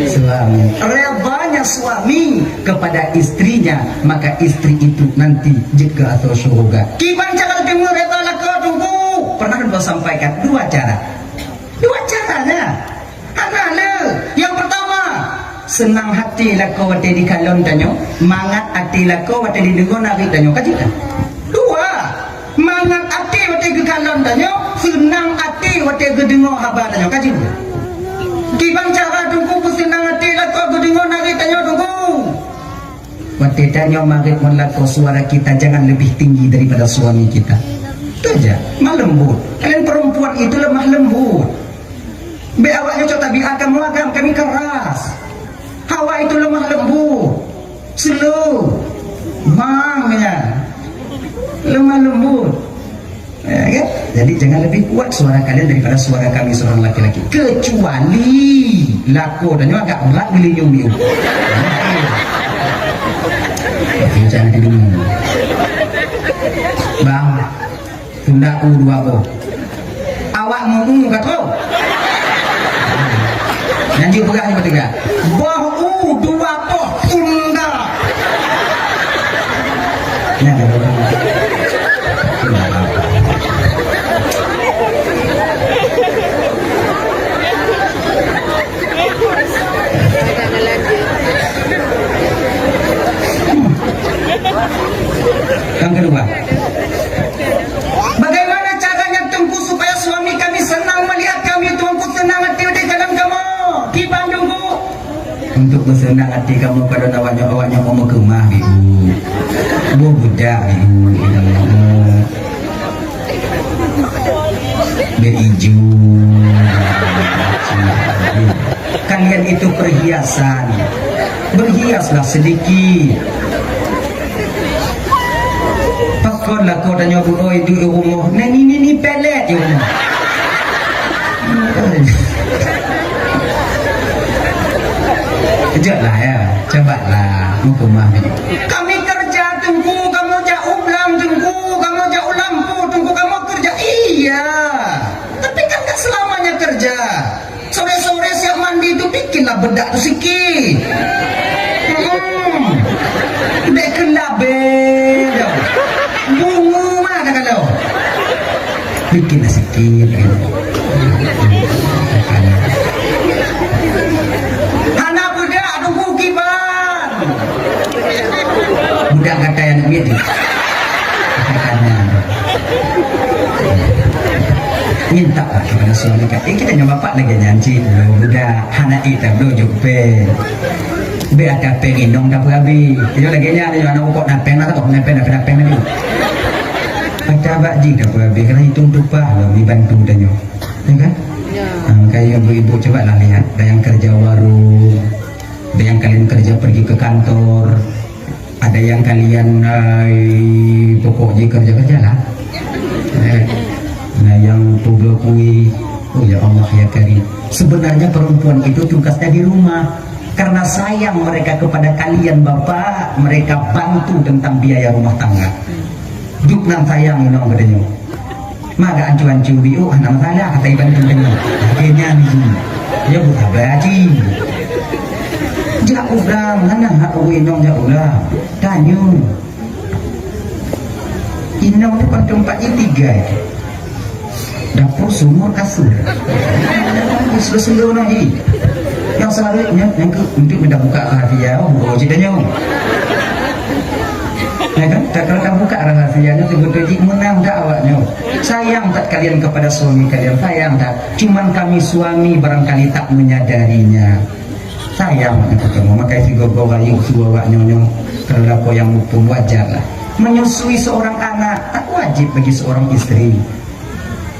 suami. Redanya suami kepada istrinya, maka istri itu nanti jeuet keu ateueh syuruga. Kiban cara teumeu reda lakoe Teungku? Pernah lôn sampaikan dua cara. Dua caranya. Hana le. Yang pertama, senang hati lakoe watèe dikalon tanyoe, mangat até lakoe watèe dideungoe narit tanyoe. Ka jeuet kan? Dua, mangat até watèe geukalon Tanyoe seunang até watée geudeungoe haba tanyoe, ka jeuet. Kiban cara Teungku peuseunang até lakoe geudeungoe nari tanyoe, Teungku? Watée tanyoe magét ngon lakoe, suara kita jangan lebih tinggi daripada suami kita. Itu aja, lemah lembut. Kalian perempuan itu lemah lembut. Bék awak nyoe cok tabiat kamoe agam, kami keras. Hawa itu lemah lembut. Slow. Mang nyan. Lemah lembut. Ya, kan? Jadi jangan lebih kuat suara kalian daripada suara kami seorang laki-laki. Kecuali lakoe tanyoe agak berat geulinyueng miu. Tapi jangan didengar. Bang, tunda u dua boh. Awak mu u ka troh. Nyan jeuet peugah nyoe teuga. Boh u dua boh tunda. Nyan ka troh. Yang kedua, bagaimana caranya Teungku supaya suami kami senang melihat kami, Teungku senang hati di dalam kamoe? Kiban Teungku. Untuk bersenang hati kamoe, kalau awak nyoe, awak nyoe mau meukeumah, Ibu. Bu budak, Ibu. Berijo. Kalian itu perhiasan. Berhiaslah sedikit. Pakon lakoe tanyoe bu oi duek rumoh. Nah, ni, ni, ni pelet je rumoh. Kejutlah ya, cobalah hukum mami. Kami kerja Teungku, kamoe jak u blang Teungku, kamoe jak u lampôh Teungku, kamoe kerja. Iya, tapi kan tak selamanya kerja. Sore-sore siap mandi tu bikinlah bedak tu sikit. Hmm. Dek kena beda. Bungu mana kalau? Bikinlah sikit. Hana bedak, aduh, kiban. Budak gata nyang miet. Minta lah kepada suami ka. Eh, kita nyoe bapak lagée nyan cit, budak hana ék tabloe jok péng. Bék ada péng inong dah berabe. Nyoe lagée nyan, nyoe anak ukok na péng lah, na péng, na péng, na péng lagi. Ada bak jih dah berabe, kena hitung tupah lah, dibantu dah nyoe. Ya kan? Ya. Ha, makanya ibu-ibu cobalah lihat, ada yang kerja warung, ada yang kalian kerja pergi ke kantor, ada yang kalian, eh, pokok je kerja-kerjalah. Eh, nah, yang publoe kuih, oh ya Allah ya Karim. Sebenarnya perempuan itu tugasnya di rumah. Karena sayang mereka kepada kalian Bapak, mereka bantu tentang biaya rumah tangga. Dup nan sayang inong geutanyoe. Maga ancu-ancu biôh hana masalah, kata iban teuntèe. Akhirnya ni, ya buta baji. Jak ulang, hana hak ureueng inong jak ulang. Tanyoe. Inong tu kan tempat tiga itu. Dapur, sumur, kasur. Selo-selo nah, jadi. Yang seharusnya, yang ke, untuk minta buka rahasia, oh, buka wajib tanya. Ya kan? Tak, kalau tak buka rahasianya, betul-betul menang dah awaknya. Sayang tak kalian kepada suami kalian? Sayang tak? Cuman kami suami barangkali tak menyadarinya. Sayang itu kamu, makanya si gogo rayu su awak nyonyo. Kalau lakoe nyang muphom wajar lah. Menyusui seorang anak tak wajib bagi seorang isteri.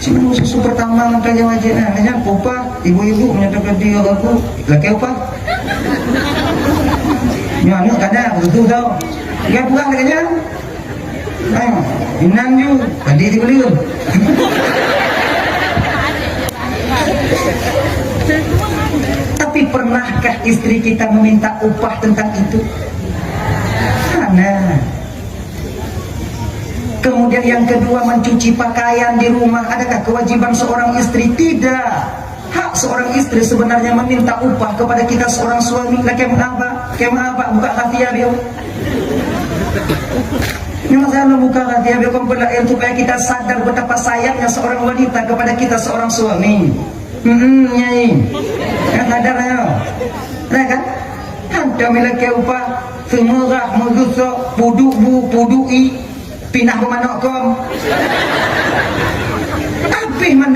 Cuma susu pertama maka yang wajib lah. Hanya upah ibu-ibu menyatakan dia aku laki upah. Nyo anak kada begitu tau. Dia pulang lagi nya. Eh, inan ju tadi di beliau. Tapi pernahkah istri kita meminta upah tentang itu? Mana? Kemudian yang kedua, mencuci pakaian di rumah. Adakah kewajiban seorang istri? Tidak. Hak seorang istri sebenarnya meminta upah kepada kita seorang suami. Lah, kemah bah, kemah bah buka rahasia dia. Memang saya membuka rahasia dia kompela supaya kita sadar betapa sayangnya seorang wanita kepada kita seorang suami. Hmm, nyai. Kan sadar ya? Nah kan? Hantom ilakée upah, seumurah, meugusok, puduk bu, puduk i, pinah beumanok kom.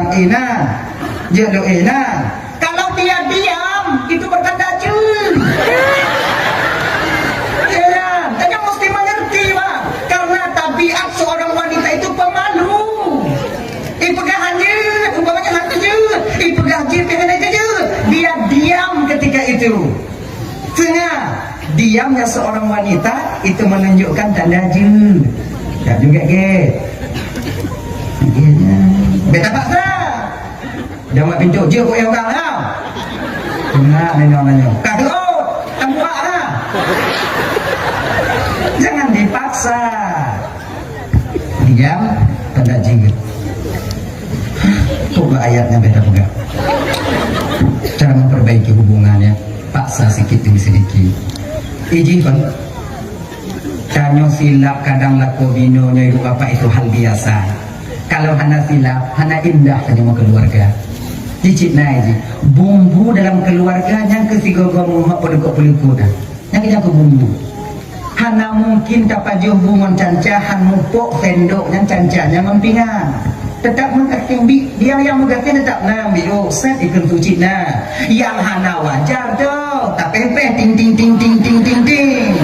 seorang inan. Jeuet lôn inan. Kalau dia diam, itu pertanda jeuet. Ya, tanyoe mesti mengerti, Bang. Karena tabiat seorang wanita itu pemalu. Ipeugah han jeuet, umpamanya han jeuet, ipeugah jeuet, ipeugah han jeuet. Dia diam ketika itu. Tengah diamnya seorang wanita itu menunjukkan tanda jeuet. Tak juga, ke? Beta paksa. Jangan pintu, jeuet keu orang lah. Tengah nanya-nanya. Kadu, tembuak lah. Jangan dipaksa. Diam, tanda jeuet. Coba ayatnya beda pegang. Cara memperbaiki hubungannya, paksa sedikit demi sedikit. Izin, Bang. Tanyoe silap kadang lakoe binoe nyoe ibu bapak itu hal biasa. Kalau hana silap, hana indah tanyoe meukeuluwarga. Cicit nai jih, bumbu dalam keuluwarga nyang keu sigoe-goe muhok peulukot-peulukot dah. Nyang keu bumbu. Hana mungkin tapajoh bu ngon canca han mupok sendok nyang canca nyang ngon pingan. Tetap meugaséh bi, dia nyang meugaséh tetap na bi, oh, set ikheun suci na. Nyang hana wajar tu, tapéh-péh ting ting ting ting ting ting ting.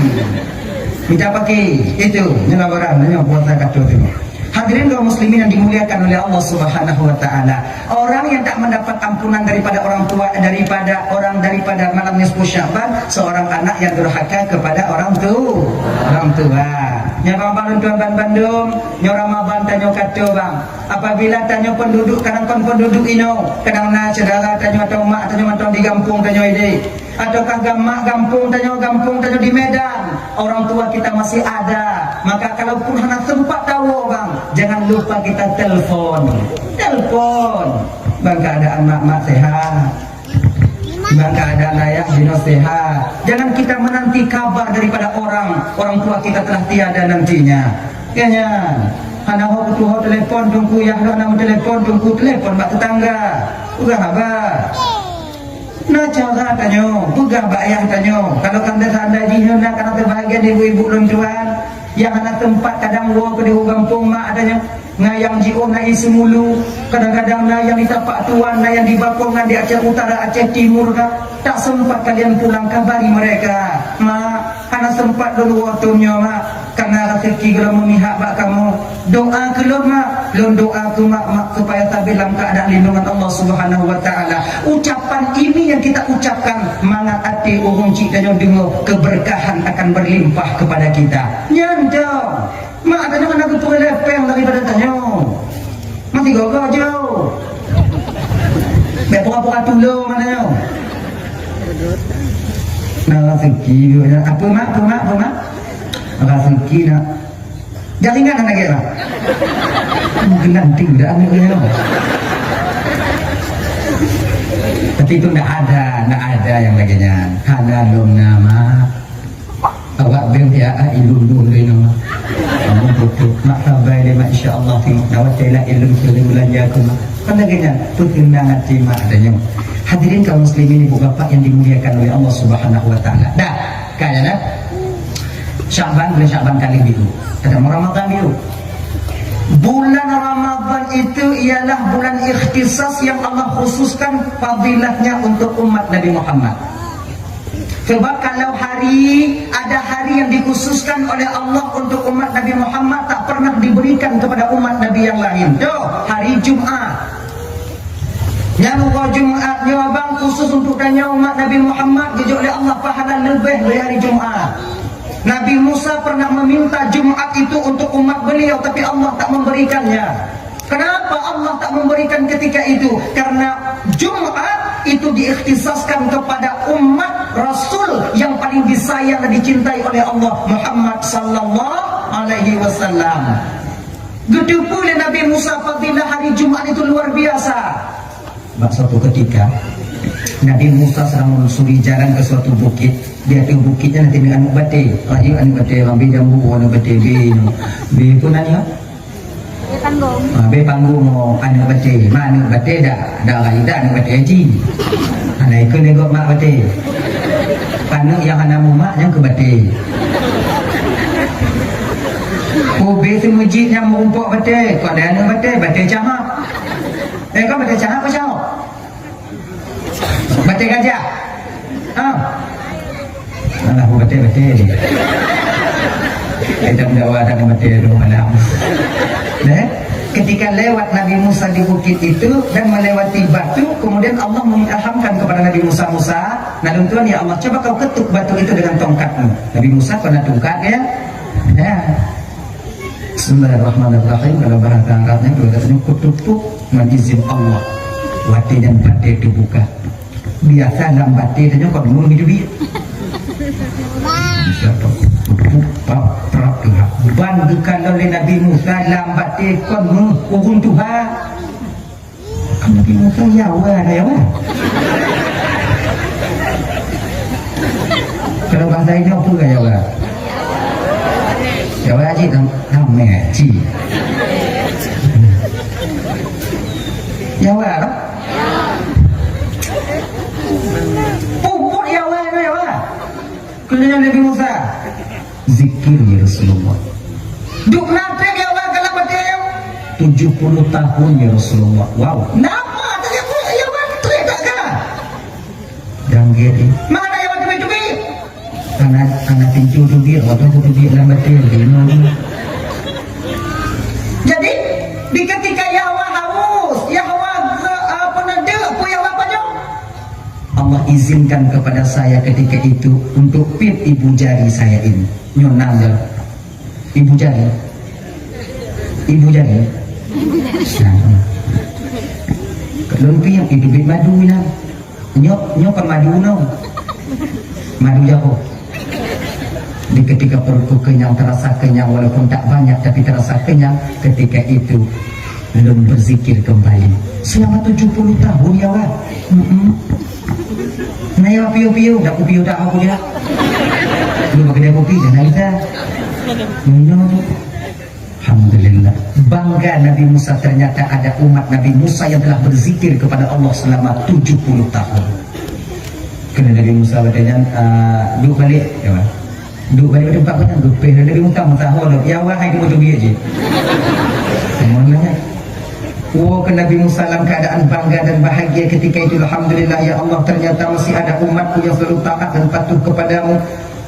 Minta pakai itu, nyelawaran, nyoe puasa kata tu. Hadirin kaum muslimin yang dimuliakan oleh Allah Subhanahu wa taala. Orang yang tak mendapat ampunan daripada orang tua, daripada orang, daripada malam nisfu Sya'ban, seorang anak yang durhaka kepada orang tu, orang tua. Nyoe bang, bang tuan ban bandum, nyoe Ramadan tanyoe kata bang. Apabila tanyoe penduduk kadang kon penduduk inoe, kadang na saudara tanyoe atau mak tanyoe atau di gampông tanyoe idéh. Ataukah gam-, mak gampông tanyoe, gampông tanyoe di Medan, orang tua kita masih ada, maka kalaupun hana sempat tawoe, bang, jangan lupa kita telepon. Telepon. Bang, keadaan mak-mak sehat? Bang, keadaan ayah jinoe sehat? Jangan kita menanti kabar daripada orang, orang tua kita telah tiada nantinya. Ya, nyan. Hana ho butuh ho telepon, Teungku, yah hana meutelepon, Teungku, telepon bak tetangga. Peugah haba. Na cara tanyoe, peugah bak ayah tanyoe. Kalau tanda-tanda jih na, kana teubahagian ibu-ibu lôn tuan, nyang hana teumpat kadang woe keu di gampông mak tanyoe. Ngon nyang jiôh na ie seumulu, kadang-kadang na nyang di Tapak Tuan, na nyang di Bakongan, di Aceh Utara, Aceh Timur ka. Tak sempat kalian pulang, kabari mereka. Mak, hana sempat lôn woe thon nyoe, Mak. Karena rezeki gohlom memihak bak kamoe. Doa keu lôn, Mak. Lôn doa keu Mak, Mak, supaya sabe lam keuadaan lindungan Allah Subhanahu wa Taala. Ucapan ini yang kita ucapkan mangat até ureueng chik tanyoe deungoe, keberkahan akan berlimpah kepada kita. Nyan dong. Mak tanyoe hana geupeuleupeng daripada tanyoe. Mati gogoh jo. Bèk pura-pura tulông mak tanyoe. Nah, rezeki. Apa, Mak? Apa, Mak? Apa, Mak? Rezeki nak. Jangan ingat anak kita. Mungkin nanti udah anak dia. Tapi itu ndak ada, ndak ada yang lagèe nyan. Hana lom nama. Awak bèk ya, ah, ilum dulu deh nama. Kamu betul. Mak sabar deh, Mak. Insya Allah, Mak. Dawat saya lah ilum suri belanja aku, Mak. Kan lagèe nyan. Peuteuntang até mak tanyoe. Hadirin kaum muslimin, ibu bapak yang dimuliakan oleh Allah Subhanahu wa Taala. Dah. Kaya dah. Syaban, bulan Syaban kali biru. Ada Ramadan biru. Bulan Ramadan itu ialah bulan ikhtisas yang Allah khususkan fadilahnya untuk umat Nabi Muhammad. Sebab kalau hari, ada hari yang dikhususkan oleh Allah untuk umat Nabi Muhammad, tak pernah diberikan kepada umat Nabi yang lain. Tuh, hari Jumat. Nyan uroe Jumat nyoe bang khusus untuk tanyoe umat Nabi Muhammad, geujok lé Allah pahala leubeh dari hari Jumat. Nabi Musa pernah meminta Jumat itu untuk umat beliau, tapi Allah tak memberikannya. Kenapa Allah tak memberikan ketika itu? Karena Jumat itu diikhtisaskan kepada umat Rasul yang paling disayang dan dicintai oleh Allah, Muhammad sallallahu alaihi wasallam. Geuteupeue lé Nabi Musa fadilah hari Jumat itu luar biasa. Bak suatu ketika, Nabi Musa sedang menelusuri jalan ke suatu bukit. Di ateueh bukit nyan na aneuk batèe. Rayeuk aneuk batèe, bang, bèe jambu, aneuk batèe, bèe nyoe. Bèe peue nan nyoe? Bèe panggong. Ah, bèe panggong, oh, aneuk batèe. Ma aneuk batèe dak, dak rayeuk dak aneuk batèe haji. Aneuk ikut lé gob mak batèe. Paneuk nyang hana mumak nyang keu batèe. Ubé seumeujid nyang meurumpok batèe, kon lé aneuk batèe, batèe cahak. Eh, kon batèe cahak, batèe cahak. Batèe gajah. Ha. Alah, batèe-batèe je. Kita mendakwa dan batèe dua malam. Eh? Ketika lewat Nabi Musa di bukit itu dan melewati batu, kemudian Allah mengilhamkan kepada Nabi Musa, "Musa, nah, lôn tuan, ya Allah, coba kau ketuk batu itu dengan tongkatmu." Nabi Musa pernah tongkat, ya? Ya. Bismillahirrahmanirrahim. Kalau bahasa Arabnya, kalau katanya kutupuk dengan izin Allah. Watèe dan batèe teubuka. Biasa lam batèe tanyoe kon meuh teubiet. Bisa tupuk, pap, prap, teuhah. Ban geukalon lé Nabi Musa lam batèe kon meuh ureueng tuha. Nabi Musa, "Ya Allah, ada ya Allah." Kalau bahasa ini apa ya Allah? Ya Allah, cik, nam-, namè, cik. Ya Allah, apa? Puput ya Allah, ya Allah. Keuleuh Nabi Musa, "Zikir, ya Rasulullah." "Duek na trép, ya Allah, dalam batèe nyoe?" "Tujuh puluh tahun, ya Rasulullah." "Wow." "Nama tadi pun, ya Allah, trép tak ka?" Dan dia di, "Mana ya Allah, teubiet-teubiet?" "Anak, anak pintu teubiet, waktu aku teubiet dalam batèe, lima orang." Jadi, di ketika Yahweh haus, Yahweh ge-, apa, na deuk, apa Yahweh panyöt? Allah izinkan kepada saya ketika itu untuk pit ibu jari saya ini. Nyoe nan lé ibu jari. Ibu jari. Nah. Lôn piep itu bit madu inan. Nyoe, nyoe kon madu nyoe. Madu jago. Di ketika perutku kenyang, terasa kenyang, walaupun tak banyak, tapi terasa kenyang, ketika itu lôn berzikir kembali. Selama tujuh puluh tahun, ya, Wak? Mm-mm. Nah, ya, piu-piu, dah kupiu dah aku dia. Lu pakai dia kopi, jangan kita. Minum. Alhamdulillah. Bangga Nabi Musa, ternyata ada umat Nabi Musa yang telah berzikir kepada Allah selama tujuh puluh tahun. Kena Nabi Musa bertanya, ah, duduk balik, ya, Bang. Duduk balik tempat kau, duduk peh Nabi Musa, Musa, ho, ya Allah, hai, tunggu, tunggu, je. Semuanya. Oh, ke Nabi Musa dalam keadaan bangga dan bahagia ketika itu. Alhamdulillah, ya Allah, ternyata masih ada umatku yang selalu taat dan patuh kepadamu,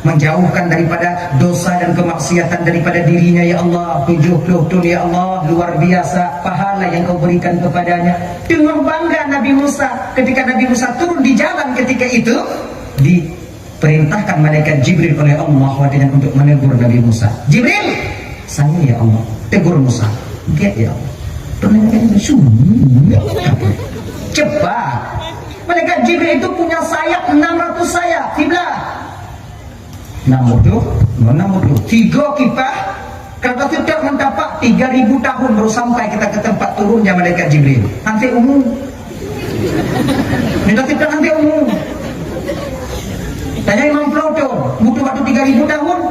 menjauhkan daripada dosa dan kemaksiatan daripada dirinya, ya Allah. Tujuh puluh tahun, ya Allah, luar biasa pahala yang kau berikan kepadanya. Tengah bangga Nabi Musa, ketika Nabi Musa turun di jalan ketika itu, diperintahkan malaikat Jibril oleh Allah watèe nyan untuk menegur Nabi Musa. "Jibril!" "Saya, ya Allah." "Tegur Musa." "Gét, ya Allah." Pernah gét, sunyi. Cepat. Malaikat Jibril itu punya sayap enam ratus sayap. Kiblat. Enam bodoh, enam bodoh. Tiga kipah, kalau taseutôt ngon tapak, tiga ribu tahun baru sampai kita ke tempat turunnya malaikat Jibril. Hanté umu. Ni taseutôt hanté umu. Tanya Imam Plato, butuh waktu tiga ribu tahun.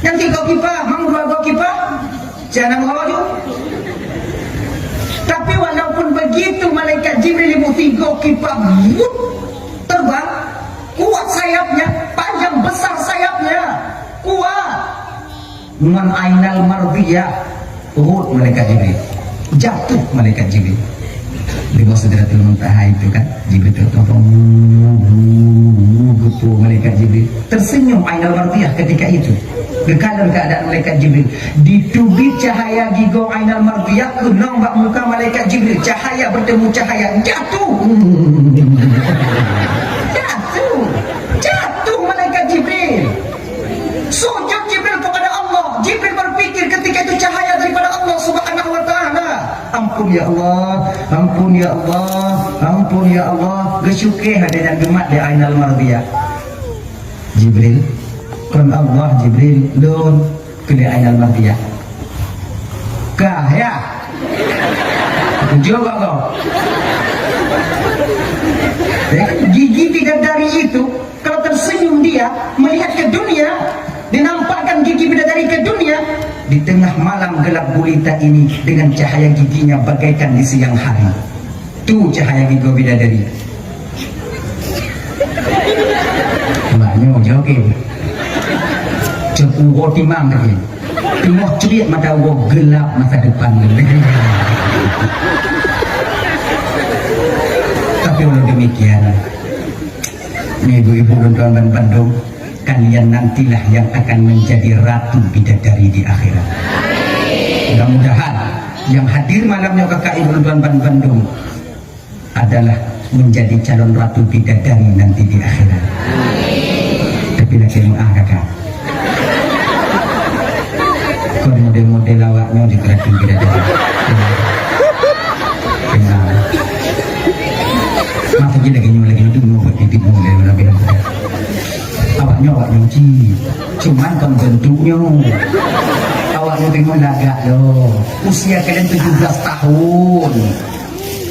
Nyang tiga kipah, mang dua go kipah, jangan laju. Tapi walaupun begitu, malaikat Jibril ibu tiga kipah, wup, terbang, kuat sayapnya, panjang besar sayapnya, kuat. Ngon ainal mardiyah, rhot malaikat Jibril. Jatuh malaikat Jibril. Di bawah Sidratul Muntaha itu kan, Jibril tu, gitu, malaikat Jibril. Tersenyum ainal mardiyah ketika itu. Geukalon keadaan malaikat Jibril. Diteubiet cahaya gigoe ainal mardiyah keunong bak muka malaikat Jibril. Cahaya bertemu cahaya. Jatuh. Jatuh. Jatuh malaikat Jibril. Sujud Jibril kepada Allah. Jibril berpikir ketika itu cahaya daripada Allah Subhanahu wa Ta'ala. Ampun ya Allah, ampun ya Allah, ampun ya Allah. Geusyukur ada nyang geumat di ainal mardiyah. Jibril, kon Allah Jibril, lôn. Keu di ainal mardiyah. Kah, ya? Jawab kau. Ya, gigi bidadari itu, kalau tersenyum dia, melihat ke dunia, dinampakkan gigi bidadari ke dunia, di tengah malam gelap gulita ini, dengan cahaya giginya bagaikan di siang hari. Tu cahaya gigoe bidadari. Awak nyoe joget. Cok uroe timang tadi. Teungoh curiet mata uroe, gelap masa depan. Tapi walau demikian, ibu-ibu dan tuan-tuan bandum, kalian nantilah yang akan menjadi ratu bidadari di akhirat. Mudah-mudahan yang hadir malam nyoe kakak ibu tuan ban bandum adalah menjadi calon ratu bidadari nanti di akhirat. Tapi lagi meuah kakak. Kon model-model awak nyoe di ratu bidadari. Kenal. Masa je lagi nyoe lagi tu nyoe buat titik model model. Awak nyoe, awak nyoe cit. Cuman kon bentuk nyoe. Awak nyoe tengok lagak nyoe. Usia kalian tujuh belas tahun.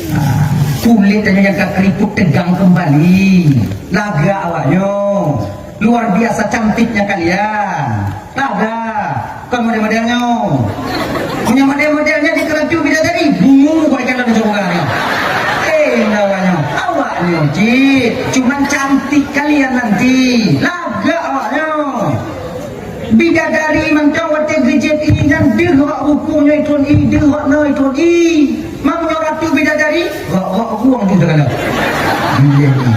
Ah, kulit hanya yang ka keriput tegang kembali. Lagak awak nyoe. Luar biasa cantiknya kalian. Lagak. Kon model-model nyoe. Punya model-model nyoe di keraju bidadari. Bungu buat jalan jauh ni. Eh, awak nyoe. Awak nyoe cit. Cuman cantik kalian nanti. Lagak awak nyoe. Bidadari mantong watèe geujép ié nyan deuh awak rukung nyoe thôn ié, deuh awak nyoe thôn ié. Meunyoe ratu bidadari, wak-wak buang di segala. Iya, iya.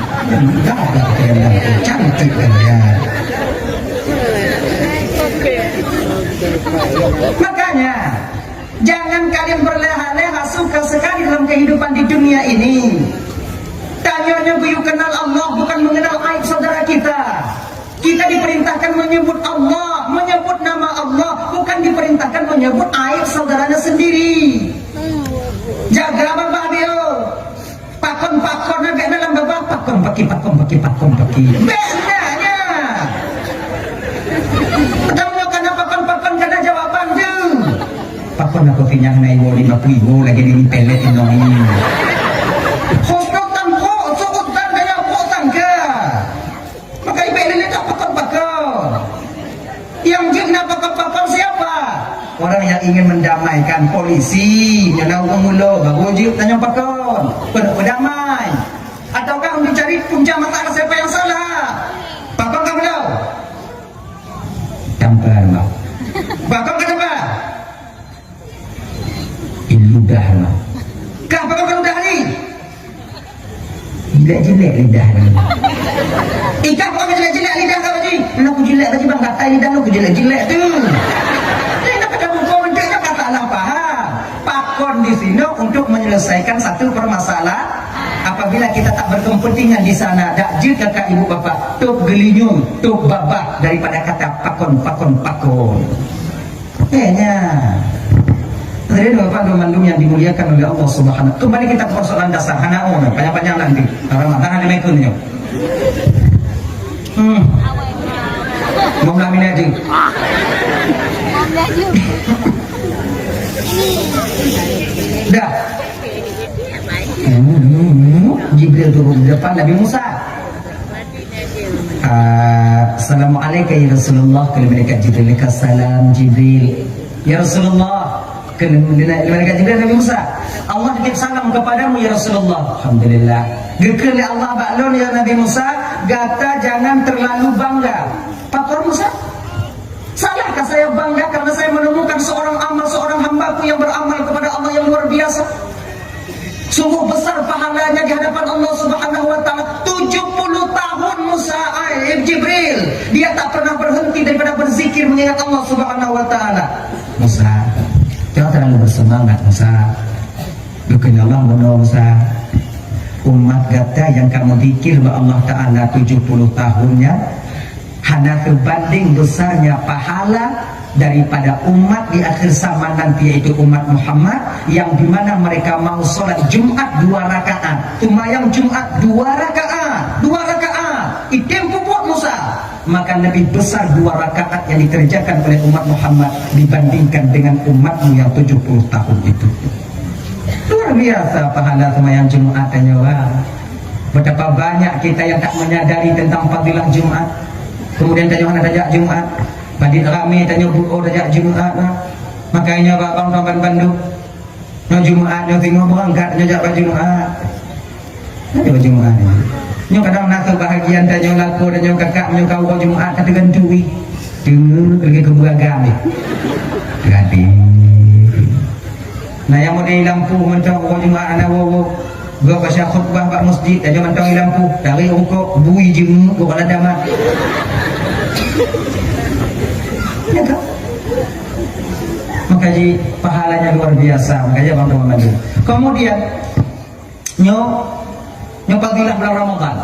Dah, dah, dah, dah. Cantik kan ya. Makanya, jangan kalian berleha-leha suka sekali dalam kehidupan di dunia ini. Tanyoe nyoe geuyue kenal Allah bukan mengenal aib saudara kita. Kita diperintahkan menyebut Allah, menyebut nama Allah, bukan diperintahkan menyebut aib saudaranya sendiri. Jaga babah beo. Pakon-pakon na bèk na lam babah, pakon paki pakon Bèk na nyan. Tanyoe kana pakon-pakon kana jawaban jeuet. Pakon aku pinyang na iwoe lima puluh iwoe lagèe ni pelet inong ini. Husnul tan kok, su'ud tan daya kok tangga. Maka ibèk lé tak pakon-pakon. Yang jeuet na pakon-pakon siapa? Orang yang ingin mendamaikan polisi, nyan na ureueng mulo, baru jeuet tanyong pakon. Pen-, berdamai. Ataukah untuk cari punca masalah siapa yang salah? Pakon ka beulau? Tampar, Mak. Pakon ka tampar? Ih, ludah, Mak. Kah pakon ka ludah ni? Jilék-jilék lidah ni. Ih, kah pakon ka jilék-jilék lidah kau ni? Nak ku jilék lagi bang, katai lidah nak ku jilék-jilék tu. Ni nak kata buku untuk nak kata salah paham. Pakon di sini untuk menyelesaikan satu permasalahan. Apabila kita tak berkepentingan di sana, dak jeuet kakak ibu bapak, top geulinyueng, top babah daripada kata pakon, pakon, pakon. Eh, nya. Hadirin Bapak dan Mandum yang dimuliakan oleh Allah Subhanahu. Kembali kita ke persoalan dasar, hana oh, panjang-panjang nanti. Ramadan ada mekun nyo. Hmm. Mau lama lagi. Dah. Hmm, Jibril turun di depan Nabi Musa. Ah, "Assalamualaikum ya Rasulullah," kheun malaikat Jibril. "Salam Jibril." "Ya Rasulullah," kheun malaikat Jibril Nabi Musa. "Allah titip salam kepadamu ya Rasulullah." "Alhamdulillah." Geukheun lé Allah bak lôn, "Ya Nabi Musa, gata jangan terlalu bangga." Pakon Musa? Salahkah saya bangga karena saya menemukan seorang amal, seorang hambaku yang beramal kepada Allah yang luar biasa? Sungguh besar pahalanya di hadapan Allah Subhanahu wa Ta'ala. Tujuh puluh tahun Musa, ai, Jibril, dia tak pernah berhenti daripada berzikir mengingat Allah Subhanahu wa Ta'ala. Musa, jangan terlalu bersemangat, Musa. Bukan Allah menolong Musa. Umat gata yang kamu zikir bak Allah Ta'ala tujuh puluh tahunnya, hana teubanding besarnya pahala daripada umat di akhir zaman nanti, yaitu umat Muhammad, yang di mana mereka mau sholat Jumat dua rakaat, sembahyang Jumat dua rakaat, dua rakaat, item pupuk Musa, maka lebih besar dua rakaat yang dikerjakan oleh umat Muhammad dibandingkan dengan umatmu yang tujuh puluh tahun itu. Luar biasa pahala sembahyang Jumat tanyoe, ha. Betapa banyak kita yang tak menyadari tentang fadilah Jumat. Kemudian tanyoe hana tajak Jumat. Padit ramé tanyoe buo tajak Jumat, ha. Makanya bak bang tuan bandum, nyoe Jumat nyoe singoh beurangkat nyoe jak bak Jumat. Nyoe bak Jumat nyoe. Nyoe kadang na kebahagiaan tanyoe lakoe tanyoe kakak nyoe ka uroe Jumat ka teugantui. Teungeut lagèe keu beuragam nyoe. Gading. Nah, nyang model lampu mantong uroe Jumat hana woe-woe. Gok baca khutbah bak masjid, tanyoe mantong lampu, tarék rukok, bui jeungeuk gok lada mat. Ya kan? Maka ji pahalanya luar biasa, maka ji bang teman. Kemudian nyoe, nyoe fadilah bulan Ramadan.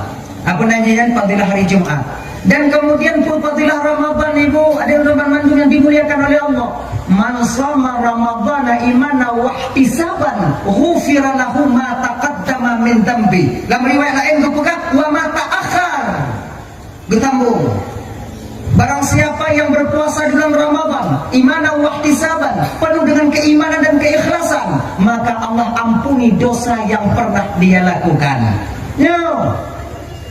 Apa nan jih nyan? Fadilah hari Jumat. Dan kemudian pun fadilah Ramadan, Ibu, hadirin teman mandum yang dimuliakan oleh Allah. "Man shoma Ramadana imanan wahtisaban, ghufira lahu ma taqaddama min dzanbi." Lam riwayat laén geupeugah, "Wa ma ta'akhkhar." Geutambong. Barang siapa yang berpuasa di bulan Ramadan, imanan wahtisaban, penuh dengan keimanan dan keikhlasan, maka Allah ampuni dosa yang pernah dia lakukan. Nyoe.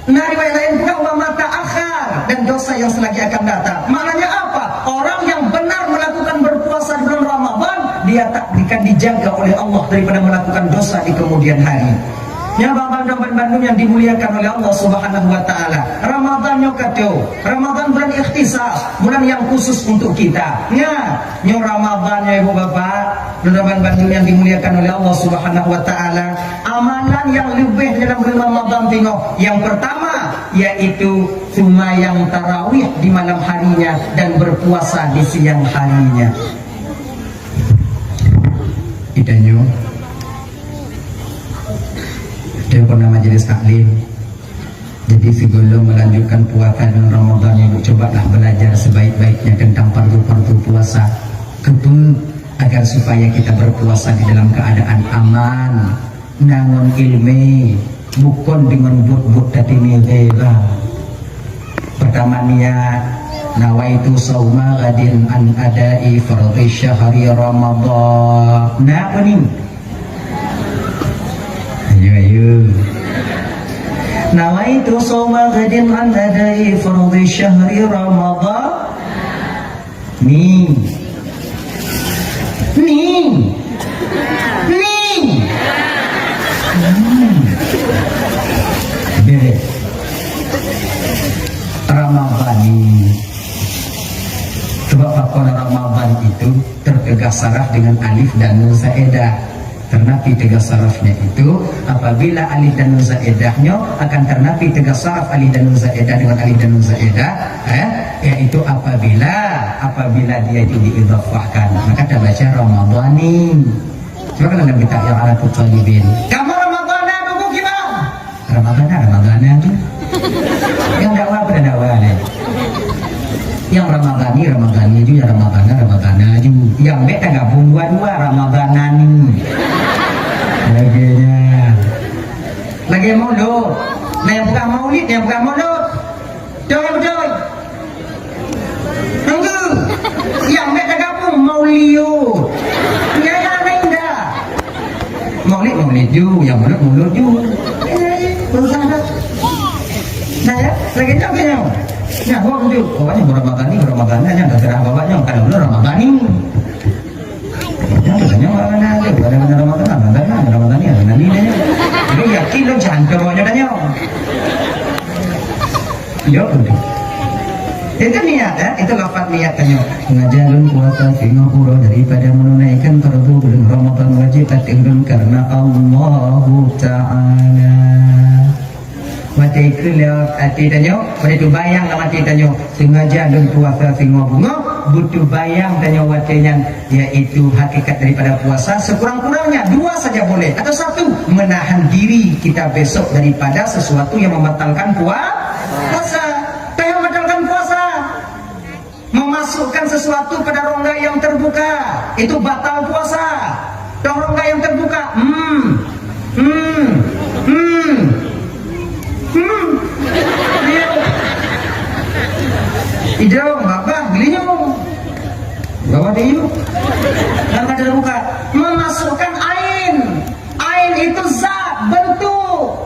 Nah, riwayat laén pula, "Wa ma ta'akhkhar," dan dosa yang selagi akan datang. Maknanya apa? Orang yang benar melakukan berpuasa di bulan Ramadan, dia tak akan dijaga oleh Allah daripada melakukan dosa di kemudian hari. Nyan, bang-bang dan bandum yang dimuliakan oleh Allah Subhanahu wa Ta'ala. Ramadan nyoe ka trôk. Ramadan bulan ikhtisas, bulan yang khusus untuk kita. Nyan, nyoe Ramadan nyoe, Ibu Bapak, dan bang-bang bandum yang dimuliakan oleh Allah Subhanahu wa Ta'ala. Amalan yang leubeh dalam bulan Ramadan tinoh. Yang pertama, yaitu sembahyang tarawih di malam harinya dan berpuasa di siang harinya. Itanyoe, dia pernah majelis taklim. Jadi, sebelum melanjutkan puasa dan Ramadan ini, cobalah belajar sebaik-baiknya tentang fardu-fardu puasa. Kepe, agar supaya kita berpuasa di dalam keadaan aman, na ngon ileumèe, bukon deungon buet-buet tapi miré, bang. Tamania, nawaitu sauma ghadin an adai fardhi syahri Ramadhan. Nah, apa ni? Ayo, ayo. Nawaitu sauma ghadin an adai fardhi syahri Ramadhan. Ni. Ni. Ni. Hmm. Deh. Ramadhani. Sebab pakon Ramadhan itu tertegas saraf dengan alif dan nun zaedah. Karena pi tegas sarafnya itu, apabila alif dan nun zaedah nyo akan ternapi tegas saraf alif dan nun zaedah dengan alif dan nun zaedah, eh, yaitu apabila, apabila dia itu diidhafahkan, maka tabaca Ramadhani. Coba kalau dalam kitab yang ala talibin. Kamu Ramadhana buku gimana? Ramadhana, Ramadhana tu. Yang dakwa apa dah dakwa ni? Yang Ramadhani, Ramadhani ju, yang Ramadhana, Ramadhana ju. Yang bek dah gabung dua-dua, Ramadhanani. Lagèe nyan. Lagèe maulud. Nah, yang peugah maulid, yang peugah maulud. Betul, betul. Tunggu. Yang bek dah gabung mauliud. Ya, ya, lain dah. Maulid, maulid ju, yang mulut, mulut ju. Eh, susah dah. Nah, ya, lagi jawab ke nyawa. Nah, gua tu, pokoknya Ramadhani, Ramadhani, yang terserah bawahnya, kalau belum Ramadhani. Yang terserah Ramadhani, ada mana Ramadhani, Ramadhani, Ramadhani, Ramadhani, dia. Jadi yakin lo jangan ke bawahnya tanya. Yo, betul. Itu niat, eh? Itu lafaz niat tanyoe. Sengaja lôn puasa singoh uroe daripada menunaikan fardu bulan Ramadan wajib atas lôn karena Allahu Ta'ala. Watèe ikheun lewat até tanyoe, watèe teubayang lam até tanyoe, sengaja lôn puasa singoh beungoh, beuteubayang tanyoe watèe nyan yaitu hakikat daripada puasa, sekurang-kurangnya dua saja boleh, atau satu, menahan diri kita besok daripada sesuatu yang membatalkan pua-, puasa. Teuh membatalkan puasa, memasukkan sesuatu pada rongga yang terbuka, itu batal puasa. Teuh rongga yang terbuka, hmm, hmm, hmm. Hmm. Iya. Idong, babah, geulinyueng. Babah geulinyueng. Dan kada buka. Memasukkan ain. Ain itu zat, bentuk.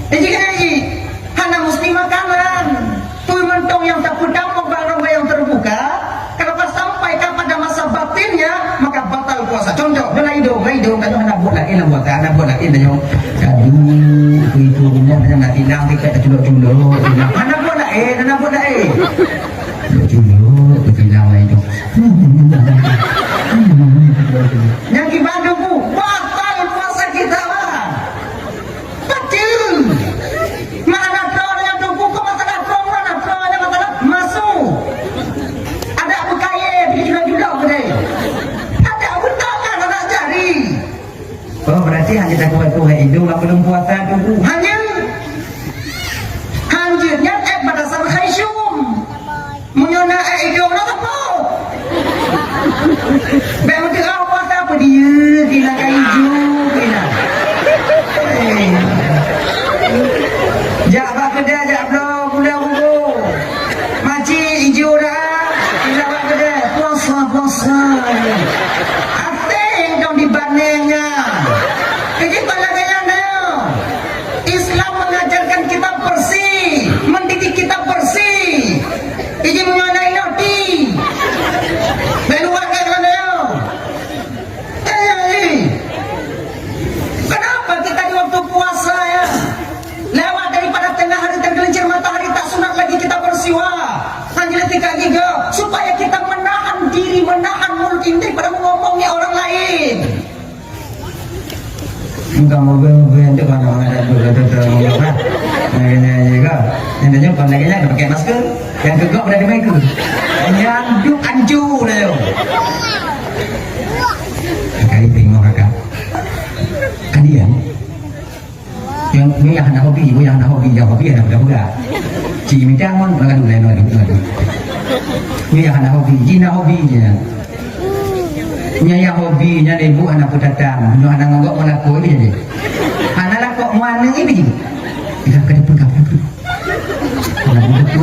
Jadi, jadi, hana mesti makanan. Peue mantong nyang tapeutamong barang nyang terbuka, kalau ka sampai kepada masa batinnya, maka batal puasa. Contoh, dalam idong, dalam idong, tanyoe hana buet laén lam puasa, hana buet laén tanyoe. Aduh, itu, itu, rumah tanyoe nak tinang, tiket terculok-culok, tinang. Hana buet laén, hana buet laén. Culok, tinang lam idong. Nyang kiban tu, batal puasa kita, Bang. Pacul! Mana ada droe nyang tuku kok masalah droe, mana droe nyang masalah masu. Ada beukaye, biji jula-jula geude. Ada utang kan anak jari. Oh, berarti hanya takut-takut hai idong lam buleuen puasa tuku. Hanya. Hanya nyan eh pada sama khaisum. Meunyoe na ék idong na teupok. Bèk meuteumé Allah ka peudiyeu kina ka iju kina. Eh. Jak bak keudè jak bloe gula bubur. Maci iju dah. Kina bak keudè puasa puasa. Até dong di baneng nya. Jadi pala gaya na. Islam mengajarkan kita bersih, mendidik kita bersih. Iji meunyoe na inong ti. Bèk luwah keu keuneuk. Eh, eh. Kenapa kita di waktu puasa, ya, lewat daripada tengah hari tergelincir matahari tak sunat lagi kita bersiwak? Hanya ketika giga, supaya kita menahan diri, menahan mulut ini daripada mengomongi orang lain. Bukan mobil-mobil itu mana-mana ada dulu itu terlalu murah. Nah, ini juga. Yang tanya bukan lagi yang pakai masker, yang kegok dari mereka. Yang duk anju dah yo. Kali tengok kakak. Kalian yang ni yang hana hobi, ni yang hana hobi, yang hobi hana pegang-pegang. Cik minta ngon lalu lain lalu lalu. Ni yang hana hobi, jina hobi je. Nyan nyang hobi, nyan ibu hana peutatang. Nyoe hana ngogok meulaku ibi jadi. Hana lakoe muaneuk ibi. Tidak kena pegang. Hana pegang.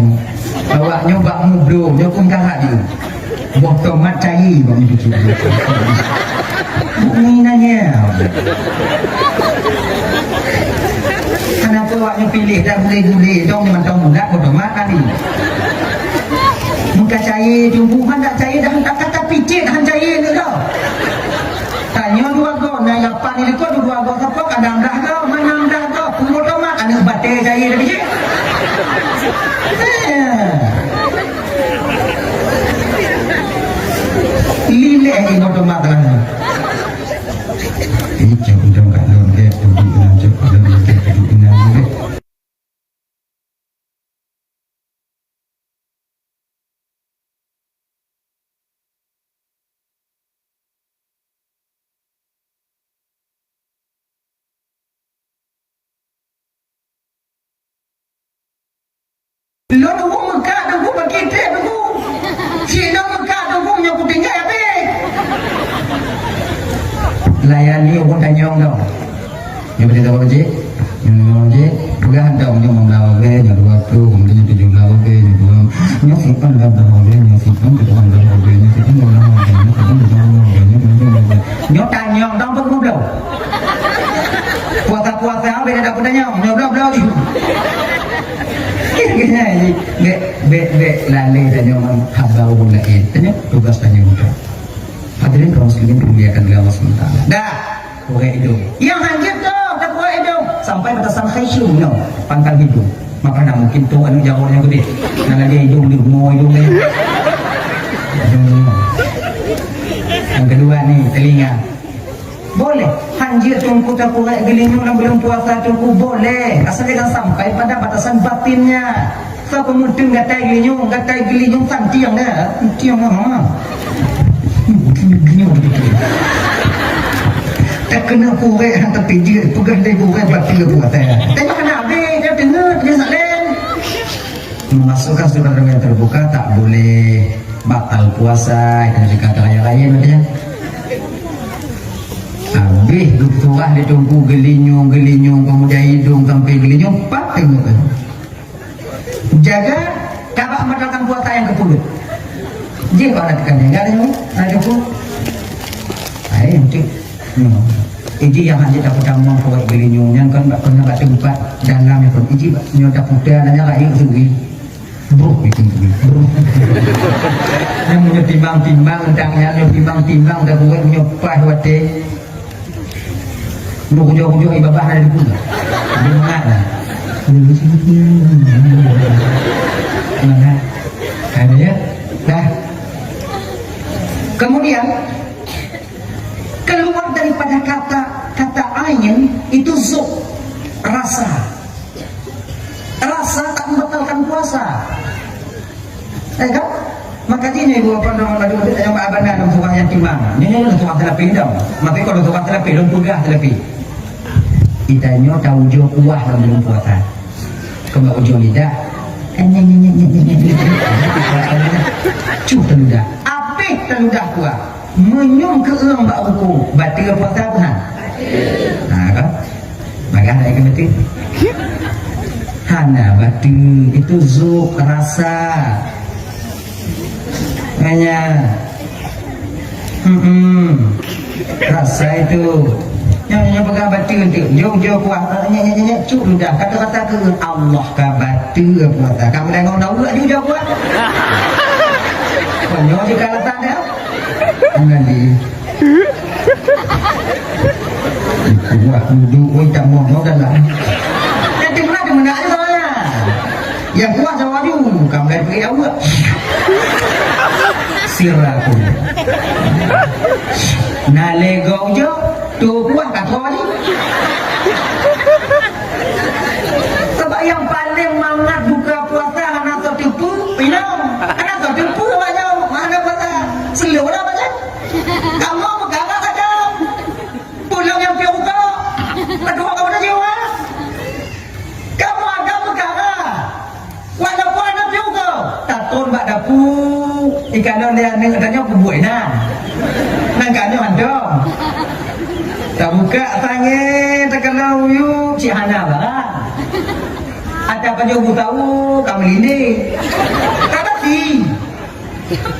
nyoe. Awak nyoe bak mublo, nyoe pun galak di. Boh tomat cair bak mublo. Bumi nanya. Kenapa awak nyoe pilih dah gule-gule, dong mantong muda boh tomat tadi. Muka cair, tumbuhan dak cair, dah tak kata picit, dah cair ni dah. Tanyoe dua go, na lapan ni liko dua go sapo, ka enam belas go, mana enam belas go, puluh tomat, aneuk batée caya tadi cit. Eh. Lileh ibu tomat lah. Ini cak udang kat lon dek, duduk dengan cak udang dek, duduk dengan dek. Lôn ureueng meukat teungku, bagi treb teungku. Cit lôn meukat teungku, nyoe kutinggai habéh. Layani ureueng tanyong dong. Nyoe boleh tahu cit? Nyoe cit? Peugah dong, nyoe lima belas orang, nyoe dua puluh, nyoe tujuh belas orang, nyoe dua. Nyoe simpan lima belas orang, nyoe simpan tujuh belas orang, nyoe simpan dua belas orang, nyoe simpan dua belas orang, nyoe simpan dua belas orang. Nyoe tanyong dong, peugah bloe. Puasa-puasa, beda dak peutanyong, nyoe bloe-bloe. Bèk, bèk, bèk lalé tanyoe ngon haba ureueng laén. Tanyoe tugas tanyoe mudah. Hadirin kaum muslimin dimuliakan oleh Allah Subhanahu wa Taala. Dah, korek idong. Nyang hanjeuet tu, takorek idong. Sampai batasan khasyum nyoe, pangkal idong. Maka na mungkin tu anu jawab nyang gede. Nah, lagi idong di rumah idong ni. Idong ni. Yang kedua ni, telinga. Boleh. Hanjeuet teungku takorek geulinyueng lam buleuen puasa teungku, boleh. Asal jangan sampai pada batasan batinnya. Soe peumeuteun gatai geulinyueng, gatai geulinyueng santiang dah. Santiang mah. Geulinyueng beutôi. Tak kena korek han tapi jeuet peugah deh korek batin puasa. Tapi kena habéh, dia deungoe, dia saleh. Memasukkan surat yang terbuka tak boleh batal puasa, itu juga ada ayat lain katanya. Habéh geupeugah di teungku geulinyueng, geulinyueng, kemudian idong sampai geulinyueng, pat tengok tu. Jaga, ka bak membatalkan puasa nyang keupeuet. Jih kau nak tekan jaga ni, nak cukup. Hai, untuk. Hmm. Iji nyang hana dapat tamong kawai geulinyueng nyan kan bak kena bak teumpat dalam nyan kan. Iji bak nyoe daputa nanya rayeuk suri. Bruh, itu suri. Bruh. Nyan meunyoe timbang-timbang, entah nyan nyoe timbang-timbang, dah buat nyoe paih watèe. Nyoe kujok-kujok ié babah ada di pun. Di mangat dah. Mangat. Ada ya? Dah. Kemudian, keluar daripada kata, kata ain itu zuk, rasa. Rasa tak membatalkan puasa. Eh kan? Maka jih nyoe ibu apa nama laju tu tanya Mak Abana dalam surah nyang timang. Nyoe nyoe dalam surah teulapi dong. Maksud kalau surah teulapi, dalam peugah teulapi. Kita nyoe tahu ujoe kuah dalam bulan puasa. Keu bak ujoe lidah. Cuh taludah. Apéh taludah kuah. Meunyoe keueung bak ruku, bateue puasa peuhan? Ha, kan? Bagah nak ikut bateue? Hana bateue, itu zuk, rasa. Hanya, hmm, rasa itu. Nyoe, nyoe peugah bateue tu. Jom, jom kuah. Nyek, nyek, nyek, nyek, cuk ludah. Kata-kata keu Allah ka bateue puasa. Ka meudangong na uleuk ju jaweueb. Kon nyoe jih ka alasan dia. Nabi. Wah, duduk, oi, tak mau, mau dalam. Nanti mana dia meunak je soalnya. Yang kuat sama aju, kamu dari pergi awak. Sira aku. Nah, lego je, tu kuat kat kau ni. Sebab yang paling mangat buka puasa hana soe teupeu, inong. Hana soe teupeu awak nyoe, hana puasa. Slow lah baca. Kamu peugah saja. Pulang nyang piôh ukeue. Aduh, kamu dah jiwa. Kamu agam peukara. Walaupun aneuk piôh ukeue, taton bak dapu, ikalon lé aneuk tanyoe kubuet na. Nang ka nyoe hantom. Tabuka tangai, takalon uyueb, cit hana barang. Ata pajoh bu tahu, ka meulindé. Ka basi.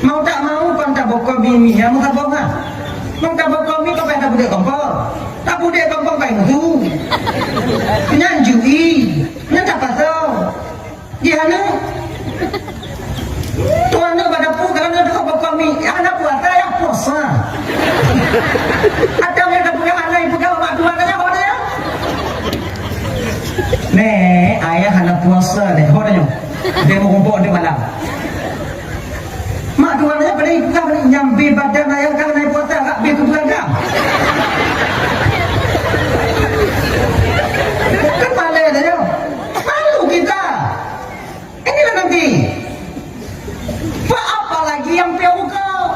Mau tak mau, kon tabokong mi, mi nyang meusaboh ha. Mau tabokong mi, kon payah tabudek kompor. Tabudek kompor payah musu. Nyan jui, nyan tapasoe. Di hana. Tuan na bak dapu, kalau na teuka bokong mi, hana puasa, ya puasa. Atau yang dah punya anak ibu kau, mak tuan na, apa dia? Nek, ayah hana puasa, nek. Ho tanyoe. Dia meurumpok di malam. Mak tuan nyoe pada ikah nyambi badan ayah ka hana puasa, ka bie keu peuragam. Kan malèe dah nyoe. Malu kita. Inilah nanti. Apa lagi yang piôh ukeue?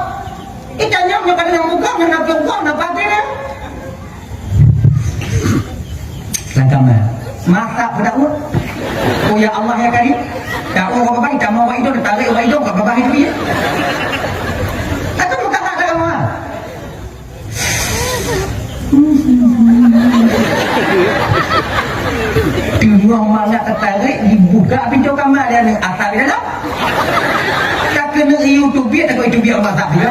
Ita nyam nyoe kada nyang buka, nyang na piôh ukeue, na paté dia. Langkah mana? Masak pun tak buat. Oh ya Allah ya Karim. Tak buat apa-apa, tak mau wak idong, tarik wak idong, kat babah itu ya. Takkan buka tak ada apa? Teungoh mangat tatarék, dibuka pintoe kama dia ni, asal di dalam. Tak kena ié teubiet, takut teubiet masak dia.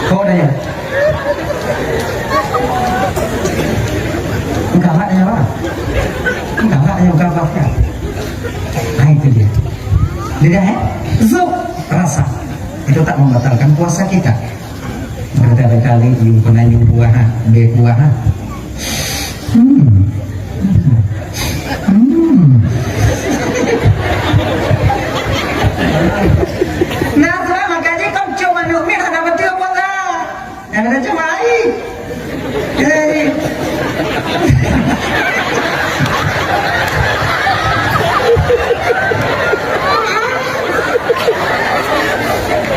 Kau dah ya? Enggak, enggak ada apa. Enggak, enggak ada apa apa. Nah, itu dia. Dia dah, eh? Zuk, rasa. Itu tak membatalkan puasa kita. Berkali-kali, you pernah nyum buah, ha? Be buah, ha? Hmm. Hmm. Nah, sebab makanya kau cuma numin ada betul apa enggak? Yang ada cuma air. Hei.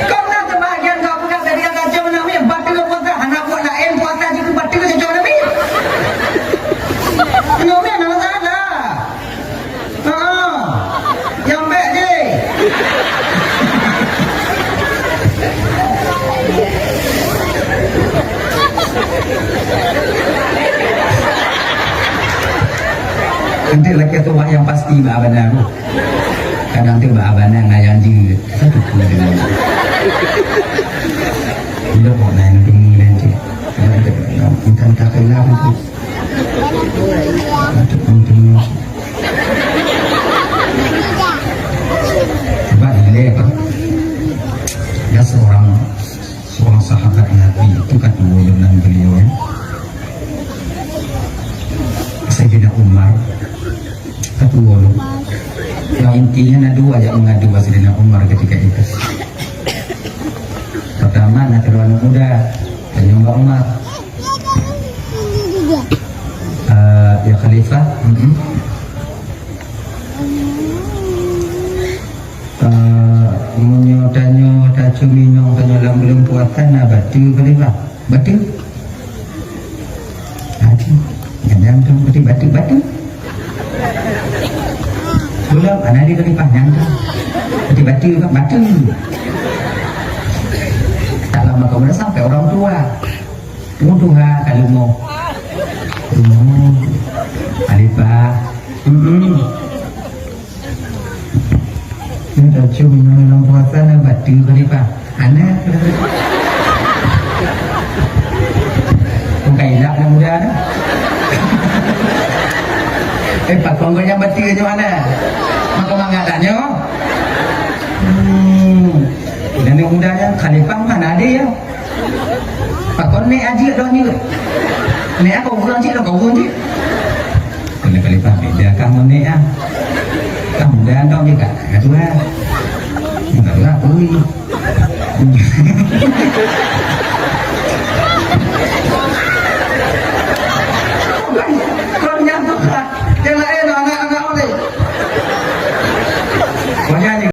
Kau nak kebahagiaan kau bukan dari yang kacau nak ambil batu puasa, anak buat lain puasa juga batu cocok Nabi. Nabi anak salah. Ha. Nyang bèk jih. Nanti lagi tu yang pasti bak abang tu. Kadang tu bak abang na nyang jeuet. Satu pun dengan. Tidak mau main demi nanti. Bukan tak kenal tu. Untuk mendengar. Sebab dilèe, Pak. Ada seorang, seorang sahabat Nabi itu kan dulu dengan beliau, ya. Sayyidina Umar, satu dulu. Yang intinya ada dua yang mengadu Sayyidina Umar ketika itu. Pertama, na keluarga muda, tanya Umar. Eh, ya Khalifah, mm-mm. Eh, meunyoe tanyoe tacumi nyang tanyoe lam buleuen puasa na bateue Khalifah. Bateue. Bateue. Nyang tu bateue, bateue, bateue. Belum, anak dia Khalifah nyang tu. Bateue, bateue, bateue. Tak lama kemudian sampai orang tua. Ureueng tuha ka leumo. Leumo. Khalifah. Hmm. Nyoe tacok nyoe lam puasa na bateue Khalifah. Hana. Bukan ilak na muda na. Eh, pakon gobnyan bateue nyoe hana. Maka mangat dak nyoe. Hmm. Dan yang muda nyan Khalifah mana ada ya? Pakon nek ajak dah nyut. Nek aku urang cit, kau urang cit. Kena kali paham beda kah ngon nek ah. Kah muda kau je kak, kak tua. Enggak tua apa ni?